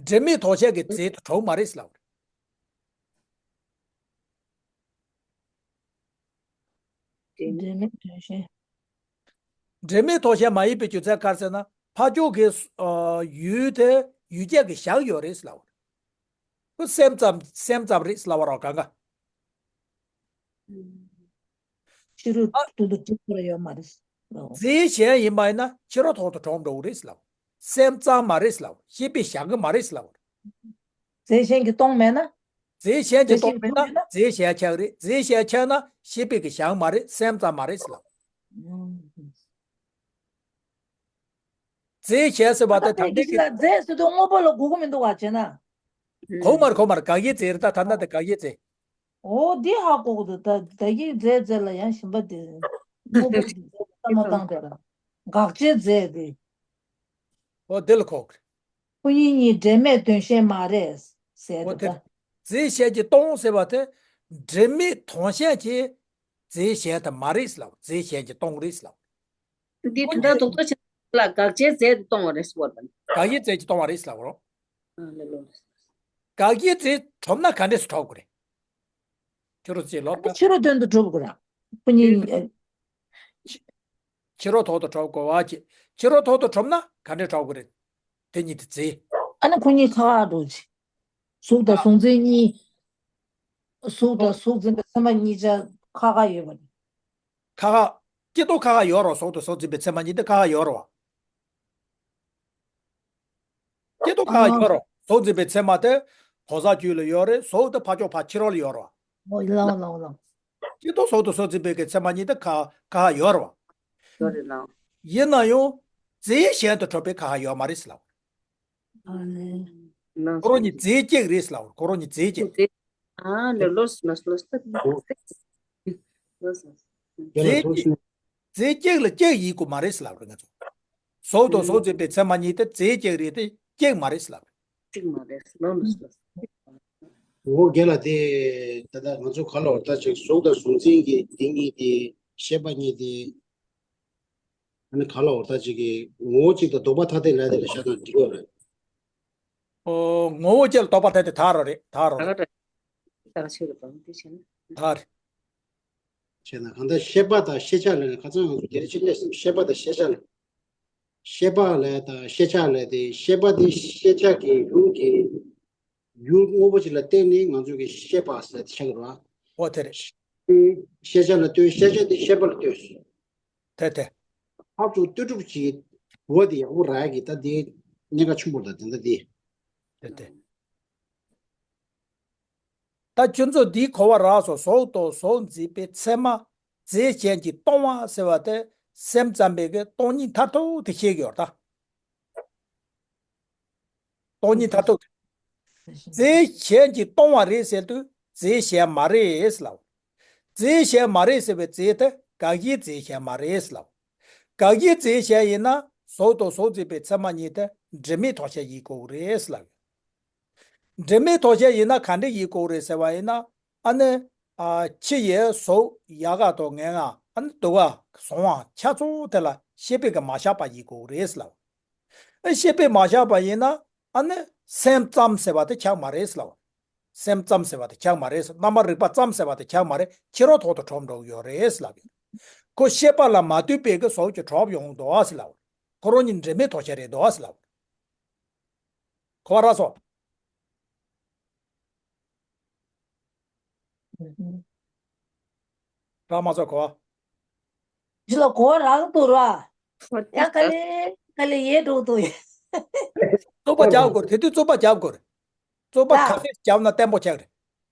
འབྲེལ་མེད་དོ་ཤལ་གྱི་རྫས་དེ་གྲུབ་མ་རེད་ཟེར་ལབ་རེད། འབྲེལ་མེད་དོ་ཤལ། འབྲེལ་མེད་དོ་ཤལ་མ་ཡིན་པའི་རྒྱུ་མཚན་ག་རེ་ཟེར་ན་ཕར་ཕྱོགས་ཀྱི་ཨ་ཡུལ་དེ་ཡུལ་ཅན་གྱི་གཞག་ཡོད་རེད་ཟེར་ལབ་པ་རེད། ཁོ་སེམས་ཙམ་སེམས་ཙམ་རེད་ཟེར་ལབ་པ་རེད་གང་ག། ཕྱི་རོལ་ཨ་དོན་དུ་གྲུབ་ཐུབ་ཡོད་མ་རེད། རྫས་གཞན་ཡིན་པ་ཡིན་ན་ཕྱི་རོལ་ཐོག་ཏུ་གྲུབ་འགྲོ་གི་རེད་ཟེར་ལབ། སེམས་ཙམ་མ་རེད་ཟེར་ལབ། ཤེས་པས་གཞག་གི་མ་རེད་ཟེར་ལབ། རྫས་གཞན་གྱིས་སྟོང་མེད་ན། རྫས་གཞན་གྱིས་སྟོང་མེད་ན་རྫས་གཞན་ཆགས་རེད། རྫས་གཞན་ཆགས་ན་ཤེས་པས་ཀྱི་གཞག་མ་རེད། སེམས་ཙམ་མ་རེད་ཟེར་ལབ། རྫས་གཞན་ཟེར་བ་དེ་ད་ལྟའི་གི་ལ་རྫས་ཟེར་དུས་དངོས་པོ་ལ་གོ་གི་མི་འདུག་བ་བྱས་ན། གོ་མར་གོ་མར་དགག་དབྱེ་རྫས་རེད། ད་ད་ལྟ་དེ་དགག་དབྱེ་རྫས། འོ་འདི་ཧ་གོ་གི་འདུག་ད་ད་གི་རྫས་རྫས་ལ་ཡང་ཞིམ་པ་དེ་དངོས་པོ་དེ་བསམ་བློ་བཏང་དེ་ལ་དགག་བྱའི་རྫས་དེ། འོ་དེ་ལ་གོ་གི་རེད། ཁོ་གཉིས་གཉིས་འབྲེལ་མེད་དོན་གཞན་མ་རེད་ཟེར་འོ་དེ་དེ་ད། རྫས་གཞན་གྱིས་སྟོང་ཟེར་བ་དེ་འབྲེལ་མེད་དོན་གཞན་གྱི་རྫས་གཞན་དེ་མ་རེད་ཟེར་ལབ། རྫས་གཞན་གྱིས་སྟོང་རེད་ཟེར་ལབ། འདི་དོན་དག་རྡོག་རྡོག་ཆེ་ལ་དགག་བྱའི་རྫས་དེ་སྟོང་བ་རེད་ཟེར་བ་དང་། དགག་དབྱེ་རྫས་ཀྱིས་སྟོང་བ་རེད་ཟེར་ལབ་རོ། ཨ་ལེ་ལོ། དགག་དབྱེ་རྫས་གྲུབ་ན་ག་འདྲས་སུ་གྲུབ་དགོས་རེད། ཁྱོད་རོ་ཅེས་ལོ། ཕྱི་རོལ་དོན་དུ་གྲུབ་དགོས་ར། ཁོ་གཉིས། ཕྱི་རོལ་ཐོག་ཏུ་གྲུབ་དགོས་པ་ཅེས། ཕྱི་རོལ་ཐོག་ཏུ་གྲུབ་ན་ག་འདྲས་གྲུབ་དགོས་རེད། དེ་གཉིས་དེ་རྫས། ཨ་ནི་ཁོ་གཉིས་ཁ་ཁ་འགྲོ་ཅི། གཟུགས་དང་གཟུགས་འཛིན་གཉིས། གཟུགས་དང་གཟུགས་འཛིན་པའི་ཚད་མ་གཉིས་ཆ་ཁ་ཁ་ཡོད་པ་རེད། ཁ་ཁ། སྐྱེ་སྟོབས་ཁ་ཁ་ཡོད་རོ། གཟུགས་དང་གཟུགས་འཛིན་པའི་ཚད་མ་གཉིས་དེ་ཁ་ཁ་ཡོད་རོ། སྐྱེ་སྟོབས་ཁ་ཁ་ཡོད་རོ། གཟུགས་འཛིན་པའི་ཚད་མ་དེ་གང་ཟག་རྒྱུད་ལ་ཡོད་རེད། གཟུགས་དེ་ཕར་ཕྱོགས་ཕར་ཕྱི་རོལ་ལ་ཡོད་རོ། ཨོ་ལའོ་ལའོ་ལའོ། སྤྱིར་བཏང་གཟུགས་དང་གཟུགས་འཛིན་པའི་གི་ཚད་མ་གཉིས་དེ་ཁ་ཁ་ཡོད་རེད་བ། ཡོད་རེད་ལའོ། ཡིན་ན་ཡང་རྫས་གཞན་དུ་གྲུབ་པའི་ཁ་ཡོད་མ་རེད་ཟེར་ལབ། ཨ་ནི། ཁོ་རང་གཉིས་རྫས་གཅིག་རེད་ཟེར་ལབ། ཁོ་རང་གཉིས་རྫས་གཅིག་རྫས། ཨ་ནི་ལོས་ལོས་ལོས་ལོས། རྫས་གཅིག་རྫས་གཅིག་ལ་གཅིག་ཡིན་དགོས་མ་རེད་ཟེར་ལབ་རེད་ང་ཚོ། གཟུགས་དང་གཟུགས་འཛིན་པའི་ཚད་མ་གཉིས་དེ་རྫས་གཅིག་རེད་དེ་གཅིག་མ་རེད་ཟེར་ལབ་རེད། གཅིག་མ་རེད་ལོས་ལོས་ལོས། འོ་རྒན་ལགས། དེ་ད་ལྟ་ང་ཚོ་ག་ལ་བར་ཐག་ཅིག་གཟུགས་དང་གཟུགས་འཛིན་གྱི་དེ་གཉིས་དེ་ཤེས་པ་གཉིས་དེ། ཨ་ནི་ག་ལ་བར་ཐག་ཅིག་གི་ངོ་བོ་གཅིག་དང་ལྡོག་པ་ཐ་དད་ལབ་དེ་ལ་བཞག་ན་འགྲིག་གི་རེད། ཨོ། ངོ་བོ་གཅིག་ལ་ལྡོག་པ་ཐ་དད་དག་རང་རེད། དག་རང་རེད། ད་ག་ཆོད་རེད་པ་འདི་བྱས་ན། དག་རེད། བྱས་ན་གང་ལྟར་ཤེས་པ་དང་ཤེས་བྱ་ལབ་ན་ཁ་སང་ང་ཚོ་དེ་རིང་ཅིག་སླེབས་སོང་། ཤེས་པ་དང་ཤེས་བྱ་ལ། ཤེས་པ་ལ་དང་ཤེས་བྱ་ལ་དེ་ཤེས་པ་དེ་ཤེས་བྱ་གི་ཡུལ་གྱི་ཡུལ་དངོས་པོ་ཅིག་ལ་བརྟེན་ནས་ང་ཚོ་གི་ཤེས་པ་ཟེར་དེ་ཆགས་ཀྱི་རེད་བ། ཨོ་དེ་རེད། ཤེས་བྱ་ལ་ལྟོས། ཤེས་བྱ་དེ་ཤེས་པ་ལ་ལྟོས། དེ་དེ། འཕགས་ཚོགས་ལྟོས་གྲུབ་ཀྱི་བོ་དེ་ཡག་པོ་རག་གི་ད་དེ་གནད་འགག་ཆེན་པོ་རེད་ད་དེ། དེ་དེ། ད་ཁྱོད་ཚོ་འདིའི་གོ་བ་རག་སོང་། གཟུགས་དང་གཟུགས་འཛིན་པའི་ཚད་མ་རྫས་གཞན་གྱིས་སྟོང་བ་ཟེར་བ་དེ་སེམས་ཙམ་པའི་གི་སྟོང་ཉིད་མཐར་ཐུག་དེ་བཤད་ཀྱི་ཡོད་རེད་ད། སྟོང་ཉིད་མཐར་ཐུག་དེ། རྫས་གཞན་གྱིས་སྟོང་བ་རེད་ཟེར་དུས་རྫས་གཞན་མ་རེད་ཟེར་ལབ། རྫས་གཞན་མ་རེད་ཟེར་བའི་རྫས་དེ་དགག་གཞིའི་རྫས་གཞན་མ་རེད་ཟེར་ལབ། དགག་གཞིའི་རྫས་གཞན་ཡིན་ན་གཟུགས་དང་གཟུགས་འཛིན་པའི་ཚད་མ་གཉིས་དེ་འབྲེལ་མེད་དོ་ཤལ་ཡིན་དགོས་རེད་ཟེར་ལབ་ཡོད། འབྲེལ་མེད་དོ་ཤལ་ཡིན་ན་ག་འདྲ་ཡིན་དགོས་རེད་ཟེར་བ་ཡིན་ན། ཨ་ནི། ཨ། ཁྱི་ཡི་གཟུགས་ཡལ་ག་དང་ངན་ངག་ཨ་ནི་སྡུག་ག་བཟང་བ་ཆ་ཚང་དེ་ལ་ཤེས་པས་ཀྱི་མ་བཞག་པ་ཡིན་དགོས་རེད་ཟེར་ལབ། ཨ། ཤེས་པས་མ་བཞག་པ་ཡིན་ན་ཨ་ནི་སེམས་ཙམ་ཟེར་བ་དེ་ཆགས་མ་རེད་ཟེར་ལབ། སེམས་ཙམ་ཟེར་བ་དེ་ཆགས་མ་རེད་ཟེར། རྣམ་པར་རིག་པ་ཙམ་ཟེར་བ་དེ་ཆགས་མ་རེད། ཕྱི་རོལ་ཐོག་ཏུ་གྲུབ་འགྲོ་གི་ཡོད་རེད་ཟེར་ལབ་ཡོད། ཁོ་ཤེས་པ་ལ་མ་ལྟོས་པའི་གི་གཟུགས་ཀྱི་གྲུབ་ཡོང་འདུག་ཟེར་ལབ། ཁོ་རང་གཉིས་འབྲེལ་མེད་དོ་ཤལ་རེད་འདུག་ཟེར་ལབ། གོ་བ་རག་སོང་། རག་མ་སོང་གོ། འདི་ལ་གོ་རག་འདུག་ར། ཡང་ག་ལེ་ག་ལེ་ཡེ་འགྲོ་འདུག། རྩོད་པ་རྒྱག་དགོས་རེད། དེ་དུས་རྩོད་པ་རྒྱག་དགོས་རེད། རྩོད་པ་ད་ག་ཚོད་རྒྱབ་ན་བརྟན་པོ་ཆགས་རེད།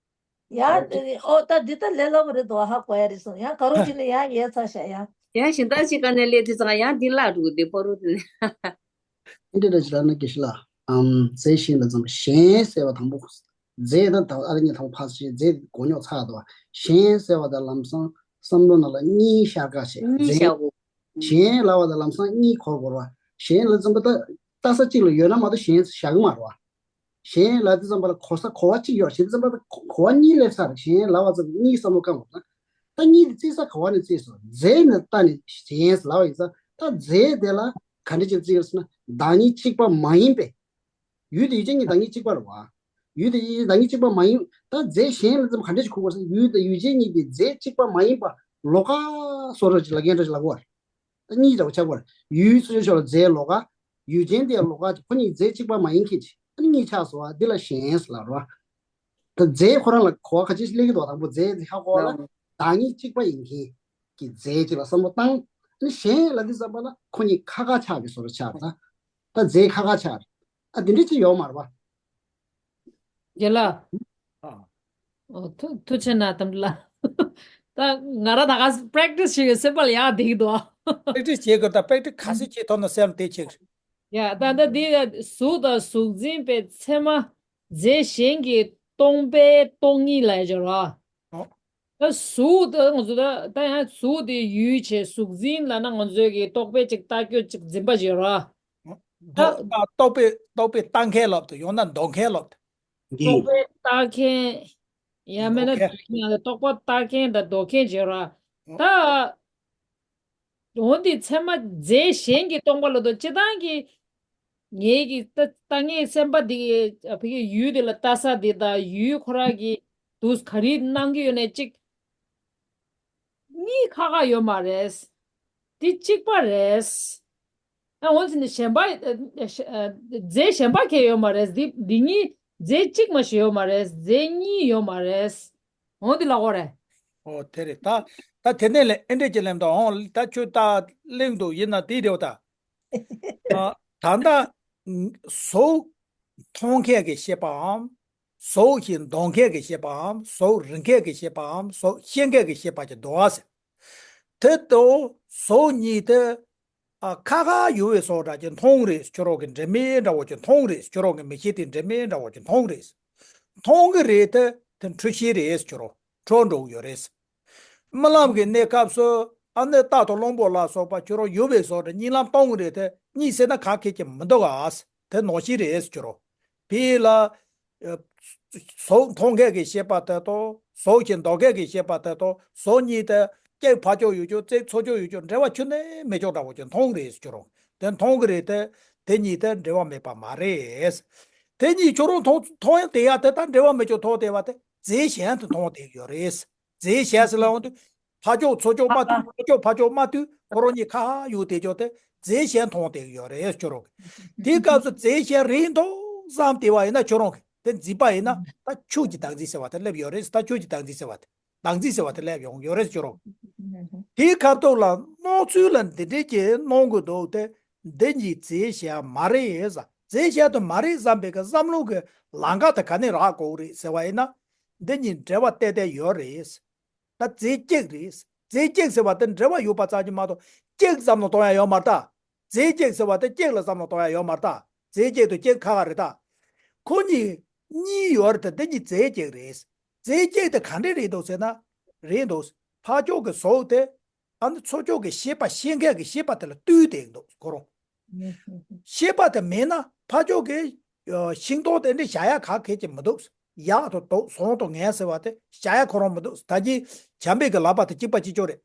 ཡ། ཨོ་ད་འདི་ད་ལས་སླ་པོ་རེད་འདུག། ཧ་གོ་ཡ་རེད་སོང་། ཡང་ག་རོ་ཅི་ནས་ཡང་ཡེ་ཚ་ཤ་ཡ། ཡང་གཞན་དག་ཅིག་ག་ནས་སླེབས་དུས་ཙང་ཡང་འདི་བརླག་འགྲོ་གི་འདུག་པ་རུ་དེ་ནས། འདི་འདྲ་ཞིག་ལ་ན་དགེ་བཤེས་ལགས། ཨམ། རྫས་གཞན་ལ་ཙམ་གཞན་ཟེར་བ་དང་པོ། རྫས་དང་ད་ཨ་རི་གཉིས་དང་པོ་ཕར་ཕྱིན། རྫས་གོ་རྙོག་ཚ་འདུག། གཞན་ཟེར་བ་དང་ལམ་སང་བསམ་བློ་ནང་ལ་གཉིས་ཤར་ག་བྱེད། གཉིས་རྫས་ཤར་གོ། གཞན་ལབ་པ་དང་ལམ་སང་གཉིས་གོ་དགོས་རེད་བ། གཞན་ལ་ཙམ་པ་ད་ལྟ་ས་གཅིག་ལ་ཡོད་ན་མ་གཏོགས་གཞན་བཞག་གི་མ་རེད་བ། གཞན་ལབ་དུས་ཙམ་པ་ལ་གོ་ས་གོ་བ་གཅིག་ཡོད་བྱེད་དུས་ཙམ་པ་ལ་གོ་བ་གཉིས་སླེབས་ཚར། གཞན་ལབ་པ་ཙམ་གཉིས་བསམ་བློ་བཀང་དགོས་ན། ད་གཉིས་དེ་བརྩིས་ས་ག་བ་ནས་བརྩིས་སོང་། རྫས་ནི་ལྟ་ནི་གཞན་ལབ་པ་ཡིན་ཙང་། ད་རྫས་དེ་ལ་ག་འདྲ་ཅིག་བརྩི་དགོས་ཟེར་ན། བདག་ཉིད་གཅིག་པ་མ་ཡིན་པའི། ཡུལ་དེ་ཡུལ་ཅན་གཉིས་བདག་ཉིད་གཅིག་པ་རེད་བ། ཡུལ་དེ་ཡུལ་ཅན་བདག་ཉིད་གཅིག་པ་མ་ཡིན། ད་རྫས་གཞན་ལ་ཙམ་ག་འདྲ་ཞིག་གོ་དགོས་ཟེར། ཡུལ་དེ་ཡུལ་ཅན་གཉིས་དེ་རྫས་གཅིག་པ་མ་ཡིན་པ་ལོགས་ཀ་བཟོ་འདྲ་ཅིག་ལབ་མཁན་འདྲ་ཅིག་ལབ་དགོས་པ་རེད། ད་གཉིས་འདྲ་བོ་ཆགས་པ་རེད། ཡུལ་སོ་སོའི་ཕྱོགས་ལ་རྫས་ལོགས་ཀ། ཡུལ་ཅན་དེ་ལོགས་ཀ། ཁོ་གཉིས་རྫས་གཅིག་པ་མ་ཡིན་མཁན་ཅིག། ཨ་ནི་གཉིས་ཆགས་སོང་བ། འདི་ལ་གཞན་ཟེར་ལབ་རེད་བ། ད་རྫས་ཁོ་རང་ལ་གོ་བ་ག་ཅི་ཞིག་སླེབས་ཀྱི་འདུག། དང་པོ་རྫས་དེ་ཧ་གོ་བ་ལ། ལའོ། བདག་ཉིད་གཅིག་པ་ཡིན་མཁན་གྱི་རྫས་ཅིག་ལ་བསམ་བློ་བཏང་། ཨ་ནི་གཞན་ལབ་དུས་ཙམ་པ་ལ་ཁོ་གཉིས་ཁ་ཁ་ཆགས་པའི་བཟོ་འདྲ་ཆགས་རེད་ད། ད་རྫས་ཁ་ཁ་ཆགས་རེད། ཨ། དེ་འདྲ་ཅིག་ཡོད་མ་རེད་བ། རྒན་ལགས། ཨ། ཨོ། ཐུགས་ཐུགས་རྗེ་གནང་དམ་ལ། ད་ང་རང་ད་ག་པེ་རེག་ཊི་སི་བྱེད་ཀྱི་སེམས་པ་ལ་ཡག་བསྡད་ཀྱི་འདུག། པེ་རེག་ཊི་སི་བྱེད་དགོས། ད་པེ་རེག་ཊི་སི་ག་ཚོད་བྱེད་ཐུབ་ན་སེམས་བདེ་ཆེ་གི་རེད། ཡ། ད་ད་འདི་གཟུགས་དང་གཟུགས་འཛིན་པའི་ཚད་མ་རྫས་གཞན་གྱིས་སྟོང་པའི་སྟོང་ཉིད་ལ་སྦྱོར་བ། ཨོ། ད་གཟུགས་ད་ང་ཚོ་ད་ད་ཡང་གཟུགས་དེ་ཡུལ་བྱས། གཟུགས་འཛིན་ལབ་ན་ང་ཚོས་ཀྱི་རྟོག་པས་ཅིག་ལྟ་རྒྱུ་ཅིག་འཛིན་པ་སྦྱོར་བ། ད་ད་རྟོག་པས་རྟོག་པས་ལྟ་མཁན་ལབ་དང་། ཡང་ན་འདོགས་མཁན་ལབ་དང་། འདི། རྟོག་པས་ལྟ་མཁན། ཡང་མིན་ན་འདོགས་མཁན། འདོགས་མཁན་ལ། རྟོག་པ་ལྟ་མཁན་དང་འདོགས་མཁན་བྱེད་ར། ད་འོན་ཏེ་ཚད་མ་རྫས་གཞན་གྱིས་སྟོང་པ་ལ་དོ། སྤྱིར་བཏང་གི་ངེད་ཀྱི་ལྟ་ལྟ་མཁན་སེམས་པ་འདི་གི་ཕ་གི་ཡུལ་དེ་ལ་ལྟ་ས་དེ་དང་། ཡུལ་ཁོ་རང་གི་དུས་ག་རེ་སྣང་གི་ཡོད་ནའི་གཅིག་གཉིས་ཁ་ཁ་ཡོད་མ་རེད། འདི་གཅིག་པ་རེད། ཨ། འོན་ཏེ་ནི་གཞན་པ། ཨ། ཨ། རྫས་གཞན་པ་གང་ཡོད་མ་རེད། འདི་འདི་གཉིས་རྫས་གཅིག་མ་ཞིག་ཡོད་མ་རེད། རྫས་གཉིས་ཡོད་མ་རེད། འོ་འདི་ལ་གོ་རེད། ཨོ་དེ་རེད། ད་ད་དེ་ནས་ལས་ཨེ་འདྲས་ཀྱི་ལེམ་དང་། འོང་། ད་ཁྱོད་ད་གླེང་འདུག། ཡིན་ན་དེ་རེད་བ་ད། ཨ། ད་ལྟ་གཟུགས་མཐོང་མཁན་གྱི་ཤེས་པའམ། གཟུགས་ཤིང་འདོགས་མཁན་གྱི་ཤེས་པའམ་གཟུགས་རིག་མཁན་གྱི་ཤེས་པའམ་གཟུགས་ཤེས་མཁན་གྱི་ཤེས་པ་གྱི་འདུག་ཟེར། དེ་དང་གཟུགས་གཉིས་དེ། ཨ། ཁ་ཁ་ཡོད་པའི་བཟོ་འདྲ་ཅིག་མཐོང་རེད། ཁྱོད་རང་གི་འབྲེལ་མེད་འདྲ་བོ་ཅིག་མཐོང་རེད། ཁྱོད་རང་གི་མི་ཤེས་དེ་འབྲེལ་མེད་འདྲ་བོ་ཅིག་མཐོང་རེད། མཐོང་གི་རེད་དེ། དེ་འཁྲུལ་ཤེས་རེད། ཁྱོད་རང་འཁྲུལ་འགྲོ་གི་ཡོད་རེད། རྨི་ལམ་གྱི་གནས་སྐབས་སུ་ཨ་ནི་རྟ་དང་གླང་པོ་ལ་སོགས་པ་ཁྱོད་རང་ཡོད་པའི་བཟོ་འདྲ་གཉིད་ལམ་གཏོང་གི་རེད་དེ། གཉིད་སད་ན་ག་གེ་ཅིག་མི་འདུག་ག། དེ་ནོར་ཤེས་རེད། ཁྱོད་རང་དེ་ལ། ཨ། གཟུགས་མཐོང་མཁན་གྱི་ཤེས་པ་དེ་དང་གཟུགས་ཤིང་འདོགས་མཁན་གྱི་ཤེས་པ་དེ་དང་གཟུགས་གཉིས་དེ། གཅིག་ཕར་ཕྱོགས་ཡོད་ཀྱང་གཅིག་ཚུར་ཕྱོགས་ཡོད་ཀྱང་འབྲེལ་བ་ཁྱོན་ནས་མེད་ཀྱང་འདྲ་བོ་ཅིག་མཐོང་རེད། ཁྱོད་རང་དེ་མཐོང་གི་རེད་དེ། དེ་གཉིས་དེ་འབྲེལ་བ་མེད་པ་མ་རེད། དེ་གཉིས་ཁྱོད་རང་མཐོང་མཐོང་ཡང་དེ་ཡ་དེ་དང་འབྲེལ་བ་མེད་ཀྱང་མཐོང་བསྡད་པ་དེ་རྫས་གཞན་དུ་མཐོང་བསྡད་ཀྱི་ཡོད་རེད། རྫས་གཞན་ཟེར་ལབ་ཡོང་དུས། ཕར་ཕྱོགས་ཚུར་ཕྱོགས་མ་ཐུག་ཚུར་ཕྱོགས་ཕར་ཕྱོགས་མ་ཐུག་ཁོ་རང་གཉིས་ཁ་ཁ་ཡོད་བསྡད་ཀྱང་དེ་རྫས་གཞན་མཐོང་བསྡད་ཀྱི་ཡོད་རེད། ཁྱོད་རང་གིས་དེའི་སྐབས་སུ་རྫས་གཞན་རེད་འདུག་བསམ་བསྡད་པ་ཡིན་ན། ཁྱོད་རང་གིས་དེ་འཛིན་པ་ཡིན་ན། ད་ཆོས་ཀྱི་བདག་འཛིན་ཟེར་བ་དེ་སླེབས་ཡོད་རེད། ད་ཆོས་ཀྱི་བདག་འཛིན་ཟེར་བ་དེ། བདག་འཛིན་ཟེར་བ་དེ་སླེབས་ཡོང་ཡོད་རེད། ཁྱོད་རང་གིས་དེའི་ཁ་ཐུག་ལ་སྣང་ཚུལ་ལ་འདི་འདྲས་ཀྱི་སྣང་གི་འདུག་སྟེ། འདི་གཉིས་རྫས་གཞན་མ་རེད་ཟེར། རྫས་གཞན་དུ་མ་རེད་བསམ་པའི་གི་བསམ་བློ་གི་ལམ་ཁ་དེ་ག་ནས་རག་དགོས་རེད་ཟེར་བ་ཡིན་ན། འདི་གཉིས་འབྲེལ་བ་ཏན་ཏན་ཡོད་རེད། ད་རྫས་གཅིག་རེད། རྫས་གཅིག་ཟེར་བ་དེ་འབྲེལ་བ་ཡོད་པ་ཙམ་གྱིས་མ་གཏོགས་གཅིག་བསམ་བློ་གཏོང་ཡ་ཡོད་མ་རེད་ད། རྫས་གཅིག་ཟེར་བ་དེ་གཅིག་ལ་བསམ་བློ་གཏོང་ཡ་ཡོད་མ་རེད་ད། རྫས་གཅིག་དང་གཅིག་ཁ་ཁ་རེད་ད། ཁོ་གཉིས་གཉིས་ཡོད་རེད་དེ། འདི་གཉིས་རྫས་གཅིག་རེད། རྫས་གཅིག་དེ་ག་འདྲས་རེད་འདུག་ཟེར་ན། རེད་འདུག་ཕར་ཕྱོགས་ཀྱི་གཟུགས་དེ། ཨ་ནི་ཚུར་ཕྱོགས་ཀྱི་ཤེས་པ་ཤེས་མཁན་གྱི་ཤེས་པ་དེ་ལ་ལྟོས་བསྡད་འདུག་ཁོ་རང་། ཤེས་པ་དེ་མེད་ན་ཕར་ཕྱོགས་ཀྱི་ཤིང་སྡོང་དེ་འདྲ་བཞག་ཡ་ག་གེ་ཅིག་མི་འདུག་ཡག་དང་དོག་བཟང་དང་ངན་ཟེར་བ་དེ་བཞག་ཡ་ཁོ་རང་མི་འདུག་ད་གིན་བྱམས་པའི་གི་ལག་པ་དེ་གཅིག་པ་གཅིག་རྐྱང་རེད།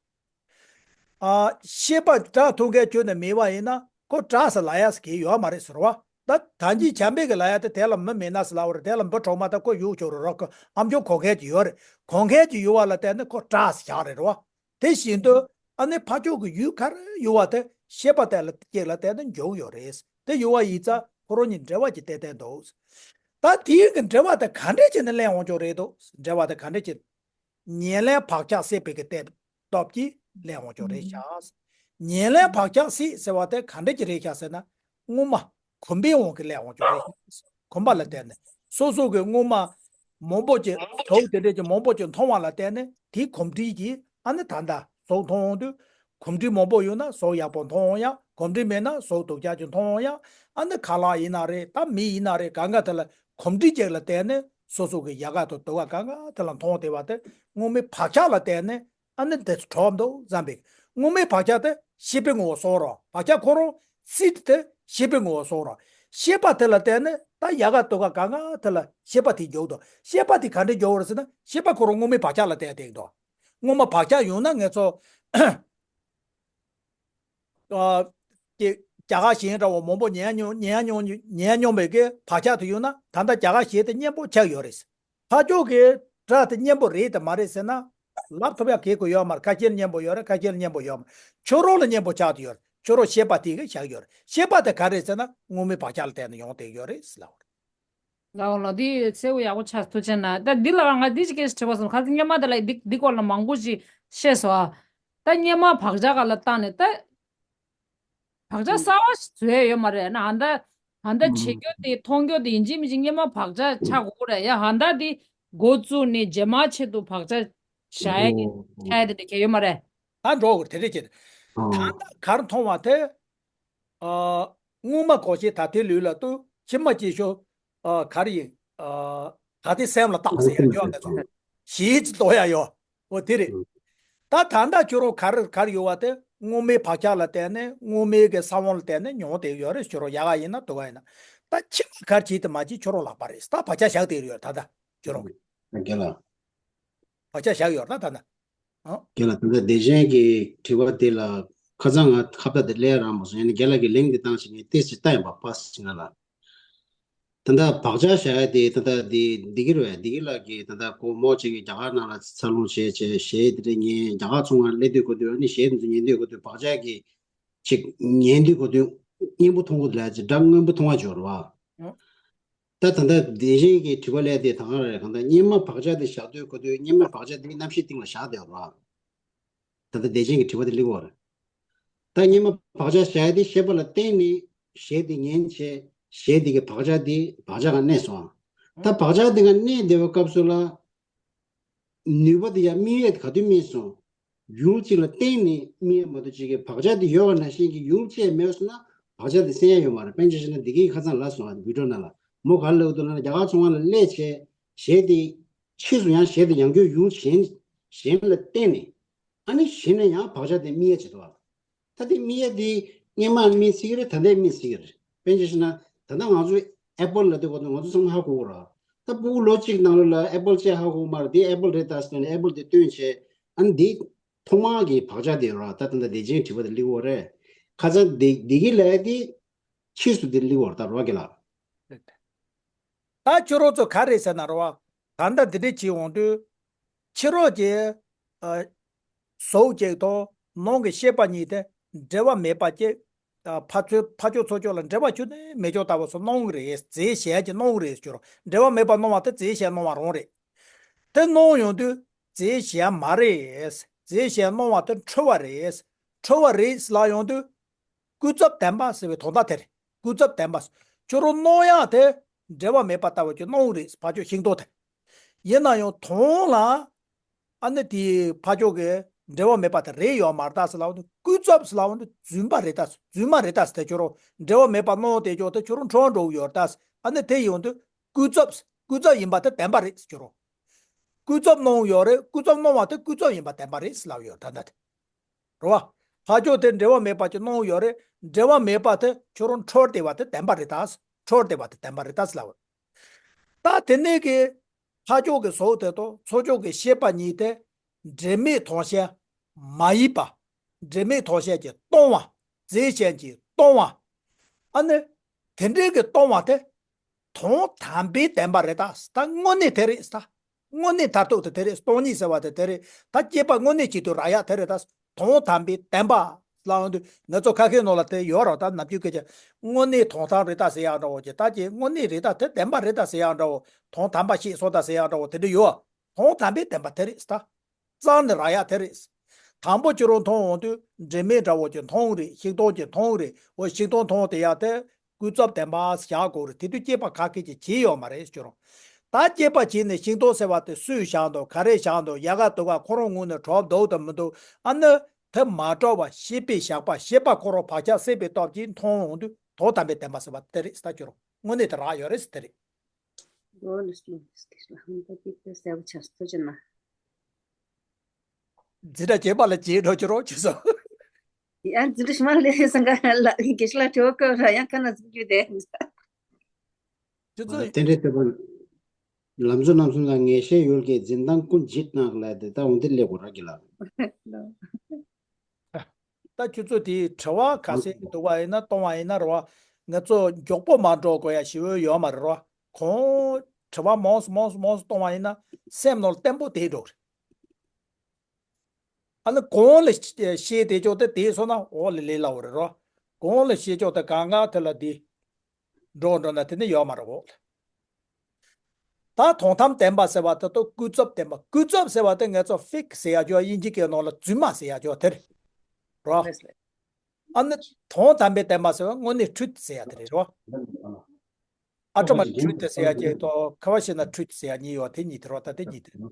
ཨ། ཤེས་པ་བྲག་ཐུག་མཁན་ཁྱོན་ནས་མེད་པ་ཡིན་ན་ཁོ་བྲག་ཟེར་ལབ་ཡ་ཟེར་གྱི་ཡོད་མ་རེད་ཟེར་བ། ད་ད་གིན་བྱམས་པའི་གི་ལབ་ཡ་དེ་དེ་ལ་མི་མེད་ན་ཟེར་ལབ་པ་རེད། དེ་ལ་འབུ་གྲོག་མ་དང་ཁོ་ཡུག་ཆོག་རེད་རོགས། ཁོ་ཨ་མཆོག་གོ་མཁན་ཅིག་ཡོད་རེད། གོ་མཁན་ཅིག་ཡོད་པ་ལ་བརྟེན་ནས་ཁོ་བྲག་ཟེར་བཞག་རེད་རོགས། དེ་བཞིན་དུ་ཨ་ནི་ཕར་ཕྱོགས་ཀྱི་ཡུལ་ག་རེ་ཡོད་པ་དེ་ཤེས་པ་དེ་ལ་གཅིག་ལ་བརྟེན་ནས་འཇོག་ཡོད་རེད། དེ་ཡོད་པ་ཡིན་ཙང་ཁོ་རང་གཉིས་འབྲེལ་བ་ཅིག་ཏན་ཏན་འདུག་ད་དེའི་གི་འབྲེལ་བ་དེ་ག་འདྲས་བྱས་ནས་སླེབས་འོང་ཆོག་རེད་འདུག་འབྲེལ་བ་དེ་ག་འདྲས་བྱས། ཉེར་ལེན་བག་ཆགས་སད་པའི་གི་སྟབས་སྟོབས་ཀྱིས་སླེབས་འོང་ཆོག་རེད་ཤག་ཉེར་ལེན་བག་ཆགས་སད་ཟེར་བ་དེ་ག་འདྲས་ཀྱི་རེད་ཤག་ཟེར་ན། སྔོན་མ་གོམས་པའི་དབང་གིས་སླེབས་འོང་ཆོག་རེད་ཤག་གོམས་པ་ལ་བརྟེན་ནས་སོ་སོ་གི་སྔོན་མ་མང་པོ་ཅིག་དུག་དེ་འདྲས་ཀྱི་མང་པོ་ཅིག་མཐོང་བ་ལ་བརྟེན་ནས་དེའི་གོམས་འདྲིས་ཀྱིས་ཨ་ནི་ད་ལྟ་གཟུགས་མཐོང་འོང་དུས། གོམས་འདྲིས་མང་པོ་ཡོད་ན་གཟུགས་ཡག་པོ་མཐོང་འོང་ཡ། གོམས་འདྲིས་མེད་ན་གཟུགས་སྡུག་ཅག་ཅིག་མཐོང་འོང་ཡ། ཨ་ནི་ཁ་ལག་ཡིན་ན་རེད། ད་མི་ཡིན་ན་རེད། གང་ག་དེ་ལ་གོམས་འདྲིས་ཅིག་ལ་བརྟེན་ནས་སོ་སོ་གི་ཡག་ག་དང་སྡུག་ག་གང་ག་དེ་ལ་མཐོང་བསྡད་པ་དེ་སྔོན་མའི་བག་ཆགས་ལ་བརྟེན་ནས་ཨ་ནི་འདི་གྲོགས་འདུག་བསམ་པའི་སྔོན་མའི་བག་ཆགས་དེ་ཤེས་པའི་ངོ་བོ་སོང་རོགས། བག་ཆགས་ཁོ་རང་སད་དེ་ཤེས་པའི་ངོ་བོ་སོང་རོགས། ཤེས་པ་དེ་ལ་བརྟེན་ནས་ད་ཡག་ག་སྡུག་ག་གང་ག་དེ་ལ་ཤེས་པ་དེ་འཇོག་འདུག་ཤེས་པ་དེ་ག་འདྲས་འཇོག་རེད་ཟེར་ན། ཤེས་པ་ཁོ་རང་སྔོན་མའི་བག་ཆགས་ལ་བརྟེན་བསྡད་འདུག་སྔོན་མ་བག་ཆགས་ཡོད་ན་ངེད་ཚོ། ཨ། ཀྱེ། རྒྱ་གར་ཞེན་འདྲ་བོ་མང་པོ་ཉན་མྱོང་ཉན་མྱོང་ཉན་མྱོང་བའི་གི་བག་ཆགས་དེ་ཡོད་ན། ད་ལྟ་རྒྱ་གར་ཞེན་དེ་སྙན་པོ་ཆགས་ཡོད་རེད། ཕར་ཕྱོགས་ཀྱི་སྒྲ་དེ་སྙན་པོ་རེད་དམ་མ་རེད་ཟེར་ན། ལབ་ཐུབ་ཡ་གལ་དགོས་ཡོད་མ་རེད། ཁ་ཤས་ལ་སྙན་པོ་ཡོད་རེད། ཁ་ཤས་ལ་སྙན་པོ་ཡོད་མ་རེད། ཁྱོད་རང་ལ་སྙན་པོ་ཆགས་བསྡད་ཡོད་རེད། ཁྱོད་རང་ཤེས་པ་དེ་གིས་བཞག་ཡོད་རེད། ཤེས་པ་དེ་ག་རེད་ཟེར་ན་སྔོན་མའི་བག་ཆགས་ལ་བརྟེན་ནས་ཡོང་བསྡད་ཡོད་རེད་ཟེར་ལབ་པ་རེད། ལའོ་ལའོ། འདི་གསལ་པོ་ཡག་པོ་ཆགས། ཐུགས་རྗེ་ཆེ་གནང་། ད་འདི་ལ་ང་འདི་ཅིག་སྐད་ཆ་དྲི་བ་སོང་། ཁ་སང་སྔོན་མ་དེ་ལ་འདི་འདི་སྐོར་ལ་མང་པོ་ཞིག་བཤད་སོང་ཨ། ད་སྔོན་མ་བག་ཆགས་སྒང་ལ་བཏང་ནས་ད་བག་ཆགས་གསར་པ་ཞིག་བཟོ་ཡ་ཡོད་མ་རེད་ན། ཧ་ད་ཧ་ད་བྱེད་རྒྱུ་དེ་མཐོང་རྒྱུ་དེ་ཡིན་གཅིག་མིན་གཅིག་སྔོན་མ་བག་ཆགས་ཆགས་དགོས་ཀྱི་རེད་ཡ། ཧ་ད་དེ་འགོ་བཙུགས་ནས་རྗེས་མ་ཆེད་དུ་བག་ཆགས་བཞག་ཡ་གི་ཆགས་ཡ་དེ་འདྲ་གང་ཡོད་མ་རེད། ད་འགྲོ་དགོས་དེ་འདྲ་བྱེད། ད་ལྟ་གར་མཐོང་བ་དེ། ཨ། སྔོན་མ་གོ་ཤེས་ད་ལྟའི་ལུས་ལ་ལྟོས། ཕྱི་མ་སྐྱེ་ཤོག་ཨ། ག་རེ་ཡིན། ཨ། ད་ལྟའི་སེམས་ལ་བཏགས་ཟེར་ཡ་ཡོད་ངེད་ཚོ། གཞི་ཅིག་གཏོང་ཡ་ཡོད། འོ་དེ་རེད། ད་ད་ལྟ་ཁྱོད་རང་གར་གར་ཡོད་པ་དེ་སྔོན་མའི་བག་ཆགས་ལ་བརྟེན་ནས་སྔོན་མའི་གི་ས་བོན་ལ་བརྟེན་ནས་མྱོང་བསྡད་ཡོད་རེད། ཁྱོད་རང་ཡག་ག་ཡིན་ན་སྡུག་ག་ཡིན་ན། ད་ཕྱི་མ་གར་བྱེད་དེ་མ་བྱེད་ཁྱོད་རང་ལག་པ་རེད། ད་བག་ཆགས་བཞག་བསྡད་ཡོད་ད་ལྟ་ཁྱོད་རང་གི། རྒན་ལགས། བག་ཆགས་བཞག་ཡོད་ད་ད་ལྟ། ཨོ། རྒན་ལགས། ད་ལྟ་བདེ་ཆེན་གྱི་དྲི་བ་དེ་ལ་ཁ་སང་ང་ཁ་བརྡ་དེ་སླེབས་རང་མ་སོང་། ཡང་ན་རྒན་ལགས་ཀྱིས་ལན་དེ་བཏང་ཞིག་ངས་ཏོག་ཙམ་ལྟ་ཡིན་པ་པ་སི་ང་ལ། ད་ལྟ་བག་ཆགས་བཞག་ཡ་དེ་ད་ལྟ་དེ་བདེ་སྐྱིད་རེད། བདེ་སྐྱིད་ལགས་ཀྱིས་ད་ལྟ་ཁོ་མོ་གཅིག་གིས་རྒྱ་གར་ནང་ལ་འཚར་ལོངས་བྱས་བྱས་གཞས་དེ་འདྲ་ཉན། རྒྱ་གར་ཚོང་ཁང་སླེབས་དུས་གོ་དུས་ཨ་ནི་གཞས་དེ་ཚོ་ཉན་དུས་གོ་དུས་བག་ཆགས་ཀྱི་ཅིག་ཉན་དུས་གོ་དུས་སྙན་པོ་མཐོང་གི་འདུག་ལ་ཅིག་སྒྲ་སྔོན་པོ་མཐོང་བ་ཅིག་ཡོད་རེད་བ། ད་ད་ལྟ་བདེ་ཆེན་གྱི་དྲི་བ་ལས་དེ་ད་ག་རེད། གང་ལྟར་སྔོན་མ་བག་ཆགས་དེ་བཞག་དུས་གོ་དུས་སྔོན་མ་བག་ཆགས་དེ་རྣམ་ཤེས་སྟེང་ལ་བཞག་བསྡད་ཡོད་རེད་བ། ད་ལྟ་བདེ་ཆེན་གྱི་དྲི་བ་དེ་སླེབས་ཡོད་རེད། ད་སྔོན་མ་བག་ཆགས་བཞག་ཡ་དེ་ཤེས་པ་ལ་བརྟེན་ནས་གཞས་དེ་ཉན་བྱས་གཞས་དེ་གི་བག་ཆགས་དེ་བག་ཆགས་སྒང་གནས་སོང་། ད་བག་ཆགས་དེ་ག་གནས་བསྡད་པའི་སྐབས་སུ་ལ། ནུས་པ་དེ་ཡང་དམིགས་ཡུལ་ག་དུས་རྨིས་སོང་། ཡུལ་གཅིག་ལ་བརྟེན་ནས་རྨིས་ཡ་མ་གཏོགས་གཅིག་གི་བག་ཆགས་དེ་ཡོད་པ་ནང་བཞིན་གྱི་ཡུལ་གཅིག་མེད་སོང་ན་བག་ཆགས་དེ་སེལ་ཡ་ཡོད་མ་རེད། དཔེ་འཇོག་བྱས་ན་འདི་གའི་ཁ་སང་ལབ་སོང་ཨ་བི་ཌིའོ་ནང་ལ། མོ་ག་རེ་ལབ་འདུག་ལབ་ན་རྒྱ་གར་ཚོང་ཁང་ལ་སླེབས་བྱས་གཞས་དེ་ཕྱིས་སུ་ཡང་གཞས་དེ་ཡང་བསྐྱར་ཡུལ་གཞན་གཞན་ལ་བརྟེན་ནས་ཨ་ནི་གཞི་ནས་ཡང་བག་ཆགས་དེ་རྨིས་ཡ་བྱེད་དོ། ད་དེ་རྨིས་ཡ་དེ་སྔོན་མ་རྨིས་སྲིད་ཀྱི་རེད། ད་ལྟའི་རྨིས་སྲིད་ཀྱི་རེད། དཔེ་འཇོག་བྱས་ན་ད་ལྟ་ང་ཚོ་ཨེ་པལ་ལབ་དུས་སྐབས་སུ་ང་ཚོ་ཚང་མ་ཧ་གོ་གི་རེད། ད་ཕྲུ་གུ་ལོ་གཅིག་ནང་ལོགས་ལ་ཨེ་པལ་གཅིག་ཧ་གོ་གི་མ་རེད། དེ་ཨེ་པལ་རེད་ད་ཟེར་ནས་ཨེ་པལ་དེ་སྟོན་བྱས། ཨ་ནི་དེ་ཐོག་མ་གི་བག་ཆགས་དེ་རེད། ད་ད་ལྟ་དེ་ཅན་དྲི་བ་དེ་སླེབས་ཡོད་རེད། ཁ་སང་དེ་དེ་གི་ལས་དེ་ཕྱིས་སུ་དེ་སླེབས་ཡོད་རེད། ད་རེད་བ་རྒན་ལགས། ད་ཁྱོད་རང་ཚོ་ག་རེ་ཟེར་ན་རེད་བ། ད་ལྟ་འདི་འདྲས་བྱེད་འོང་དུས། ཕྱི་རོལ་གྱི་ཨ། གཟུགས་གཅིག་དང་ནང་གི་ཤེས་པ་གཉིས་དེ་འབྲེལ་བ་མེད་པ་གཅིག་ཨ། ཕ་ཚོ་ཕ་ཕྱོགས་ཚོ་ཕྱོགས་ལ་འབྲེལ་བ་ཁྱོན་ནས་མེད་ཅོག་ལྟ་བུ་སོགས་སྣང་བ་རེད། རྫས་གཞན་གྱི་སྣང་བ་རེད་ཟེར་རོ། འབྲེལ་བ་མེད་པ་སྣང་བ་དེ་རྫས་གཞན་སྣང་བ་རང་རེད། དེ་སྣང་ཡོང་དུས་རྫས་གཞན་མ་རེད། རྫས་གཞན་སྣང་བ་དེ་འཁྲུལ་བ་རེད། འཁྲུལ་བ་རེད་ལབ་ཡོང་དུས། ཀུན་རྫོབ་བདེན་པ་ཟེར་བའི་དོན་དག་དེ་རེད། ཀུན་རྫོབ་བདེན་པ། ཁྱོད་རང་སྣང་ཡག་དེ་འབྲེལ་བ་མེད་པ་ལྟ་བུ་གི་སྣང་བ་རེད། ཕ་ཕྱོགས་ཤིང་སྡོང་དེ། ཡིན་ན་ཡང་དོན་ལ་ཨ་ནི་དེའི་ཕ་ཕྱོགས་ཀྱི་འབྲེལ་བ་མེད་པ་དེ་རེད་ཡོད་མ་རེད་ད་ཟེར་ལབ་དུས། ཀུན་རྫོབ་ཟེར་ལབ་དུས་རྫུན་མ་རེད་ད། རྫུན་མ་རེད་ད་ཟེར། དེ་ཁྱོད་རང་འབྲེལ་བ་མེད་པ་སྣང་དེ་ཅོག་དེ་ཁྱོད་རང་འཁྲུལ་བ་འགྲོ་གི་ཡོད་རེད་ད། ཨ་ནི་དེ་ཡོང་དུས་ཀུན་རྫོབ། ཀུན་རྫོབ་ཡིན་པ་དེ་བདེན་པ་རེད་ཟེར། ཁྱོད་རང་ཀུན་རྫོབ་སྣང་ཡོད་རེད། ཀུན་རྫོབ་སྣང་བ་དེ་ཀུན་རྫོབ་ཡིན་པ་བདེན་པ་རེད་ཟེར་ལབ་ཡོད་ད་ལྟ་དེ། རེད་བ། ཕ་ཕྱོགས་དེ་འབྲེལ་བ་མེད་པ་ཅིག་སྣང་ཡོད་རེད། འབྲེལ་བ་མེད་པ་དེ་ཁྱོད་རང་འཁྲུལ་བསྡད་པ་དེ་བདེན་པ་རེད་ད། འཁྲུལ་བསྡད་པ་དེ་བདེན་པ་རེད་ད་ཟེར་ལབ། ད་དེ་ནས་ཀྱི་ཕ་ཕྱོགས་ཀྱི་གཟུགས་དེ་དང་ཚུར་ཕྱོགས་ཀྱི་ཤེས་པ་གཉིས་དེ་འབྲེལ་མེད་དོན་གཞན་མ་ཡིན་པ། འབྲེལ་མེད་དོན་གཞན་གྱིས་སྟོང་བ། རྫས་གཞན་གྱིས་སྟོང་བ། ཨ་ནི་དེ་འདྲའི་གི་སྟོང་བ་དེ། དོན་དམ་པའི་བདེན་པ་རེད་ད། ད་དངོས་གནས་དེ་རེད་ད། དངོས་གནས་མཐར་ཐུག་དེ་དེ་རེད། སྟོང་ཉིད་ཟེར་བ་དེ་དེ་རེད། ད་སྐྱེས་པ་དངོས་གནས་ཀྱི་དུས་རག་ཡག་དེ་རེད་ད། དོན་དམ་པའི་བདེན་པ་ལབ་ཡོང་དུས་ང་ཚོ་ཁ་སྐད་ནང་ལ་དེ་ཡོད་རེད་ད། ནམ་རྒྱུན་སྐད་ཆ་དངོས་གནས་དོན་དམ་རེད་ད་ཟེར་ཡག་འདྲ་བོ་ཅིག་ད་ཀྱི་དངོས་གནས་རེད་ད། དེ་བདེན་པ་རེད་ད་ཟེར་ཡག་འདྲ་བོ། དོན་དམ་པ་ཤེས་སོང་ད་ཟེར་ཡག་འདྲ་བོ་དེ་འདྲ་ཡོད། དོན་དམ་པའི་བདེན་པ་དེ་རེད་ད། རྩ་ནས་རག་ཡག་དེ་རེད། དང་པོ་ཁྱོད་རང་མཐོང་འོང་དུས་འབྲེལ་མེད་འདྲ་བོ་ཅིག་མཐོང་རེད། ཤིང་སྡོང་ཅིག་མཐོང་རེད། འོ་ཤིང་སྡོང་མཐོང་དེ་ཡག་དེ་ཀུན་རྫོབ་བདེན་པ་བཞག་དགོས་རེད། དེ་དུས་སྐྱེས་པ་ག་གེ་ཅིག་བྱས་ཡོད་མ་རེད་ཁྱོད་རང་། ད་སྐྱེས་པ་བྱས་ནས་ཤིང་སྡོང་ཟེར་བ་དེ་སུས་བཞག་འདུག་ག་རེ་བཞག་འདུག་ཡག་ག་སྡུག་ག་ཁོ་རང་ངོས་ནས་གྲོགས་འདུག་དང་མི་འདུག་ཨ་ནི་དེ་མ་གྲོགས་པ་ཤེས་པས་བཞག་པ། ཤེས་པ་ཁོ་རང་བག་ཆགས་སད་པའི་སྟོབས་ཀྱིས་མཐོང་འོང་དུས་དོན་དམ་པའི་བདེན་པ་ཟེར་བ་དེ་རེད་ད། ཁྱོད་རང་དངོས་གནས་དེ་རག་ཡོད་རེད་དེ་རེད། འོ་ལེ་སི་ལེ་སི་ལེ་ཧམ་པ་ཏིག་ཏ་གསལ་པོ་ཆགས་སོང་ཅི་ན། འཛིན་གྲྭ་བརྒྱད་པ་ལ་བརྗེད་འགྲོ་ཅི་རོགས་བྱེད་སོང་། ཡང་འཛིན་གྲྭ་ཞིག་མ་ལས་སང་ག་ལ་དགེ་བཤེས་ལ་དྲི་བ་བཀོད་ར་ཡང་ཁ་ན་འཛིན་རྒྱུ་དེ། ཅི་ཙོ། དེ་འདྲའི་ལྟ་བུ། ལམ་གཙོ་རྣམ་གསུམ་དང་ངེས་ཤེས་ཡུལ་གྱི་འཛིན་སྟངས་ཀུན་བརྗེད་གནང་ལ་དེ་ལྟ་འོང་དེ་སླེབས་དགོས་ར་གི་ལ། ད་ཁྱོད་ཚོ་དེའི་དྲི་བ་ག་ཚད་འདུག་པ་ཡིན་ན་གཏོང་བ་ཡིན་ན་རེད་བ། ང་ཚོ་མགྱོགས་པོ་མ་འགྲོ་དགོས་ཡ་ཞེ་པོ་ཡོད་མ་རེད་རོ། གོང་དྲི་བ་མང་སུ་མང་སུ་མང་སུ་གཏོང་བ་ཡིན་ན་སེམས་ནང་ལ་བརྟན་པོ་དེ་འགྲོ་རེད། ཨ་ནི་གོང་ལ་བཤད་དེ་ཅོག་དེ་དེ་སོང་ན་འོག་ལ་ལས་སླ་བོ་རེད་རོ། གོང་ལ་བཤད་ཅོག་དེ་གང་ག་དེ་ལ་དེ་འགྲོ་འགྲོ་ན་དེ་ནི་ཡོད་མ་རེད་འོག་ལ། ད་དོན་དམ་བདེན་པ་ཟེར་བ་དེ་ཏོ་ཀུན་རྫོབ་བདེན་པ། ཀུན་རྫོབ་ཟེར་བ་དེ་ང་ཚོ་ཕིག་ཟེར་ཡ་ཅོ་དབྱིན་ཇི་སྐད་ནང་ལ་རྫུན་མ་ཟེར་ཡ་ཅོ་དེ་རེད་རོ། ཨ་ནི་དོན་དམ་པའི་བདེན་པ་ཟེར་བ་དངོས་གནས་ཊུ་ཐི་ཟེར་ཡ་དེ་རེད་རོ། ཨ་ཊ་མ་ཊུ་ཐི་ཟེར་ཡ་ཅེ་ཏོ་ཁ་བ་ཤེ་ན་ཊུ་ཐི་ཟེར་ཡ་གཉིས་ཡོད་དེ་གཉིས་དེ་རོ། ད་དེ་གཉིས་དེ།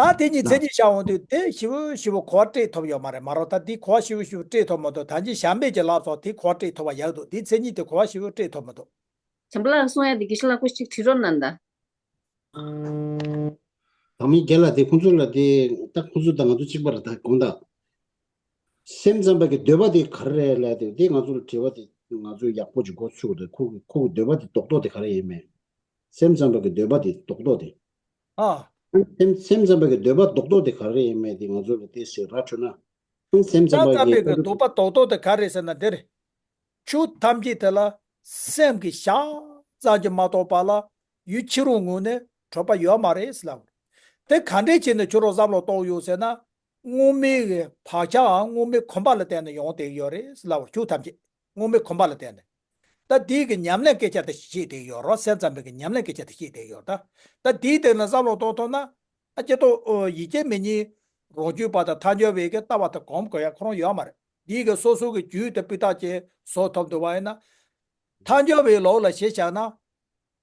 ད་དེ་གཉིས་མཚན་ཉིད་བཞག་འོང་དུས་དེ་ཞིབ་ཞིབ་གོ་བ་སྤྲད་ཐུབ་ཡོད་མ་རེད་མ་རོ། ད་དེ་གོ་བ་ཞིབ་ཞིབ་སྤྲད་ཐུབ་མ་འདུག་ད་ཅི་གཞན་པས་ཀྱི་ལབ་སོགས་དེ་གོ་བ་སྤྲད་ཐུབ་པ་ཡག་འདུག་དེ་མཚན་ཉིད་དེ་གོ་བ་ཞིབ་སྤྲད་ཐུབ་མ་འདུག་བྱམས་པ་ལགས་གསུང་ཡ་དེ་དགེ་བཤེས་ལགས་སྐུ་ཞིག་དྲི་རོགས་གནང་ད། དང་མི་རྒན་ལགས་དེ་ཁོང་ཚོ་ལ་དེ་ད་ཁོང་ཚོ་དང་ང་ཚོ་གཅིག་པ་རེད། ད་དགོངས་དག་སེམས་ཙམ་པ་གི་འདོད་པ་དེ་ག་རེ་རེད་ལབ་དེ་དེ་ང་ཚོ་ལ་དྲི་བ་དེ་ང་ཚོས་ཡག་པོ་ཅིག་གོ་ཚུགས་དེ་ཁོ་གི་ཁོ་གི་འདོད་པ་དེ་རྡོག་རྡོག་དེ་ག་རེ་ཡིན་མེད། སེམས་ཙམ་པ་གི་འདོད་པ་དེ་རྡོག་རྡོག་དེ། ཨ། སེམས་སེམས་ཙམ་པ་གི་འདོད་པ་རྡོག་རྡོག་དེ་ག་རེ་ཡིན་མེད་དེ་ང་ཚོ་ལ་དེ་ཟེར་ར་འཕྲོད་ན། སེམས་ཙམ་པ་སེམས་ཙམ་པའི་གི་གི་འདོད་པ་རྡོག་རྡོག་དེ་ག་རེ་ཟེར་ན་འདིར། ཆོས་ཐམས་ཅད་དེ་ལ་སེམས་ཀྱི་བྱ་ཙམ་གྱིས་མ་གཏོགས་པ་ལ་ཡུལ་ཕྱི་རོལ་ངོས་ནས་གྲུབ་པ་ཡོད་མ་རེད་ཟེར་ལབ། དེ་ག་འདྲས་བྱས་ནས་ཁྱོད་རང་བསམ་བློ་གཏོང་ཡོང་ཟེར་ན། དངོས་མེད་ཀྱི་བག་ཆགས་དངོས་མེད་གོམས་པ་ལ་བརྟེན་ནས་ཡོང་བསྡད་ཡོད་རེད་ཟེར་ལབ། ཆོས་ཐམས་ཅད་དངོས་མེད་གོམས་པ་ལ་བརྟེན་ནས། ད་དེའི་གི་ཉམས་ལེན་སྐད་ཆ་དེ་བཤད་བསྡད་ཡོད་རོ། སེམས་ཙམ་པའི་གི་ཉམས་ལེན་སྐད་ཆ་དེ་བཤད་བསྡད་ཡོད་ད། ད་དེའི་སྟེང་ན་བསམ་བློ་གཏོང་ཐུབ་ན། ཨ་ཅེ་ཏོ་ཨོ་ཡིད་ཀྱི་མི་གཉིས་རང་རྒྱུད་པ་དང་ཐལ་འགྱུར་བའི་གི་ལྟ་བ་དེ་གོམས་དགོས་ཡ་ཁོ་རང་ཡོད་མ་རེད། དེའི་གི་སོ་སོ་གི་རྒྱུད་དེ་སྤུས་དག་ཅིག་བཟོ་ཐུབ་འདུག་བ་ཡིན་ན། ཐལ་འགྱུར་བའི་ལོགས་ལ་གཞི་བཞག་ན།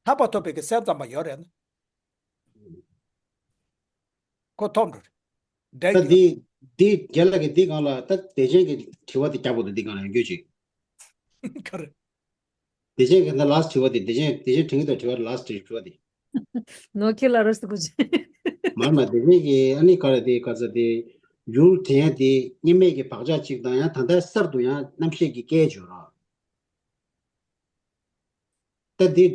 ཐར་པ་ཐོབ་པའི་གི་སེམས་ཙམ་པ་ཡོད་རེད་ན། ཁོ་ཐོབ་འགྲོ་རེད། འདྲ་ད་གི་འདི་འདི་རྒན་ལགས་ཀྱིས་འདི་སྒང་ལ་ད་བདེ་ཆེན་གྱི་དྲི་བ་དེ་རྒྱག་དགོས་འདུག་འདི་སྒང་ལ་ཡང་བསྐྱར་ཅིག་ག་རེ། བདེ་ཆེན་གྱི་ད་last དྲི་བ་དེ་བདེ་ཆེན་བདེ་ཆེན་དྲི་ངེས་དང་དྲི་བ་last དྲི་བ་དེ། ནོ་ཁྱེད་ལ་རོ་སི་ཀུ་ཅི། མར་མ་བདེ་ཆེན་གྱི་ཨ་ནི་ག་རེ་དེ་ག་ཚ་དེ་ཡུལ་དེ་ཡང་དེ་སྔོན་མའི་གི་བག་ཆགས་གཅིག་དང་ཡང་ད་ལྟ་གསར་དུ་ཡང་རྣམ་ཤེས་ཀྱི་སྐད་བརྗོད་ར། ད་འདི་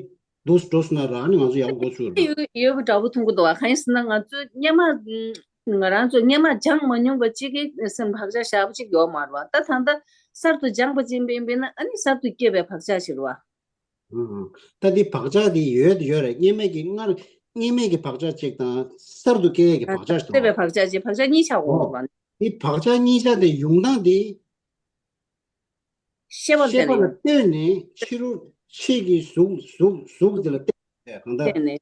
འདུག་འགྲོ་སོང་ན་ར་ཨ་ནི་ང་ཚོ་ཡག་པོ་འགོ་ཚུགས་ར། ཡོད་ཡོད་པ་འདྲ་པོ་མཐོང་གི་འདུག་བ། གང་ཡིན་ཟེར་ན་ང་ཚོ་སྔོན་མ་ང་རང་ཚོ་སྔོན་མ་སྦྱངས་མ་མྱོང་བ་གཅིག་གི་སེམས་བག་ཆགས་བཞག་པ་གཅིག་ཡོད་མ་རེད་བ། ད་ད་ལྟ་གསར་དུ་སྦྱངས་པ་ཅན་པ་ཡིན་པས་ན་ཨ་ནི་གསར་དུ་སྐྱེས་པའི་བག་ཆགས་ཤིག་རེད་བ། ཨང་ཨང་། ད་འདི་བག་ཆགས་འདི་ཡོད་དུ་ཡོད་རེད། སྔོན་མའི་གི་སྔར་སྔོན་མའི་གི་བག་ཆགས་གཅིག་དང་གསར་དུ་སྐྱེ་ཡས་ཀྱི་བག་ཆགས་ཤིག་སྐྱེས་པའི་བག་ཆགས་ཅིག་བག་ཆགས་གཉིས་ཆགས་འོ་འོང་བ། འདི་བག་ཆགས་གཉིས་ཆགས་དེ་ཡོང་སྟངས་དེ། ཤེས་པ་ཤེས་པ་ལ་ལ་ཡིན། ལྟོས་ནས་ཕྱི་རུ་ཕྱི་གི་གཟུགས་གཟུགས་གཟུགས་དེ་ལ་བལྟས་གང་ལྟར་བལྟས་ནས།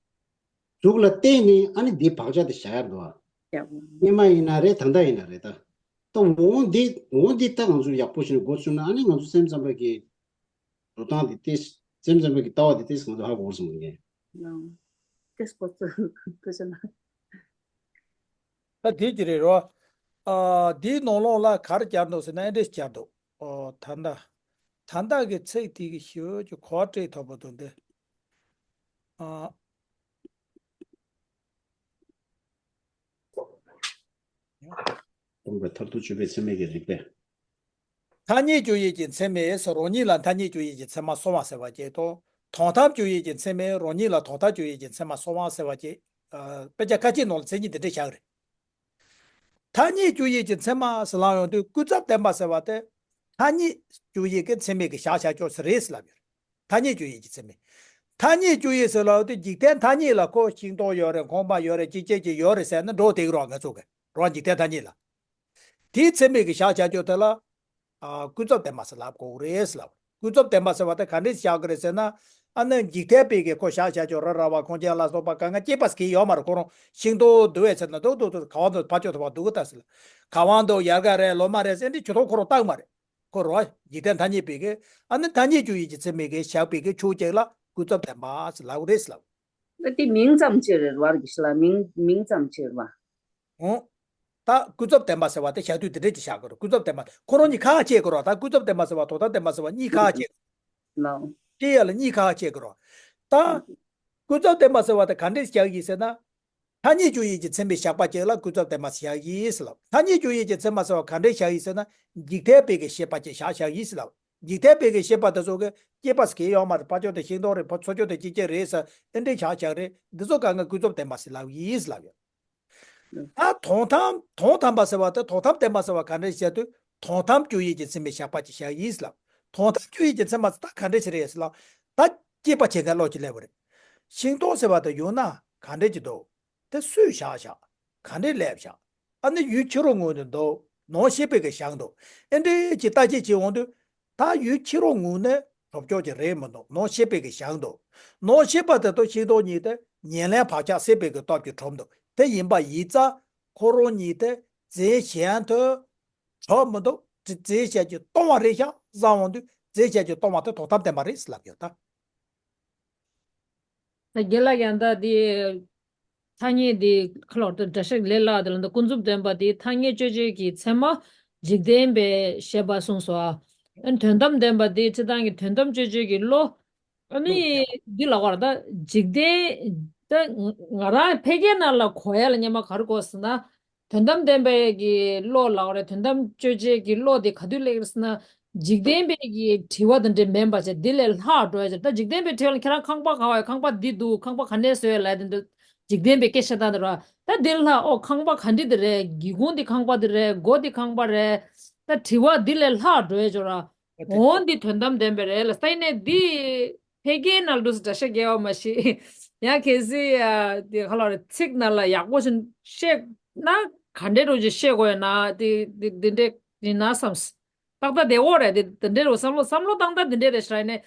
གཟུགས་ལ་བལྟས་ནས་ཨ་ནི་འདི་བག་ཆགས་དེ་བཞག་ཡར་འདུག་ཨ། ཡག་པོ། སྔོན་མ་ཡིན་ན་རེད་ད་ལྟ་ཡིན་ན་རེད་ད། ད་འོང་འདི་འོང་འདི་ད་ང་ཚོ་ཡག་པོ་ཞིག་ནས་འགོ་ཚུགས་ན་ཨ་ནི་ང་ཚོ་སེམས་ཙམ་པ་གི་འགྲོ་སྟངས་དེ་ཏིས་སེམས་ཙམ་པ་གི་ལྟ་བ་དེ་ཏིས་ང་ཚོ་ཧ་གོ་སོང་ངས། ལོང་། ཏིས་གོ་ཚུལ་ཐུ་ཆ་ན། ད་དེ་ཅི་རེད་རོ། ཨ་དེའི་ནང་ལོགས་ལ་ག་རེ་བསྐྱར་འདུག་ཟེར་ན་ཨེ་འདྲས་བསྐྱར་འདུག་ཨོ་ད་ལྟ། ད་ལྟ་གི་ཚིག་དེ་གི་ཞོལ་གྱི་གོ་བ་སྤྲད་ཐུབ་པ་དང་འདི། ཨ། སྟོང་པའི་མཐར་ཐུག་དཔྱོད་པའི་ཚད་མའི་གི་རིགས་པས། ཐ་སྙད་དཔྱོད་ཡུལ་གྱི་མཚན་མས་རང་ཉིད་ལ་ཐ་སྙད་དཔྱོད་ཡུལ་གྱི་མཚན་མ་སོང་བ་ཟེར་བ་བཅས་དང་། དོན་དམ་དཔྱོད་ཡུལ་གྱི་མཚན་མས་རང་ཉིད་ལ་དོན་དམ་དཔྱོད་ཡུལ་གྱི་མཚན་མ་སོང་བ་ཟེར་བ་བཅས། ཨ་དཔེ་ཆ་ཁ་ཅིག་ནང་ལ་མཚན་ཉིད་འདི་འདྲ་བཞག་རེད། ཐ་སྙད་དཔྱོད་ཡུལ་གྱི་མཚན་མ་ཟེར་ལབ་ཡོང་དུས་ཀུན་རྫོབ་བདེན་པ་ཟེར་བ་དེ། ཐ་སྙད་དཔྱོད་ཡུལ་གྱི་མཚན་མས་ཀྱི་བཞག་བཞག་ཅོག་ཟེར་རེད་ཟེར་ལབ་ཡོད། ཐ་སྙད་དཔྱོད་ཡུལ་གྱི་མཚན་མས། ཐ་སྙད་དཔྱོད་ཡུལ་ཟེར་ལབ་དུས་འཇིག་རྟེན་ཐ་སྙད་ལ་ཁོ་ཤིང་ཏོག་ཡོད་རེད། གོང་མ་ཡོད་རེད། ཅི་བྱེད་ཀྱི་ཡོད་རེད་ཟེར་ན་འགྲོ་བསྡད་ཀྱི་རོགས་ང་ཚོ་གི་རོགས་འཇིག་རྟེན་ཐ་སྙད་ལ། དེའི་མཚན་མས་ཀྱི་བཞག་བྱ་སྤྱོད་དེ་ལ། ཨ་ཀུན་རྫོབ་བདེན་པ་ཟེར་ལབ་དགོས་རེད་ཟེར་ལབ། ཀུན་རྫོབ་བདེན་པ་ཟེར་བ་དེ་ག་འདྲས་བཞག་གི་རེད་ཟེར་ན། ཨ་ནི་འཇིག་རྟེན་པའི་གི་ཁོ་བཞག་བྱ་སྤྱོད་ར་ར་བ་ཁོང་ཆེན་ལ་སོགས་པ་གང་ག་སྐྱེས་པ་ཟེར་གྱི་ཡོད་མ་རེད། ཁོ་རང་ཤིང་ཏོག་འདུ་བའི་ཚེ་ན་འདུག་འདུག་འདུག་ག་བ་འདུག་ཕ་ཆོས་ཐོག་པ་འདུག་གི་ད་ཟེར་ལ། ག་བ་འདུག་ཡར་ག་རེད་ལོ་མ་རེད་ཟེར་འདི་ཇུས་གཏོགས་ཁོ་རང་བཏང་མ་རེད། ཁོ་རང་འཇིག་རྟེན་ཐ་སྙད་པའི་གི་ཨ་ནི་ཐ་སྙད་དཔྱོད་ཡུལ་གྱི་མཚན་མས་གི་བཞག་པའི་གི་ཆོས་ཅིག་ལ་ཀུན་རྫོབ་བདེན་པ་ཟེར་ལབ་གི་རེད་ཟེར་ལབ། ཨ་དེ་མིང་ཙམ་ཅིག་རེད་བར་གི་ཤི་ལ་མིང་མིང་ཙམ་ཅིག་རེད་བ། འོང་། ད་ཀུན་རྫོབ་བདེན་པ་ཟེར་བ་དེ་བཞག་དུས་དེ་འདྲས་ཀྱི་བཞག་གི་རེད། ཀུན་རྫོབ་བདེན་པ་ཁོ་རང་གཉིས་ཁ་ཁ་ཕྱེ་དགོས་རེད། ད་ཀུན་རྫོབ་བདེན་པ་ཟེར་བ་དོན་དམ་བདེན་པ་ཟེར་བ་གཉིས་ཁ་ཁ་ཕྱེ། ལའོ། ཕྱེ་ཡ་ལ་གཉིས་ཁ་ཁ་ཕྱེ་དགོས་རེད། ད། ཀུན་རྫོབ་བདེན་པ་ཟེར་བ་དེ་ག་འདྲས་བཞག་ཡིན་ཟེར་ན། ཐ་སྙད་དཔྱོད་ཡུལ་གྱི་མཚན་མས་བཞག་པ་ཅིག་ལ་ཀུན་རྫོབ་བདེན་པ་ཟེར་བཞག་ཡིན་ཟེར་ལབ། ཐ་སྙད་དཔྱོད་ཡུལ་གྱི་མཚན་མ་ཟེར་བ་ག་འདྲས་བཞག་ཡིན་ཟེར་ན། འཇིག་རྟེན་པའི་གི་ཤེས་པ་ཅིག་བཞག་བཞག་ཡིན་ཟེར་ལབ། འཇིག་རྟེན་པའི་གི་ཤེས་པ་དེ་ཚོ་གི་སྐྱེས་པ་ཟེར་གྱི་ཡོད་མ་རེད། ཕ་ཆོས་དེ་ཤིང་ཏོག་རེད། ཕ་ཚོ་ཆོས་དེ་སྐྱེ་ཅན་རེད་ཟེར་ཨེ་འདྲས་བཞག་བཞག་རེད། འདི་ཚོ་གང་ག་ཀུན་རྫོབ་བདེན་པ་ཟེར་ལབ་ཡིན་ཟེར་ལབ་ཡོད། ད་དོན་དམ་དོན་དམ་པ་ཟེར་བ་དེ་དོན་དམ་བདེན་པ་ཟེར་བ་ག་འདྲ་ཞིག་བྱ་དུས་དོན་དམ་དཔྱོད་ཡུལ་གྱི་མཚན་མས་བཞག་པ་ཅིག་བཞག་ཡིན་ཟེར་ལབ། དོན་དམ་དཔྱོད་ཡུལ་གྱི་མཚན་མ་ཟེར་ད་ག་འདྲ་ཞིག་རེད་ཟེར་ལབ། ད་སྐྱེས་པ་བྱེད་མཁན་བློ་ཅིག་སླེབས་པ་རེད། ཤིང་ཏོག་ཟེར་བ་དེ་ཡོང་ན་ག་འདྲ་ཅིག་འདུག་དེ་སུས་བཞག་བཞག་ག་འདྲས་སླེབས་བཞག་ཨ་ནི་ཡུལ་ཕྱི་རོལ་ངོས་ནས་འདུག་ནང་ཤེས་པའི་གི་བཞག་འདུག་ཨེ་འདྲས་ཀྱི་ལྟ་ཅི་བྱེད་འོང་དུས། ད་ཡུལ་ཕྱི་རོལ་ངོས་ནས་གྲུབ་ཕྱོགས་ཀྱི་རེད་མི་འདུག་ནང་ཤེས་པའི་གི་བཞག་འདུག་ནང་ཤེས་པ་དེ་དང་ཤིང་ཏོག་གཉིས་དེ་ཉེར་ལེན་བག་ཆགས་སྲེད་པའི་གི་སྟོབས་ཀྱིས་གྲུབ་འདུག་དེ་ཡིན་པ་ཡིན་ཙང་ཁོ་རང་གཉིས་དེ་རྫས་གཞན་དུ་གྲུབ་མི་འདུག་རྫས་གཞན་གྱིས་སྟོང་བ་རེད་ཤག་བསམ་འོང་དུས་རྫས་གཞན་གྱིས་སྟོང་བ་དེ་དོན་དམ་བདེན་པ་རེད་ཟེར་ལབ་ཡོད་ད། ད་རྒན་ལགས་ཀྱང་ད་དེ། ཐ་སྙད་དེ་ཁ་ལོར་དུ་འདྲ་ཤག་ལས་སླ་དེ་ལ་འདི་ཀུན་རྫོབ་བདེན་པ་དེ་ཐ་སྙད་དཔྱོད་བྱེད་ཀྱི་ཚད་མ་འཇིག་རྟེན་པའི་ཤེས་པ་གསུངས་སོ། ཨ་ནི་དོན་དམ་བདེན་པ་དེ་སྤྱིར་བཏང་གི་དོན་དམ་དཔྱོད་བྱེད་ཀྱི་བློ། ཨ་ནི་འདི་ལ་བར་ད་འཇིག་རྟེན་ད་ང་རང་ཕལ་སྐད་ནང་ལ་གོ་ཡ་ལ་སྙན་མ་ག་རེ་གོ་ཟེར་ན། དོན་དམ་བདེན་པའི་གི་བློ་ལ་བར་དོན་དམ་དཔྱོད་བྱེད་ཀྱི་བློ་དེ་ག་དུས་སླེབས་ཟེར་ན། འཇིག་རྟེན་པའི་གི་དྲི་བ་དེ་འདྲ་མིན་པ་བྱས་འདི་ལས་ལྷག་འགྲོ་ཡ་ཅིག་ད་འཇིག་རྟེན་པའི་དྲི་བ་ལ་ཁྱེད་རང་ཁང་པ་ག་བ་ཡོད། ཁང་པ་འདི་འདུག་ཁང་པ་ག་ནས་བཟོས་ཡོད་ལབ་དེ་འདྲ་འཇིག་རྟེན་པའི་སྐད་ཆ་བཏང་དེ་ར། ད་འདི་ལ་ཨོ་ཁང་པ་ག་འདྲ་དེ་རེད། སྒེའུ་ཁུང་འདི་ཁང་པ་དེ་རེད། སྒོ་འདི་ཁང་པ་རེད། ད་དྲི་བ་འདི་ལས་ལྷག་འགྲོ་ཡ་ཅིག་ར། འོ་འདི་དོན་དམ་བདེན་པ་རེད་ལ་ས་ཡིན་ནས་འདི་ཕལ་སྐད་ནང་ལ་འདུག་སེ་འདྲ་ཤག་རྒྱལ་བ་མ་ཤི། ཡང་གལ་སྲིད་ཨ་དེ་ག་ལ་རེད་ཚིག་ནང་ལ་ཡག་པོ་ཞིག་བཤད་ན་ག་འདྲས་འགྲོ་ཅིག་བཤད་དགོས་ཡོད་ན་དེ་དེ་དེ་འདྲས་ཡིན་ན་བསམས། ཏག་ཏག་བདེ་བོ་རེད། དེ་དེ་འདྲས་རེད། བསམ་བློ་བསམ་བློ་བཏང་སྟངས་དེ་འདྲས་རེད་ཤག་ཡིན་ནས་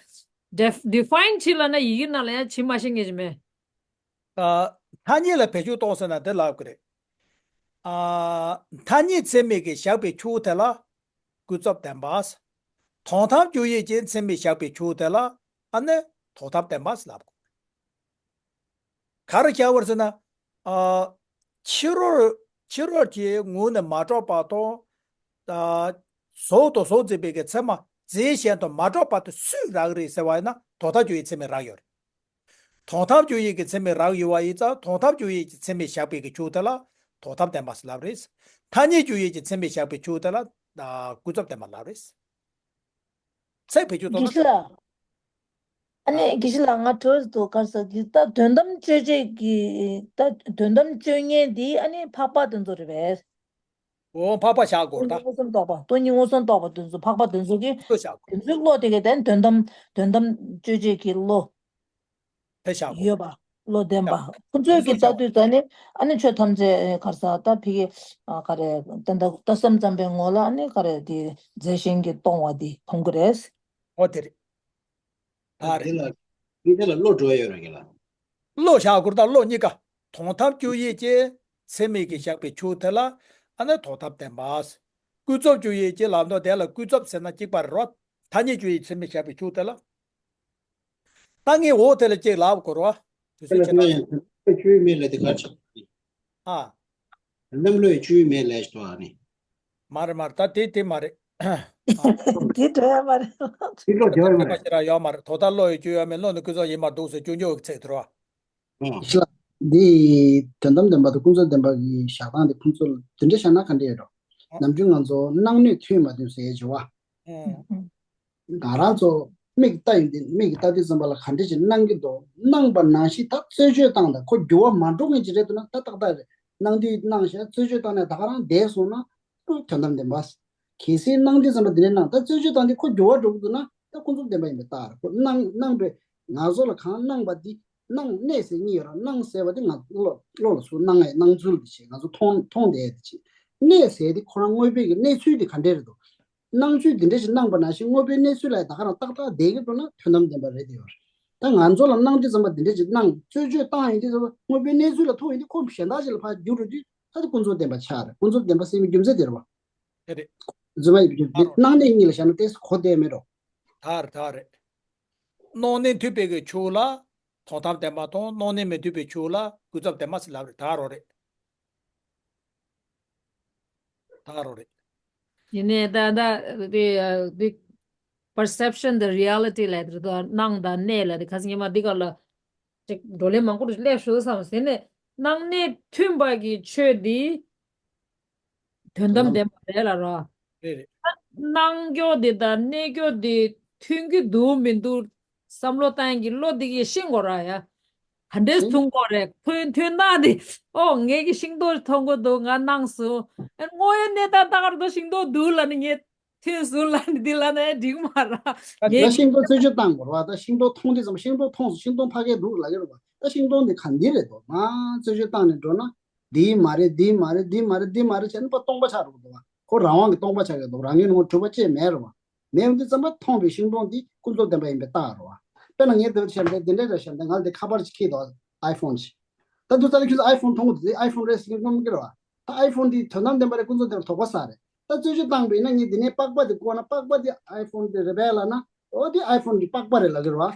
ཌེ་ཌི་ཕ་ཡིན་བྱས་ལབ་ན་ཡི་གེ་ནང་ལ་ཡང་བྱས་མ་ཤེས་ངེས་ཀྱི་མེད། ཨ། ཐ་སྙད་ལ་བེད་སྤྱོད་གཏོང་ཟེར་ན་འདི་ལབ་ཀྱི་རེད། ཨ། ཐ་སྙད་ཚད་མས་ཀྱིས་བཞག་པའི་ཆོས་དེ་ལ་ཀུན་རྫོབ་བདེན་པ། དོན་དམ་དཔྱོད་ཡུལ་གྱི་ཚད་མས་བཞག་པའི་ཆོས་དེ་ལ་ཨ་ནི་དོན་དམ་བདེན་པ་ཟེར་ལབ་དགོས། ག་རེ་བྱ་བར་ཟེར་ན། ཨ། ཕྱི་རོལ་ཕྱི་རོལ་གྱི་ངོས་ནས་མ་གྲུབ་པ་དང་། ཨ། གཟུགས་དང་གཟུགས་འཛིན་པའི་གི་ཚད་མ་རྫས་གཞན་དང་མ་གྲུབ་པ་དེ་སུས་རག་རེད་ཟེར་བ་ཡིན་ན། དོན་དམ་དཔྱོད་ཡུལ་ཚད་མས་རག་ཡོད་རེད། དོན་དམ་དཔྱོད་ཡུལ་གྱི་ཚད་མས་རག་ཡོད་པ་ཡིན་ཙང་། དོན་དམ་དཔྱོད་ཡུལ་གྱི་ཚད་མས་བཞག་པའི་གི་ཕྱོགས་དེ་ལ་དོན་དམ་བདེན་པ་ཟེར་ལབ་རེད། ཐ་སྙད་དཔྱོད་ཡུལ་གྱི་ཚད་མས་བཞག་པའི་ཕྱོགས་དེ་ལ། ཨ། ཀུན་རྫོབ་བདེན་པ་ལབ་རེད། ཚིག་བེད་སྤྱོད་གཏོང་ན། དགེ་བཤེས་ལགས། ཨ་ནི། ཨ། དགེ་བཤེས་ལགས། ང་དྲོ་འདུག་ག་རེ་ཟེར་དུས། ད་དོན་དམ་དཔྱོད་བྱེད་ཀྱི། ད་དོན་དམ་དཔྱོད་མཁན་འདི་ཨ་ནི་འཕགས་པ་དེ་ཚོ་རེད་པས། འོ། འཕགས་པ་བཞག་དགོས་རེད་ད། སྟོང་ཉིད་མངོན་སུམ་རྟོགས་པ། སྟོང་ཉིད་མངོན་སུམ་རྟོགས་པ་དེ་ཚོ། འཕགས་པ་དེ་ཚོ་གི། དེ་ཚོ་བཞག་དགོས། དེ་ཚོའི་བློ་དེ་གི་དེ་དོན་དམ། དོན་དམ་དཔྱོད་བྱེད་ཀྱི་བློ། དེ་བཞག་དགོས། ཡོད་པ། བློ་ལྡན་པ། ཨ། ཁོ་ཚོས་ཀྱི་ལྟ་དུས་ད་ནི། ཨ་ནི་ཆོས་ཐམས་ཅད་ག་རེ་ཟེར། ད་ཕ་གི། ཨ། ག་རེ། ད་ལྟ་ལྟ་བསམ་ཙམ་པའི་ངོ་ལ་ཨ་ནི་ག་རེ། དེ་རྫས་གཞན་གྱིས་སྟོང་བ་འདི་མཐོང་གི་རེད། འོ་དེ་རེད། ད་རེད། དེ་ལ། དེ་ལ་བློ་འགྲོ་ཡོད་རེད་གི་ལ། བློ་བཞག་དགོས་རེད་ད། བློ་གཉིས་ཀ། དོན་དམ་དཔྱོད་ཡུལ་གྱི་ཚད་མས་ཀྱི་བཞག་པའི་ཕྱོགས་དེ་ལ་ཨ་ནི་དོན་དམ་བདེན་པ། ཀུན་རྫོབ་དཔྱོད་ཡུལ་གྱི་ལབ་དུས་དེ་ལ་ཀུན་རྫོབ་ཟེར་ན་གཅིག་པ་རེད་རོ། ཐ་སྙད་དཔྱོད་ཡུལ་ཚད་མས་བཞག་པའི་ཕྱོགས་དེ་ལ། ད་ངས་འོ་དེ་ལ་གཅིག་ལབ་དགོས་རེད་བ། དེ་ཚོའི་ཆེད་དུ། བློ་ཡང་དོན་དམ་དཔྱོད་ཡུལ་མེད་ལ་དེ་ག་ཆགས། ཨ། དོན་དམ་བློ་ཡི་སྤྱོད་ཡུལ་མེད་ལས་ཞེས་པ་ནི། མ་རེད་མ་རེད། ད་དེ་དེ་མ་རེད། དེ་འགྲོ་ཡ་མ་རེད། དེ་བློ་བདེ་བ་མ་རེད། ཞེ་དྲག་ཡོད་མ་རེད། དོན་དམ་བློ་ཡི་སྤྱོད་ཡུལ་མེད། བློ་ནི་ཀུན་རྫོབ་ཡིན་པར་འདུག་ཟེར་སྐྱོན་བརྗོད་ཀྱི་ཚིག་དེ་རེད་བ། ཨང་། འདི་དོན་དམ་བདེན་པ་དང་ཀུན་རྫོབ་བདེན་པ་གི་བཞག་སྟངས་དེ་ཁོང་ཚོ་འདི་འདྲ་བཞག་ན་ག་འདྲ་ཡོད་རོ། ཨང་། ནམ་རྒྱུན་ང་ཚོ་སྣང་སྣོད་ཐུན་མ་མཐུན་ཟེར་བྱུང་བ། ཨང་། ང་རང་ཚོ་མིག་ལྟ་ཡིན་དུས། མིག་ལྟ་དུས་ཙམ་པ་ལ་ག་འདྲ་ཞིག་སྣང་གི་འདུག་སྣང་བ་ནང་བཞིན་ད་རྩད་གཅོད་བཏང་དང་། ཁོ་འགྱུར་བ་མ་འགྲོ་མཁན་ཅིག་རེད་འདུག་ན། ད་ཏག་ཏག་རེད། སྣང་དུས་སྣང་བཞག་རྩད་གཅོད་བཏང་ནས་ད་ག་རང་བསྡད་སོང་ན། དོན་དམ་བདེན་པ། གལ་སྲིད་སྣང་དུས་ཙམ་པ་འདི་འདྲ་སྣང་། ད་རྩད་གཅོད་བཏང་དུས་ཁོ་འགྱུར་བ་འགྲོ་གི་འདུག་ན། ད་ཀུན་རྫོབ་བདེན་པ་ཡིན་པའི་རྟགས་རེད། ཁོ་སྣང་སྣང་བའི། ང་ཚོ་ལ་གང་སྣང་བ་འདི། སྣང་གནས་ཟེར་གཉིས་ཡོད་ར། སྣང་ཟེར་བ་དེ་ང་བློ་བློ་ལ་ཚུར་སྣང་ཡས་སྣང་ཚུལ་དེ་བྱས། ང་ཚོ་མཐོང་མཐོང་བསྡད་ཡས་དེ་བྱས། གནས་ཟེར་དེ་ཁོ་རང་དངོས་པོའི་གི་གནས་ཚུལ་དེ་ག་འདྲས་རེད་འདུག་སྣང་ཚུལ་འདི་འདྲ་ཞིག་སྣང་བ་ནང་བཞིན་དངོས་པོའི་གནས་ཚུལ་ལ་ད་ག་རང་ཏག་ཏག་བསྡད་ཀྱི་འདུག་ན་དོན་དམ་བདེན་པ་རེད་དེ་ཡོད་རེད། ད་ང་ཚོ་ལ་སྣང་དུས་ཙམ་པ་འདི་འདྲ་ཞིག་སྣང་། རྩད་གཅོད་བཏང་ཡིན་དུས་ཙམ་པ་དངོས་པོའི་གནས་ཚུལ་ལ་ཐུག་ཡིན་དུས་ཁོ་གཞན་དག་ཅིག་ལ་ཕར་བསྒྱུར་འགྲོ་དུས། ད་དེ་ཀུན་རྫོབ་བདེན་པ་ཆགས་རེད། ཀུན་རྫོབ་བདེན་པ་ཟེར་བའི་རྒྱུ་མཚན་དེ་རེད་བ། དེ་རེད། རྫུན་མ་ཡིན་པའི་རྒྱུ་མཚན། སྣང་གནས་གཉིས་ལ་བཞག་ན་ཏོག་ཙམ་གོ་བདེ་མེད་འགྲོ། ད་རེད་ད་རེད། སྣང་གནས་མཐུན་པའི་གི་ཕྱོགས་ལ་དོན་དམ་བདེན་པ་དང་། སྣང་གནས་མི་མཐུན་པའི་ཕྱོགས་ལ་ཀུན་རྫོབ་བདེན་པ་ཟེར་ལབ་རེད། ད་རོ་རེད། ད་རོ་རེད། ཡིན་ནའི་ད་ད་དེ་དེ་perception དང་reality ལབ་དེ་རེད་དོ། སྣང་དང་གནས་ལབ་དེ། ཁ་སང་ཉི་མ་འདི་ག་ལ་ཅིག་བགྲོ་གླེང་མང་པོ་སླེབས་སོང་བསམ་ཟེར་ནས། སྣང་གནས་མཐུན་པ་གི་ཆོས་འདི་དོན་དམ་བདེན་པ་རེད་ལབ་རོ། རེད་རེད། སྣང་རྒྱུ་དེ་དང་གནས་རྒྱུ་དེ་མཐུན་གྱི་འདུག་མི་འདུག་བསམ་བློ་བཏང་གི་བློ་དེ་གིས་ཤེས་དགོས་ར་ཡ། ག་འདྲས་མཐུན་དགོས་རེད། མཐུན་མཐུན་སྣང་དེ། ཨོ། ངས་ཀྱི་ཤིང་ཏོག་མཐོང་གི་འདུག་ང་སྣང་སོང་། ཨེ། དངོས་ཡོད་གནས་སྟངས་ལྟ་ག་ར་ཤིང་ཏོག་འདུག་ལབ་ནས་ངས་མཐུན་སོང་ལབ་ནས་འདི་ལབ་ན་ཨེ་འགྲིག་མ་ར། ད་ངས་ད་ཤིང་ཏོག་རྩད་གཅོད་བཏང་དགོས་ར་བ། ད་ཤིང་ཏོག་མཐོང་དུས་ཙམ། ཤིང་ཏོག་མཐོང་སོང་། ཤིང་སྡོང་ཕ་གིར་འདུག་ལབ་ཀྱི་རེད་བ། ད་ཤིང་སྡོང་འདི་ག་འདི་རེད་དོ། ང་རྩད་གཅོད་བཏང་ནས་འགྲོ་ན། འདི་མ་རེད། འདི་མ་རེད། འདི་མ་རེད། འདི་མ་རེད་བྱས་ནས་ཕར་སྟོང་པ་ཆགས་འགྲོ་གི་འདུག་བ། ཁོ་རང་དབང་གིས་སྟོང་པ་ཆགས་ཀྱི་འདུག་རང་ངོས་ནས་ཁོ་གྲུབ་པ་ཅིག་མེད་རེད་བ། མེད་འོང་དུས་ཙམ་པ་མཐོང་བའི་ཤིང་སྡོང་འདི་ཀུན་རྫོབ་བདེན་པ་ཡིན་པའི་རྟགས་རེད་བ། དཔེར་ན་ངས་འདི་བཤད་འདི་འདི་འདྲ་འདྲ་བཤད་འདི། ང་ལ་འདི་ཁ་པར་ཅིག་ཁྱེར་འདུག་ཨའི་ཕོན་ཅིག་ད་དུས་ཚོད་ཁྱོད་ཚོ་ཨའི་ཕོན་མཐོང་གི་འདུག་ཨའི་ཕོན་རེད་ཟེར་གྱི་མཐོང་གི་རེད་བ། ད་ཨའི་ཕོན་འདི་དོན་དམ་བདེན་པ་རེད། ཀུན་རྫོབ་བདེན་པ་དོགས་པ་ཟ་རེད། ད་རྩད་གཅོད་བཏང་བས་ན་ངས་འདི་ནས་པགས་པ་འདི་བཀོག་ན། པགས་པ་འདི་ཨའི་ཕོན་འདི་རེད་པས་ལབ་ན། ཨོ་འདི་ཨའི་ཕོན་གྱི་པགས་པ་རེད་ལབ་ཀྱི་རེད་བ།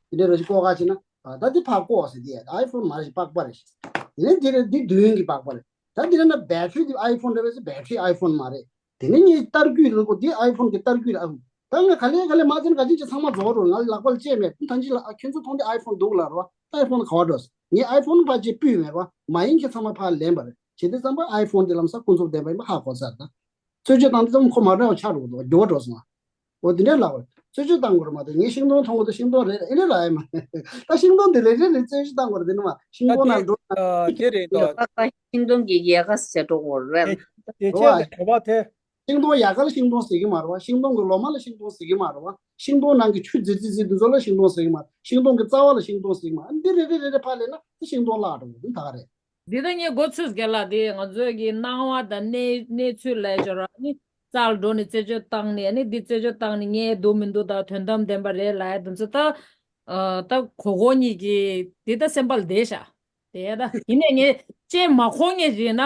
འདི་འདྲ་རེ་ཞིག་བཀོག་ག་བྱས་ན། ཨ། ད་འདི་ཕར་བཀོག་ཟེར། འདི་ཨའི་ཕོན་མ་རེད། པགས་པ་རེད། དེ་ནས་འདི་རེད། འདི་མདུན་གྱི་པགས་པ་རེད། ད་འདི་ལ་ན་བེ་ཊི་རི་འདི་ཨའི་ཕོན་རེད་པས་ཟེར། བེ་ཊི་རི་ཨའི་ཕོན་མ་རེད། དེ་ནས་ངས་ཏར་སྐུད་ལ་གོ། འདི་ཨའི་ཕོན་གྱི་ཏར་སྐུད་ལ་ཨ། ད་ང་ག་ལེ་ག་ལེ་མ་བྱས་ན་ག་ཅིག་ཅིག་ཚང་མ་རྫོགས་འགྲོ། ང་ལ་ལག་པ་ལ་ལྕེ་མེད། ཐང་ཅིག་ལ། ཨ། ཁྱོད་ཚོ་མཐོང་དུས་ཨའི་ཕོན་འདུག་ལབ་རོ། ད་ཨའི་ཕོན་ག་བ་འགྲོ། ངས་ཨའི་ཕོན་ཕར་ཅིག་སྤུས་མེད་པ། མ་ཡིན་ཁྱེད་ཚང་མ་ཕར་ལེན་པ་རེད། བྱེད་དུས་ཙམ་པ་ཨའི་ཕོན་འདི་ལམ་སང་ཀུན་རྫོབ་བདེན་པ་ཡིན་པ་ཧ་གོ་ཚར། ད་རྩད་གཅོད་བཏང་དུས་ཙམ་ཁོ་མ་འདྲ་བ་ཆགས་འགྲོ་གི་འདུག་འགྱུར་བ་འགྲོ་སོང་། འོ་འདི་འདྲ་ལབ་པ་རེད། རྩད་གཅོད་བཏང་དགོས་རེད་མ་གཏོགས། ངས་ཤིང་སྡོང་མཐོང་གི་འདུག་ཤིང་སྡོང་རེད་ཨེ་འདྲ་ལབ་ཡ་མ་རེད། ད་ཤིང་སྡོང་འདི་རེད་རེད་རེད། རྩད་གཅོད་བཏང་དགོས་རེད། འདི་ནི་མ་ཤིང་སྡོང་ནང་འགྲོ། ཨ། དེ་རེད་དོ། ཡ་ཀ་ཀ་ཤིང་སྡོང་གི་ཡལ་ག་ཟེར་འགྲོ་གི་རེད། དེ་དེ་ཆེད་དུ་གོ་བ་དེ། ཤིང་སྡོང་ཡལ་ག་ལ་ཤིང་སྡོང་ཟེར་གི་མ་རེད་བ། ཤིང་སྡོང་གི་ལོ་མ་ལ་ཤིང་སྡོང་ཟེར་གི་མ་རེད་བ། ཤིང་སྡོང་ནང་གི་ཆུ་རྫི་རྫི་རྫི་འདི་ཚོ་ལ་ཤིང་སྡོང་ཟེར་གི་མ་རེད། ཤིང་སྡོང་གི་རྩ་བ་ལ་ཤིང་སྡོང་ཟེར་གི་མ་རེད། འདི་རེ་རེ་རེ་རེ་ཕར་ལེན་ན་དེ་ཤིང་སྡོང་བརླག་འགྲོ་གི་འདུག་ད་ག་རེད། འདི་ད་ངས་མགོ་ཚོས་གལ་ལ་དེ་ང་ཚོའི་གི་སྣང་བ་དང་གནས་གནས་ཚུལ་ལས་སྦྱོར་བ་ནི་རྩ་ལ་འགྲོ་ནས་རྩད་གཅོད་བཏང་ནས། ཨ་ནི་འདི་རྩད་གཅོད་བཏང་ནས་ངས་འདུག་མི་འདུག་དང་དོན་དམ་བདེན་པ་རེད་ལབ་ཡ་དེ་ཚོ་ད། ཨ། ད་གོ་གོ་གཉིས་ཀྱི་དེ་ད་སེམས་པ་ལ་བསྡད་ཤག་དེ་ད་ཡིན་ནས་ངས་ཅེས་མ་གོ་ངས་བྱས་ན།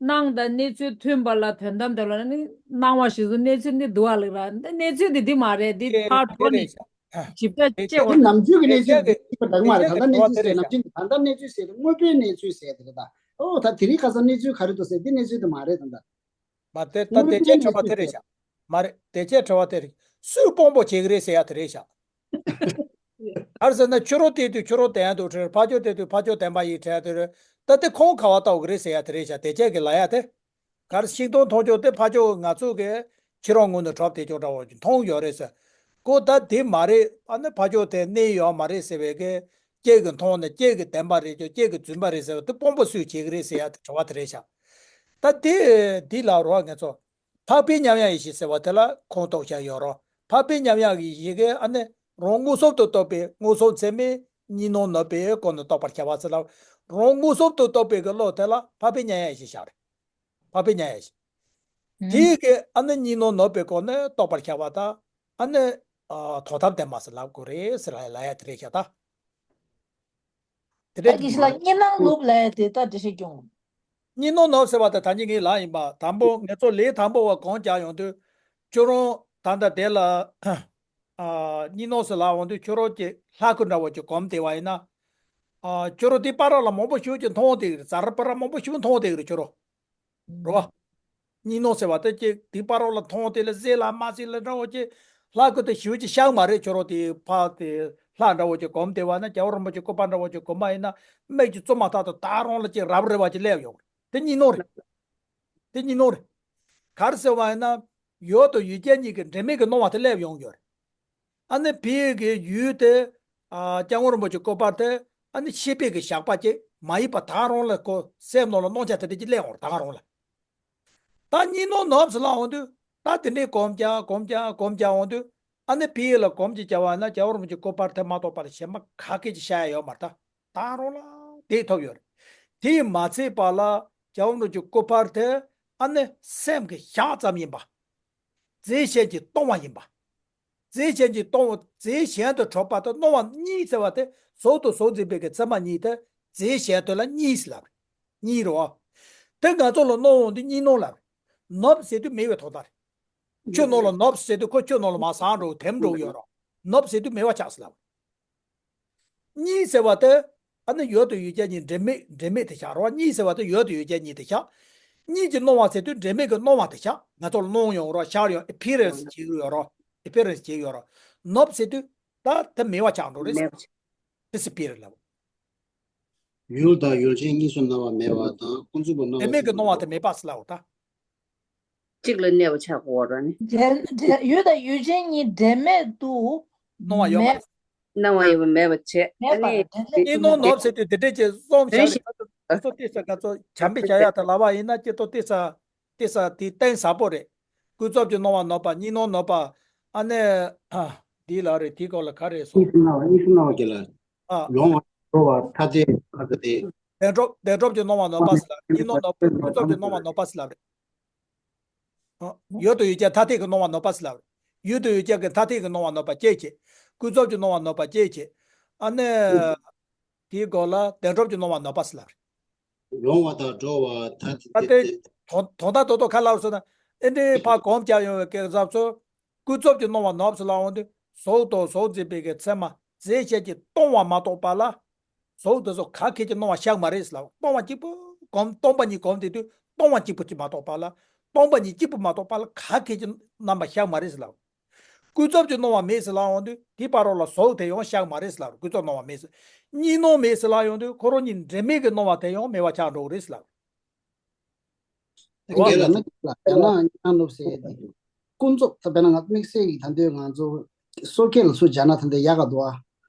སྣང་དང་གནས་ཚུལ་མཐུན་པ་ལ་དོན་དམ་བདེན་པ་ལ་ནི་སྣང་བ་ཞིག་སོང་། གནས་ཚུལ་འདི་འདུག་ཨ་ལགས་ར། འདི་གནས་ཚུལ་འདི་འདི་མ་རེད། འདི་དེ་ཕར་འགྲོ་དེ་ནས། རེད་ཤག་ཞིབ་ཕྲ་དེ་བྱས་དེ་པ། ནམ་རྒྱུན་གྱི་གནས་ཚུལ་དེ་ཅིག་པ་འདྲ་མ་རེད། ད་ལྟ་གནས་ཚུལ་ཟེར་ནམ་རྒྱུན་ད་ལྟ་གནས་ཚུལ་ཟེར་དེ་དངོས་པོའི་གནས་ཚུལ་ཟེར་དེ་རེད་ད། ཨོ་ད་དེ་རིང་ཁ་སང་གནས་ཚུལ་ག་རེ་འདུག་ཟེར་དེ་གནས་ཚུལ་དེ་མ་རེད་ད་ད། མ་དེ་ད་དངོས་དེ་པོའི་ཆེད་གནས་དྲི་བ་ཚུལ་དེ་རེད་ཟེར། ཤག་མ་རེད། དེ་ཆེད་དྲི་བ་དེ་རེད། སུས་དཔང་པོ་བྱེད་ཀྱི་རེད་ཟེར་ཡ་དེ་རེད་ཤག་ག་རེ་ཟེར་ན་ཁྱོད་རང་བལྟས་དུས་ཁྱོད་རང་བདེན་དུ་བྲལ། ཕ་ཆོས་བལྟས་དུས་ཕ་ཆོས་བདེན་པ་ཡིན་བྲལ་དུ་རེད། ད་དེ་ཁོང་ག་བ་ལྟ་བུ་རེད་ཟེར་ཡ་དེ་རེད་ཤག་དེ་ཆེད་ཀྱི་ལ་ཡ་དེ། ག་རེ་ཤིང་སྡོང་མཐོང་ཆོག་དེ་ཕ་ཆོས་ང་ཚོ་གི་ཁྱེད་རང་ངོས་ནས་གྲོགས་དེ་ཅོག་འདྲ་བོ་མཐོང་ཡོད་རེད་ཟེར། ཁོ་ད་དེ་མ་རེད། ཨ་ནི་ཕ་ཆོས་དེ་གནས་ཡོད་མ་རེད་ཟེར་བའི་གི་ཁྱེད་ཀྱི་མཐོང་ནས་ཁྱེད་ཀྱི་བདེན་པ་རེད་ཅོག་ཁྱེད་ཀྱི་རྫུན་པ་རེད་ཟེར་བ་དེ་དཔང་པོ་སུས་བྱེད་ཀྱི་རེད་ཟེར་ཡ་དེ་དྲི་བ་དེ་རེད་ཤག་ད་དེ་འདི་ལ་རོགས་ང་ཚོ། འཕགས་པའི་མཉམ་གཡེང་ཡེ་ཤེས་ཟེར་བ་དེ་ལ་ཁོང་རྟོགས་བྱ་ཡོད་རོགས། འཕགས་པའི་མཉམ་གཡེང་གི་ཡེ་ཤེས་ཀྱི་ཨ་ནི་རང་མངོན་སུམ་དུ་རྟོགས་པའི་མངོན་སུམ་ཚད་མས་གཉིས་སྣང་ནུབ་པའི་སྒོ་ནས་རྟོགས་པར་བྱ་བ་ཟེར་ལ། རང་མངོན་སུམ་དུ་རྟོགས་པའི་གི་བློ་དེ་ལ་འཕགས་པའི་མཉམ་གཡེང་ཡེ་ཤེས་བཞག་རེད། འཕགས་པའི་མཉམ་གཡེང་ཡེ་ཤེས། ཨུམ། དེའི་གི་ཨ་ནི་གཉིས་སྣང་ནུབ་པའི་སྒོ་ནས་རྟོགས་པར་བྱ་བ་དང་། ཨ་ནི་ཨ་དོན་དམ་བདེན་པ་ཟེར་ལབ་དགོས་རེད་ཟེར་ལ་ལ་ཡ་དེ་རེད་ཤག་ད། དེ་ད་འདྲ་གི་ཞིག་ལ་གཉིས་སྣང་ནུབ་ལ་དེ་ལྟ་འདྲི་ཤེས་ཀྱང་། གཉིས་སྣང་ནུབ་ཟེར་བ་དེ་ད་ནི་ངས་ལབ་ཡིན་པ། དང་པོ་ང་ཚོ་ལས་དང་པོ་བ་གང་རྒྱག་ཡོང་དུས་ཁྱོད་རང་ད་ལྟ་དེ་ལ་ཨ་གཉིས་སྣང་ཟེར་ལབ་ཡོང་དུས་ཁྱོད་རང་གི་ལྷ་སྐུ་འདྲ་བོ་ཅིག་གོམས་བསྡད་པ་ཡིན་ན། ཨ་ཁྱོད་རང་དེ་བར་ར་ལ་མང་པོ་ཞིག་ཅིག་མཐོང་བསྡད་ཀྱི་རེད། ཛ་ར་པ་ར་མང་པོ་ཞིག་མཐོང་བསྡད་ཀྱི་རེད་ཁྱོད་རང་། རེད་བ། གཉིས་སྣང་ཟེར་བ་དེ་ཅིག་དེ་བར་རོ་ལ་མཐོང་དེ་ལ་ཟེ་ལ་མ་ཟེ་ལ་འདྲ་བོ་ཅིག་ལྷ་སྐུ་དེ་ཞུ་ཅིག་ཤག་མ་རེད། ཁྱོད་རོ་དེ་ཕ་དེ་ལྷ་འདྲ་བོ་ཅིག་གོམས་དེ་བ་ན་རྒྱལ་བ་རིན་པོ་ཆེ་སྐུ་པར་འདྲ་བོ་ཅིག་གོམས་པ་ཡིན་ན་མིག་ཅིག་བཙུམ་མ་ཐག་ཏུ་ད་རང་ལ་ཅིག་རབ་རེ་བ་ཅིག་སླེབས་ཡོང་རེད། དེ་གཉིས་སྣང་རེད། དེ་གཉིས་སྣང་རེད། ག་རེ་ཟེར་བ་ཡིན་ན་ཡུལ་དང་ཡུལ་ཅན་གཉིས་ཀྱི་འབྲེལ་མེད་ཀྱི་སྣང་བ་དེ་སླེབས་ཡོང་གི་ཡོད་རེད། ཨ་ནི་བོད་ཀྱི་ཡུལ་དེ། ཨ་སྐྱབས་མགོན་རིན་པོ་ཆེ་སྐུ་པར་དེ། ཨ་ནི་ཤེས་པའི་གི་ཞགས་པ་ཅིག་མ་ཡིན་པ་ད་རང་ལ་ཁོ་སེམས་ནང་ལ་སྣང་ཆ་དེ་འདྲ་ཅིག་སླེབས་འོང་ད་ག་རང་ལ། ད་གཉིས་སྣང་ནུབ་ཟེར་ལབ་འོང་དུས་ད་དེ་འདྲའི་གོམས་རྒྱག་གོམས་རྒྱག་གོམས་རྒྱག་འོང་དུས། ཨ་ནི་བོད་ལ་གོམས་ཅིག་བྱ་བ་ན་རྒྱལ་བ་རིན་པོ་ཆེ་སྐུ་པར་དེ་མ་གཏོགས་པར་གཞན་པ་ག་གེ་ཅིག་ཤར་ཡ་ཡོད་མ་རེད། ད་ད་རང་ལ་དེ་ཐོབ་ཡོད་རེད། དེས་མ་ཚད་པ་ལ་རྒྱལ་བ་རིན་པོ་ཆེ་སྐུ་པར་དེ་ཨ་ནི་སེམས་ཀྱི་ཞག་ཙམ་ཡིན་པ། རྫས་གཞན་གྱིས་སྟོང་བ་ཡིན་པ། རྫས་གཞན་གྱིས་སྟོང་བ་རྫས་གཞན་དུ་གྲུབ་པ་དང་སྣང་བ་གཉིས་ཟེར་བ་དེ་གཟུགས་དང་གཟུགས་འཛིན་པའི་གི་ཚད་མ་གཉིས་དེ་རྫས་གཞན་དུ་ལ་གཉིས་ལབ་རེད། གཉིས་རེད་བ། དེ་ང་ཚོ་ལ་སྣང་བ་འདི་གཉིས་སྣང་ལབ་རེད། ནུབ་ཟེར་དུས་མེད་པའི་དོན་དག་རེད། ཆུ་ནང་ལ་ནུབ་ཟེར་དུས་ཁོ་ཆུ་ནང་ལ་མར་ཟགས་འགྲོ་དེམ་འགྲོ་ཡོད་རེད། ནུབ་ཟེར་དུས་མེད་པ་ཆགས་ཟེར་ལབ་རེད། གཉིས་ཟེར་བ་དེ། ཨ་ནི་ཡོད་དང་ཡོད་ཅན་གཉིས་འབྲེལ་མེད་འབྲེལ་མེད་དེ་ཤག་རེད་བ། གཉིས་ཟེར་བ་དེ་ཡོད་དང་ཡོད་ཅན་གཉིས་དེ་ཤག་གཉིས་ཀྱི་སྣང་བ་ཟེར་དུས་འབྲེལ་མེད་ཀྱི་སྣང་བ་དེ་ཤག་ང་ཚོ་ལ་སྣང་ཡོང་རོགས་ཤར་ཡོང་ཨེ་པི་རེན་སི་བྱེད་ཀྱི་ཡོད་རོགས། ཨེ་པི་རེན་སི་བྱེད་ཀྱི་ཡོད་རོགས། ནུབ་ཟེར་དུས་ད་དེ་མེད་པ་ཆགས་འགྲོ་རེད་ཟེར། དེ་སི་པི་རི་ལབ། ཡུལ་དང་ཡུལ་ཅན་གཉིས་སུ་སྣང་བ་མེད་པ་དང་ཀུན་རྫོབ་པ་སྣང་བ་འབྲེལ་མེད་ཀྱི་སྣང་བ་དེ་མེད་པ་ཟེར་ལབ་ད། གཅིག་ལ་གནས་པ་ཆགས་དགོས་ར་ནི། འབྲེལ་འབྲེལ་ཡུལ་དང་ཡུལ་ཅན་གཉིས་འབྲེལ་མེད་དུ་སྣང་བ་ཡོད་མ་མེད། རེད། སྣང་བ་ཡོད་པ་མེད་པ་བྱས། མེད་ཨ་ནི་པ་དང་འབྲེལ་མེད་གཉིས་སྣང་ནུབ་ཟེར་དུས་འདི་འདྲས་ཀྱི་བསམ་བྱ་ལ་ཁྱེད་ཚོ་ཏོག་ཙམ་ཁྱབ་སྤེལ་བྱ་ཡག་དང་ལབ་པ་ཡིན་ན་ཁྱེད་ཚོ་ཏོག་ཙམ་ཏོག་ཙམ་དེ་གཏིང་ཟབ་པོ་རེད། ཀུན་རྫོབ་ཀྱི་སྣང་བ་ནུབ་པ་གཉིས་སྣང་ནུབ་པ། ཨ་ནི་འདི་ལ་རེད། དེའི་སྐོར་ལ་ག་རེ་གསུངས། གཉིས་སུ་སྣང་བ་གཉིས་སུ་སྣང་བ་གྱི་ལ། ཨ། ཡོང་བ་འགྲོ་བ་ཐ་དད་ཨ་ཀ་དེ། བདེན་གྲུབ་བདེན་གྲུབ་ཀྱི་སྣང་བ་ནུབ་པ་ཟེར་ལབ། གཉིས་སྣང་ནུབ་པ་ཀུན་རྫོབ་ཀྱི་སྣང་བ་ནུབ་པ་ཟེར་ལབ་རེད། ཡོད་དང་ཡོད་ཅན་ཐ་དད་ཀྱི་སྣང་བ་ནུབ་པ་ཟེར་ལབ་རེད། ཡོད་དང་ཡོད་ཅན་གྱི་ཐ་དད་ཀྱི་སྣང་བ་ནུབ་པ་སྐྱེད་བྱེད། ཀུན་རྫོབ་ཀྱི་སྣང་བ་ནུབ་པ་སྐྱེད་བྱེད། ཨ་ནི། དེའི་སྐོར་ལ་བདེན་གྲུབ་ཀྱི་སྣང་བ་ནུབ་པ་ཟེར་ལབ་རེད། ཡོང་བ་དང་འགྲོ་བ་ཐ་དད་ཨ་དེ། དོན་དོན་དག་ཏོག་ཏོག་ཁ་ལབ་སོང་ན། ཨེ་འདྲའི་ཕར་གོམས་བྱས་ཡོང་བའི་སྐབས་སུ། ཀུན་རྫོབ་ཀྱི་སྣང་བ་ནུབ་ཟེར་ལབ་འོང་དུས། གཟུགས་དང་གཟུགས་འཛིན་པའི་གི་ཚད་མ་རྫས་གཞན་གྱིས་སྟོང་བ་མ་གཏོགས་པ་ལ། གཟུགས་དེ་ཚོ་ག་གེ་ཅིག་སྣང་བ་ཤར་མ་རེད་ཟེར་ལབ། སྟོང་བ་གཅིག་པུ་གོམས་སྟོང་པ་ཉིད་གོམས་བསྡད་དུས་སྟོང་བ་གཅིག་པུ་གཅིག་མ་གཏོགས་པ་ལ། སྟོང་པ་ཉིད་གཅིག་པུ་མ་གཏོགས་པ་ལ་ག་གེ་ཅིག་རྣམ་པ་ཤར་མ་རེད་ཟེར་ལབ། ཀུན་རྫོབ་ཀྱི་སྣང་བ་མེད་ཟེར་ལབ་འོང་དུས་དེའི་བར་རོ་ལ་གཟུགས་དེ་ཡང་ཤར་མ་རེད་ཟེར་ལབ། ཀུན་རྫོབ་སྣང་བ་མེད་ཟེར། གཉིས་སྣང་མེད་ཟེར་ལབ་ཡོང་དུས་ཁོ་རང་གཉིས་འབྲེལ་མེད་ཀྱི་སྣང་བ་དེ་ཡང་མེད་པ་ཆགས་འགྲོ་གི་རེད་ཟེར་ལབ། དེ་འདྲ་ལ་ན་རྒྱ་ནག་མཉམ་ནུབ་ཟེར་ཡས་དེ། ཀུན་རྫོབ་ད་དཔེར་ན་ང་དམིགས་བསལ་གྱི་ད་འདོད་ང་ཚོ་སོ་སྐྱེ་ལ་སུ་སྦྱར་ན་ད་འདི་ཡག་ག་འདུག་ཨ།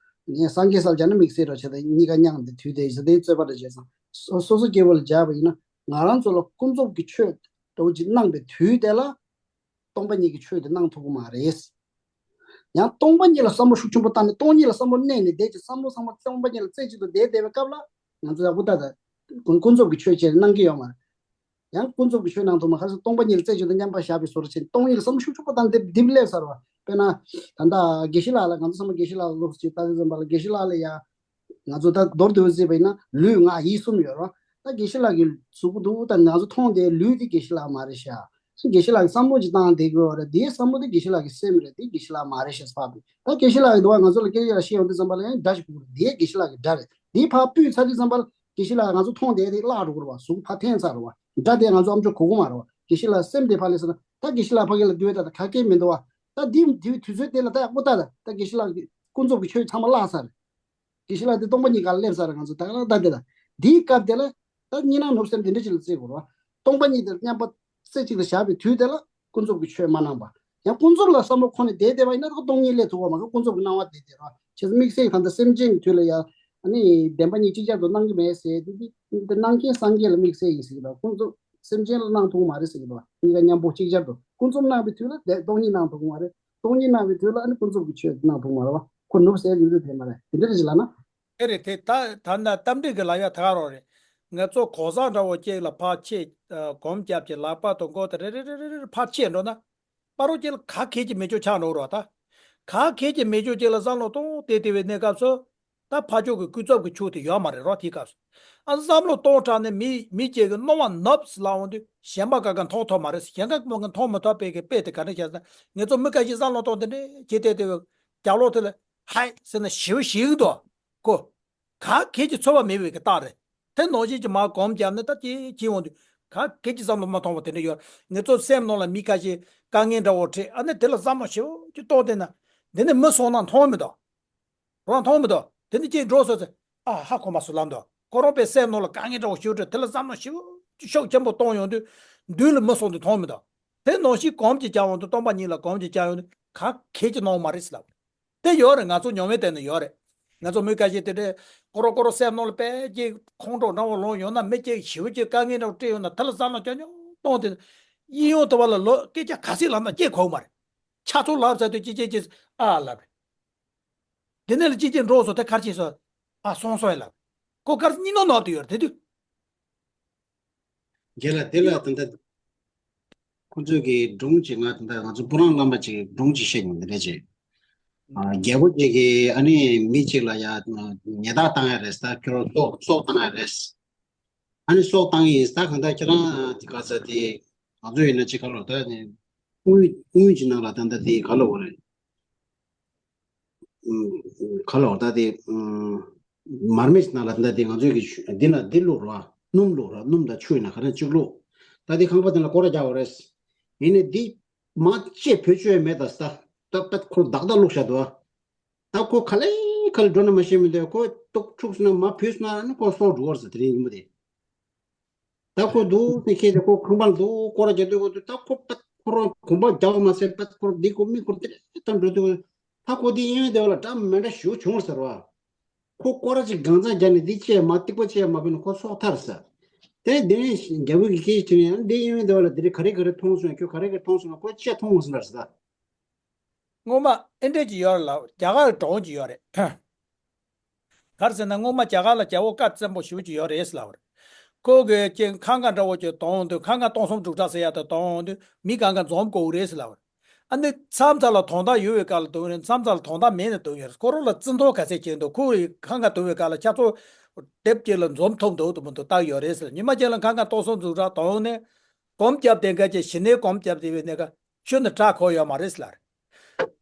ངས་སངས་རྒྱས་སར་སྦྱར་ན་དམིགས་བསལ་རོ་བྱས་ད་གཉིས་ཀ་མཉམ་དེ་དུས་དེ་བཞི་དེའི་རྩོད་པ་རེ་བྱས་ཙང་སོ་སོ་སོ་སྐྱེ་བོ་ལ་སྦྱར་བ་ཡིན་ན་ང་རང་ཚོ་ལ་ཀུན་རྫོབ་ཀྱི་ཆོས་འདྲ་བོ་ཅིག་གནང་པའི་དུས་དེ་ལ། སྟོང་པ་ཉིད་ཀྱི་ཆོས་དེ་གནང་ཐུབ་ཀྱི་མ་རེད། ཡང་སྟོང་པ་ཉིད་ལ་བསམ་བློ་ཤུགས་ཆེན་པོ་བཏང་ནས་སྟོང་ཉིད་ལ་བསམ་བློ་གནས་ནས་བསྡད་ཀྱི་བསམ་བློ་བསམ་བློ་སྟོང་པ་ཉིད་ལ་རྩེ་གཅིག་ཏུ་བསྡད་བསྡད་པའི་སྐབས་ལ་ང་ཚོ་ཡག་པོ་ལྟ་ད། ཀུན་ཀུན་རྫོབ་ཀྱི་ཆོས་བྱས་ནས་གནང་གི་ཡོད་མ་རེད། ཡང་ཀུན་རྫོབ་ཀྱི་ཆོས་གནང་ཐུབ་མ་ག་ཚོད་སྟོང་པ་ཉིད་ལ་རྩེ་གཅིག་ཏུ་མཉམ་པར་བཞག་པའི་བཟོ་འདྲ་བྱས་ནས་སྟོང་ཉིད་ལ་བསམ་བློ་ཤུགས་ཆེན་པོ་བཏང་སྟེ་འདི་སླེབས་ཚར་བ། དཔེར་ན། ད་ལྟ་དགེ་བཤེས་ལགས་ལ་ང་ཚོ་ཚང་མ་དགེ་བཤེས་ལགས་ལ་ལོག་ཅིག་ལྟ་དུས་ཙམ་པ་ལ་དགེ་བཤེས་ལགས་ལ་ཡ། ང་ཚོ་ད་མདོར་བསྡུས་བརྩིས་པ་ཡིན་ན་ལུས་ངག་ཡིད་གསུམ་ཡོད་རེད་བ། ད་དགེ་བཤེས་ལགས་ཀྱི་གཟུགས་པོ་འདུག་ད་ང་ཚོ་མཐོང་དེ་ལུས་དེ་དགེ་བཤེས་ལགས་མ་རེད་ཤག་དགེ་བཤེས་ལགས་ཀྱིས་བསམ་བློ་ཅིག་བཏང་བསྡད་དགོས་པ་རེད། དེའི་བསམ་བློ་དེ་དགེ་བཤེས་ལགས་ཀྱི་སེམས་རེད། དེ་དགེ་བཤེས་ལགས་མ་རེད་ཞེས་ཕབ་པས། ད་དགེ་བཤེས་ལགས་ཀྱིས་འདུག་བ། ང་ཚོ་ལ་སྐད་ཆ་ལ་བཤད་ཡོང་དུས་ཙམ་པ་ལ་ཡང་སྒྲ་ཞིག་དགོས་རེད། དེའི་དགེ་བཤེས་ལགས་ཀྱི་སྒྲ་རེད། དེའི་ཕར་སྤུས་ཚར་དུས་ཙམ་པ་ལ་དགེ་བཤེས་ལགས་ང་ཚོ་མཐོང་བསྡད་དེ་བརླག་འགྲོ་གི་རེད་བ། གཟུགས་ཕར་འཐེན་ཚར་རེད་བ། སྒྲ་དེ་ང་ཚོ་ཨམ་ཅོག་གོ་གི་མ་རེད་བ། དགེ་བཤེས་ལགས་སེམས་དེ་ཕར་སླེབས་སོང་ན་ད་དགེ་བཤེས་ལགས་ཕ་གི་ལ་འདུག་བས། ད་ད་ག་གེ་མི་འདུག་བ། ད་འདི་འདི་དུས་ཚོད་དེ་ལ་ད་ཨོ་ད་ད་ད་དགེ་བཤེས་ལགས་ཀྱི་ཀུན་རྫོབ་ཀྱི་ཆོས་ཚང་མ་བརླག་ཚར་རེད། དགེ་བཤེས་ལགས་དེ་སྟོང་པ་ཉིད་སྒང་ལ་སླེབས་ཚར་རེད། ང་ཚོ་ད་ག་ལ་ད་དེ་ལ་འདིའི་སྐབས་དེ་ལ་ད་གཉིས་སྣང་ནུབ་སེམས་དེ་འདྲ་ཅིག་ལ་བརྩི་དགོས་རེད་བ། སྟོང་པ་ཉིད་དེ་མཉམ་པ་རྩེ་གཅིག་ཏུ་བཞག་པའི་དུས་དེ་ལ་ཀུན་རྫོབ་ཀྱི་ཆོས་མ་སྣང་བ། ཡང་ཀུན་རྫོབ་ལ་བསམ་བློ་འཁོར་ནས་བསྡད་བསྡད་པ་ཡིན་ན་ད་སྟོང་ཉིད་སླེབས་ཐུབ་པ་མ་གཏོགས་ཀུན་རྫོབ་ཀྱི་སྣང་བ་དེ་དེ་རེད་བ། བྱས་ཙང་དམིགས་བསལ་གྱི་ད་ལྟ་སེམས་ཅན་གྱི་དུས་ལ་ཡང་ཨ་ནི་བདེན་པ་གཉིས་ཅིག་ཅར་དུ་སྣང་གི་མེད་ཟེར་དེ་དེ་སྣང་མཁན་སངས་རྒྱས་ལ་དམིགས་བསལ་ཡིན་ཟེར་གྱི་འདུག་ཀུན་རྫོབ་སེམས་ཅན་ལ་སྣང་ཐུབ་མ་རེད་ཟེར་གྱི་འདུག་གཉིས་ཀ་མཉམ་པོ་ཅིག་ཅར་དུ་ཀུན་རྫོབ་སྣང་བའི་དུས་ལ་དེ་སྟོང་ཉིད་སྣང་ཐུབ་མ་རེད། སྟོང་ཉིད་སྣང་བའི་དུས་ལ་ཨ་ནི་ཀུན་རྫོབ་ཀྱི་ཆོས་སྣང་ཐུབ་མ་རེད་བ། ཁོ་ནུབ་ཟེར་ཡོང་དུས་དེ་མ་རེད། དེ་འདྲ་རེད་ཅེས་ལབ་ན། དེ་རེད། དེ་ད་ད་ནི་རྟ་མགྲིན་གྱི་ལབ་ཡ་ད་ག་རང་རེད། ང་ཚོ་གོ་ས་འདྲ་བོ་ཅིག་ལ་ཕར་ཆེ་སྒོམ་རྒྱབ་ཀྱི་ལག་པ་དང་མགོ་དེ་རེ་རེ་རེ་རེ་རེ་ཕར་ཆེ་འགྲོ་ན། པ་རོ་ཅིག་ལ་ག་གེ་ཅིག་མེད་ཅོག་ཆགས་འགྲོ་རོགས་ད། ག་གེ་ཅིག་མེད་ཅོག་ཅིག་ལ་བསམ་བློ་གཏོང་དེ་དེ་བའི་གནས་སྐབས་སུ། ད་ཕར་ཕྱོགས་ཀྱི་ཀུན་རྫོབ་ཀྱི་ཆོས་དེ་ཡོད་མ་རེད་རོགས་དེའི་སྐབས་སུ། ཨ་བསམ་བློ་གཏོང་དྲགས་ནས་མི་མི་གཅིག་གི་སྣང་བ་ནུབ་ལ་འོང་དུས་གཞན་པ་ག་ག་མཐོང་ཐུབ་མ་རེད། གཞན་ག་མོ་ག་མཐོང་མི་ཐུབ་པའི་གི་དཔེ་དེ་ག་འདྲ་བྱས་ན། ངེད་ཚོ་མི་ཁ་ཤས་བསམ་བློ་གཏོང་དེ་འདྲ་བྱེད་དེ་དེ་བའི་རྒྱབ་ལོགས་དེ་ལ་ཧའི་ཟེར་ན་ཞེ་པོ་ཞེ་གི་འདུག་གོ། ག་གེ་ཅིག་ཚོར་བ་མེད་པའི་གི་རྟགས་རེད། དེ་ནང་བཞིན་གྱི་མར་སྒོམ་བརྒྱབ་ནས་ད་ཅི་ཅི་འོང་དུས་ག་གེ་ཅིག་བསམ་བློ་མ་ཐོངས་པ་དེ་འདྲ་ཡོད། ངེད་ཚོ་སེམས་ནང་ལ་མི་ཁ་ཤས་དཀའ་ངལ་འདྲ་བོ་འཕྲད་ཨ་ནི་དེ་ལ་བསམ་བློ་ཞེ་པོ་ཅིག་གཏོང་དེ་ན། འདི་ནི་མི་སོང་ན་མཐོང་མི་འདུག་རང་མཐོང་མི་འདུག་དེ་ནི་ཅིག་འགྲོ་སོང་ཚེ་ཨ་ཧ་གོ་མ་སོང་ལབ་འདུག་ཁོ་རང་པའི་སེམས་ནང་ལ་དཀའ་ངལ་འདྲ་བོ་ཞེ་པོ་འཕྲད་དེ་ལ་བསམ་བློ་ཞེ་པོ་ཅིག་ཤུགས་ཆེན་པོ་གཏོང་ཡོང་དུས་མདུན་ལ་མི་སོང་དུས་མཐོང་མི་འདུག་དེ་ནང་བཞིན་སྒོམ་གྱི་བརྒྱབ་འོང་དུས་སྟོང་པ་ཉིད་ལ་སྒོམ་གྱི་བརྒྱབ་ཡོང་དུས་ག་གེ་ཅིག་སྣང་མ་རེད་ཟེར་ལབ། དེ་ཡོད་རེད། ང་ཚོ་མྱོང་བའི་སྟེང་ནས་ཡོད་རེད། ང་ཚོ་མི་ཁ་ཤས་དེ་འདྲའི་ཀོ་རོ་ཀོ་རོ་སེམས་ནང་ལ་དཔེ་ཅིག་ཁོང་ཁྲོ་འདྲ་བོ་ལངས་ཡོང་ན་མི་ཅིག་ཞེ་པོ་ཅིག་དཀའ་ངལ་འདྲ་བོ་འཕྲད་ཡོང་ན་དེ་ལ་བསམ་བློ་རྐྱང་རྐྱང་གཏོང་དེ། གཡས་གཡོན་དུ་བ་ལ་ལོ་སྐད་ཆ་ག་ཚིག་ལབ་ན་ཅིག་གོ་མ་རེད། ཆ་ཚང་ལབ་ཚར་དུས་ཅི་ཅི་ཅི་ཨ་ལབ་རེད། དེ་ནས་ལ་ཅི་ཅི་འགྲོ་སོང་དེ་གར་ཕྱིན་སོང་། ཨ་སོང་སོང་ཡ་ལབ། ཁོ་གར་གཉིད་ནོར་ནོར་དུ་ཡོད་རེད་དེ་དུས། རྒན་ལགས་དེ་ལ་ད་ལྟ་ཁོང་ཚོས་ཀྱི་སྒྲུང་ཅིག་ང་ད་ལྟ་ང་ཚོ་སྤུ་རང་བླ་མ་ཅིག་སྒྲུང་ཅིག་བཤད་མྱོང་དེ་འདྲ་ཅིག་ཨ་རྒྱལ་པོ་ཅིག་གིས་ཨ་ནི་མི་ཅིག་ལ་ཡ་ཉེས་རྡུང་བཏང་ཡ་རེད་ད། ཁྱོད་རང་སྲོག་སྲོག་བཏང་ཡ་རེད། ཨ་ནི་སྲོག་བཏང་ཡིན་ད་གང་ལྟར་ཁྱེད་རང་དེ་ག་ས་དེ་ང་ཚོ་ཡིན་ན་ཅིག་ག་ལོ་ད་ནི་དངུལ་དངུལ་གྱི་ནང་ལ་ད་ལྟ་དེ་ག་ལོ་བ་རེད། ག་ལོ་ད་དེ་མར་མེ་ནང་ལ་ད་དེ་ང་ཚོའི་གི་ཆུ་འདི་ན་འདི་བླུགས་རོགས། སྣུམ་བླུགས་རོགས། སྣུམ་དང་ཆུ་ཡིན་ན་ག་རེ་གཅིག་བླུགས། ད་དེ་ཁང་པ་དེ་ལ་སྐོར་ར་རྒྱག་པ་རེད། ཡིན་ནའི་འདི་མ་ཅེས་བེད་སྤྱོད་མེད་ད་ས། ད་པད་ཁོར་བདག་བདག་བླུགས་བཞག་འདུག་ད་ཁོ་ག་ལེ་ག་ལེ་འགྲོ་ན་མ་ཤེས་མི་འདུག་ཁོ་ཏོག་འཁྲུགས་སོང་ན་མ་བུད་སོང་ན་ཨ་ནི་ཁོ་སྲོག་འགྲོ་བར་ཟེར་དེ་རིང་ཡིན་པ་དེ། ད་ཁོ་འདུག་ནས་ཁྱེད་ཀྱི་ཁོ་ཁང་པར་འདུག་སྐོར་ར་རྒྱག་དུས་ཁོ་དུས་ད་ཁོ་པད་ཁོ་རང་གོམ་པ་རྒྱག་མ་ཟེར་པད་ཁོ་འདི་ཁོ་མི་ཁོ་དེ་ལྟར་འགྲོ་དུས་ད་ཁོ་འདི་གཡས་གཡོན་དེ་བ་ལ་འདྲ་མི་འདྲ་ཞུ་བྱུང་ཟེར་བ། ཁོ་སྐོར་ར་ཅིག་གང་ཚང་རྒྱག་ནས་འདི་བཅད་མ་སྡིག་པ་བཅད་མ་བུད་ན་ཁོ་སྲོག་ཐར་ཟེར། དེ་ནས་དེ་ནས་རྒྱལ་པོ་གི་སྐད་ཅིག་དྲིས་ནས་འདི་གཡས་གཡོན་དེ་བ་ལ་དེ་རིང་ག་རེ་ག་རེ་མཐོང་སོང་ཁྱོད་ག་རེ་ག་རེ་མཐོང་སོང་ན་ཁོ་ཅི་མཐོང་སོང་ལ་ཟེར། སྔོན་མ་ཨེ་འདྲས་ཀྱི་ཡོད་རེད་ལ་རྒྱ་གར་གྲོང་ཅིག་ཡོད་རེད། ག་རེ་ཟེར་ན་སྔོན་མ་རྒྱ་གར་ལ་རྒྱལ་པོ་བཀའ་བཙན་པོ་ཞེ་པོ་ཅིག་ཡོད་རེད་ཟེར་ལབ་པ་རེད། ཁོ་གིས་ཅིག་ཁང་ཁ་འདྲ་བོ་ཅིག་གཏོང་འོང་དུས་ཁང་ཁ་སྟོང་གསུམ་དྲུག་སྒྲ་ཟེར་ཡ་དེ་གཏོང་འོང་དུས་མི་གང་ག་འཛོམས་དགོས་རེད་ཟེར་ལབ་པ་རེད། ཨ་ནི་མཚམས་མཚམས་ལ་དོན་དག་ཡོད་པའི་སྐབས་ལ་འདོན་རེད། མཚམས་མཚམས་ལ་དོན་དག་མེད་ནས་འདོན་ཡོད་རེད། ཁོ་རང་ལ་བརྩི་མཐོང་ག་ཚད་བྱས་འདུག་ཁོ་གིས་ཁང་ཁ་འདོན་པའི་སྐབས་ལ་ཁྱེད་ཚོ་དེབ་ཀྱི་ལ་འཛོམས་ཐུབ་འདུག་ཏུ་མི་འདུག་བལྟ་ཡོད་རེད་ཟེར། ཉི་མ་གཅིག་ལ་ཁང་ཁ་སྟོང་གསུམ་དྲུག་སྒྲ་གཏོང་ནས་སྒོམ་བརྒྱབ་དེ་འགའ་ཅིག་ཞི་གནས་སྒོམ་བརྒྱབ་དེ་བའི་གནས་ཀ་ཁྱོད་ནི་སྐྲག་གོ་ཡོད་མ་རེད་ཟེར་ལབ་རེད།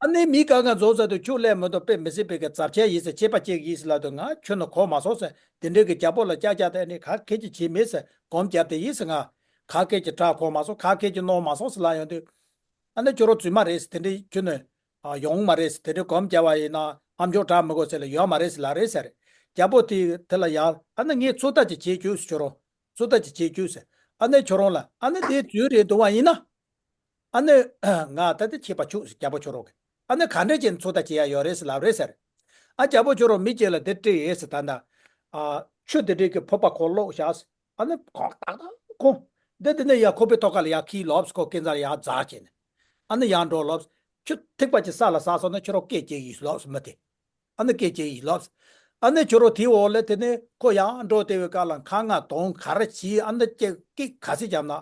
ཨ་ནི་མི་གང་ག་འཛོམས་ས་དུ་ཁྱོད་སླེབས་མི་འདུག་དཔེ་མི་སྲིད་པའི་གི་ཚབས་ཆེ་ཡིན་ཟེར། ཆད་པ་གཅིག་ཡིན་ཟེར་ལབ་དུས་ང་ཁྱོད་ནི་གོ་མ་སོང་ཟེར། དེ་འདྲའི་གི་རྒྱལ་པོ་ལ་ཀྱག་ཀྱག་དེ་ནི་ག་གེ་ཅིག་བྱེད་མེད་ཟེར། སྒོམ་བརྒྱབ་དེ་ཡིན་ཟེར། ང་ག་གེ་ཅིག་སྐྲག་གོ་མ་སོང་། ག་གེ་ཅིག་གནོད་མ་སོང་ཟེར་ལབ་ཡོང་དུས། ཨ་ནི་ཁྱོད་རང་རྫུན་མ་རེད་ཟེར། དེ་འདྲའི་ཁྱོད་ནི་ཡོང་མ་རེད་ཟེར། དེ་འདྲའི་སྒོམ་བརྒྱབ་པ་ཡིན་ན་ཨ་མཆོག་སྐྲག་མི་དགོས་ཟེར་ལ་ཡོད་མ་རེད་ཟེར་ལབ་རེད་ཟེར། རྒྱལ་པོ་དེ་དེ་ལ་ཡར་ཨ་ནི་ངས་ཚོད་ལྟ་ཅིག་བྱེད་རྒྱུ་ཟེར། ཁྱོད་རང་ཚོད་ལྟ་ཅིག་བྱེད་རྒྱུ་ཟེར། ཨ་ནི་ཁྱོད་རང་ལ་ཨ་ནི་དེ་རྫུན་རེད་འདུག་པ་ཡིན་ན། ཨ་ནི། ང་ད་ལྟ་ཁྱད་པར་ཆུག་ཟེར་རྒྱལ་པོ་ཁྱོད་རང་གིས། ཨ་ནི་ག་འདྲས་བྱས་ནས་ཚོད་ལྟ་བྱེད་ཡ་ཡོད་རེད་ཟེར་ལབ་རེད་ཟེར། ཨ་རྒྱལ་པོ་ཁྱོད་རང་མི་གཅིག་ལ་འདི་སྤྲད་ཡོད་ཟེར། ད་ལྟ། ཨ། ཆུ་འདི་འདྲས་ཀྱི་ཕོར་པ་ཁོ་བླུགས་བཞག་ཟེར། ཨ་ནི་ཁོང་ཏག་ཏག་ཁོང་། འདི་འདི་ནས་ཡ་ཁོག་པའི་ཐོག་ཁ་ལ་ཡ་ཁྱེར་ལོག་ཟེར། ཁོ་སྐས་འཛེགས་ལ་ཡ་འཛེགས་བྱས་ནས། ཨ་ནི་ཡར་འགྲོ་ལོག་ཟེར། ཆུ་ཐིགས་པ་ཅིག་ས་ལ་ཟགས་སོང་ན་ཁྱོད་རང་སྐད་རྒྱག་གི་ཡོད་ལོག་ཟེར་མི་དེ། ཨ་ནི་སྐད་རྒྱག་གི་ཡོད་ལོག་ཟེར། ཨ་ནི་ཁྱོད་རང་དེའི་འོག་ལ་དེ་ནས་ཁོ་ཡར་འགྲོ་དེ་བའི་སྐབས་ལ་ཁ་ང་གདོང་ག་རེ་བྱས་ཨ་ནི་སྐད་ག་ཚོད་བརྒྱབ་ན།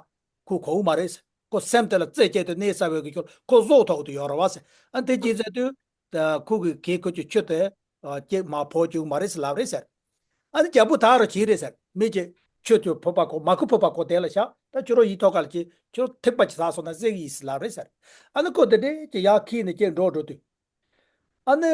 ཁོ་གོ་གི་མ་རེད་ཟེར། ཁོ་སེམས་དེ་ལ་རྩེད་སྐྱེད་དུ་གནས་ས་བའི་གི་ཁྱོད་ཁོ་བཟོ་ཐུབ་ཀྱི་ཡོད་རེད་བ་ཟེར། ཨ་དེ་ཅི་ཟེར་དུས། ད་ཁོ་གི་གད་ཁོ་གི་ཆུ་དེ་ཨ་སྐྱེད་མ་ཕོག་བཅུག་མ་རེད་ཟེར་ལབ་རེད་ཟེར། ཨ་ནི་རྒྱལ་པོ་ད་རུ་བྱས་རེད་ཟེར། མི་གཅིག་ ཁྱོད་ཚོས་བོད་པ་གོ་མ་ཁུ་བོད་པ་གོ་དེ་ལ་བཞག་ད་ཁྱོད་རང་ཡིག་ཐོག་ཁ་ལ་ཅི་ཁྱོད་རང་ཐིགས་པ་ཅི་ཟ་སོང་ན་ཟེར་གི་ཡིན་ཟེར་ལབ་རེད་ཟེར། ཨ་ནི་ཁོ་དེ་འདྲས་ཀྱི་ཡར་ཁྱེར་ནས་ཁྱེར་འགྲོ་འགྲོ་དུས། ཨ་ནི།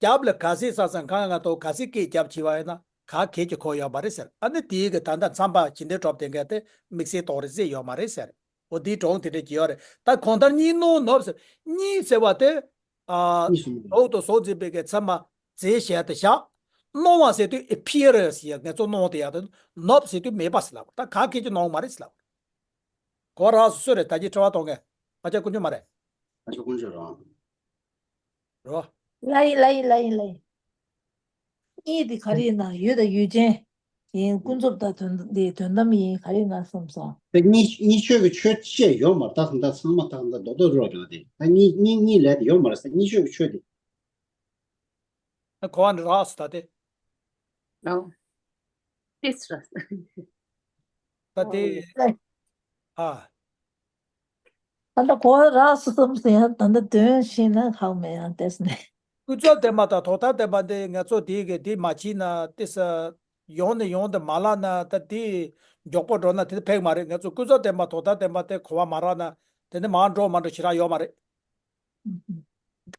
རྒྱབ་ལ་ག་ཚོད་ས་སང་གང་ང་ཐོག་ག་ཚོད་སྐད་རྒྱབ་བྱས་པ་ཡིན་ན་ག་གེ་ཅི་གོ་ཡོད་མ་རེད་ཟེར། ཨ་ནི་དེའི་གི་ད་ལྟ་མཚམས་པ་ཇི་འདྲའི་གྲོབ་དེ་འགའ་དེ་དམིགས་བསལ་གཏོང་རེད་ཟེར་ཡོད་མ་རེད་ཟེར། འོ་དེའི་གྲོང་དེ་འདྲས་ཀྱི་ཡོད་རེད། ད་གང་ལྟར་གཉིད་སྣང་ནོབ་ཟེར། གཉིད་ཟེར་བ་དེ། ཨ། གཉིད་སོང་། ཟོག་དང་ཟོག་འཛིན་པའི་གི་ཚད་མ་རྫས་བཤད་དེ་བཞག་སྣང་བ་ཟེར་དུས་appearance ཡ་ངེད་ཚོ་སྣང་དེ་ཡག་དེ་ནོབ་ཟེར་དུས་མེད་པ་ཟེར་ལབ། ད་ག་གེ་ཅི་སྣང་མ་རེད་ཟེར་ལབ། གོ་རག་སོ་སོ་རེད། ད་ཅི་དྲི་བ་གཏོང་མཁན་ང་ཅག་དཀོན་མཆོག་རང་། ང་ཅག་དཀོན་མཆོག་རང་། རོ། ལ་ཡིན་ལ་ཡིན་ལ་ཡིན་ལ་ཡིན། གཉིད་དེ་ག་རེ་ཡིན་ན་ཡུལ་དང་ཡུལ་ཅན། ཡིན་ཀུན་རྫོབ་དང་དོན་དེ་དོན་དམ་ཡིན་ག་རེ་ཡིན་ན་གསུངས་སོང་། དེ་གཉིས་གཉིས་ཆོས་ཀྱི་ཆོས་བཤད་ཡོད་མ་རེད། ད་ད་ཚང་མ་ད་ད་རྡོག་རྡོག་རོ་རེད་དེ། ད་གཉིས་གཉིས་གཉིས་ལས་དེ་ཡོད་མ་རེད་ཟེར། གཉིས་ཆོས་ཀྱི་ཆོས་དེ། ཨ་གོ་བ་འདི་རག་སོང་ད་དེ། ཨོ། ཏིས་ར། ད་དེ། ཨ། ད་ལྟ་གོ་བ་རག་སོང་ཟེར་ཡང་ད་ལྟ་དོན་ཤེས་ན་ཧ་མེད་ཡང་ཏེས་ནས། ཀུན་རྫོབ་བདེན་པ་དང་ཐོག་མཐའ་བདེན་པ་འདི་ང་ཚོ་དེའི་གི་དེ་མ་བྱས་ན་ཏིས། ཡོང་ནས་ཡོང་དུ་མ་ལག་ན་ད་དེ་མགྱོགས་པོ་འགྲོ་ན་དེ་ཕེག་མ་རེད། ང་ཚོ་ཀུན་རྫོབ་བདེན་པ་ཐོག་མཐའ་བདེན་པ་དེ་གོ་བ་མ་རག་ན་དེ་ནི་མར་འགྲོ་མ་འགྲོ་ཞེ་དྲག་ཡོད་མ་རེད།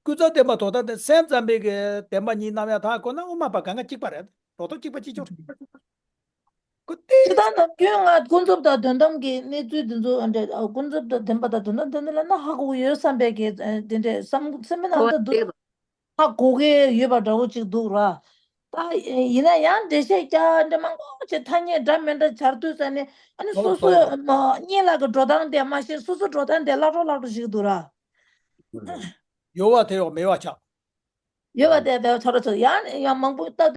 ཀུན་རྫོབ་བདེན་པ་ཐོག་མཐའ་དེ་སེམས་ཙམ་པའི་གི་བདེན་པ་གཉིས་རྣམ་དབྱེ་ཐག་གོ་ན་དབུ་མ་པ་གང་ག་གཅིག་པ་རེད། རོ་ཐོག་གཅིག་པ་གཅིག་ཆོག་རེད། ཀུ་ཏི། དེ་དག་ནམ་རྒྱུན་ང་ཀུན་རྫོབ་དང་དོན་དམ་གྱི་གནས་ཚུལ་འདི་ཚོ་འདྲ་ཀུན་རྫོབ་དང་བདེན་པ་དང་དོན་དམ་དེ་འདྲ་ལ་ན་ཧ་གོ་གི་ཡོད་བསམ་པའི་གི་དེ་འདྲ་བསམ་སེམས་མི་ནང་དུ་འདུག་ཧ་གོ་གི་ཡོད་པ་འདྲ་བོ་ཅིག་འདུག་ར། ད་ཡིན་ན་ཡང་འགྲེལ་བཤད་རྒྱག་འདྲ་མང་པོ་ཅིག་ཐ་སྙད་འདྲ་མི་འདྲ་སྦྱར་དུས་ཙ་ནས་ཨ་ནི་སོ་སོ་གཉིད་ལག་གི་འགྲོ་སྟངས་དེ་མ་ཤེས། སོ་སོ་འགྲོ་སྟངས་དེ་ལྷག་འཕྲོ་ལྷག་འཕྲོ་ཞིག་འདུག་ར། ཡོད་པ་དེ་ཡོད་མེད་པ་ཆགས། ཡོད་པ་དེ་དེ་ཚོ་ར་ཚོ་ཡང་ཡང་མང་པོ་ལྟ་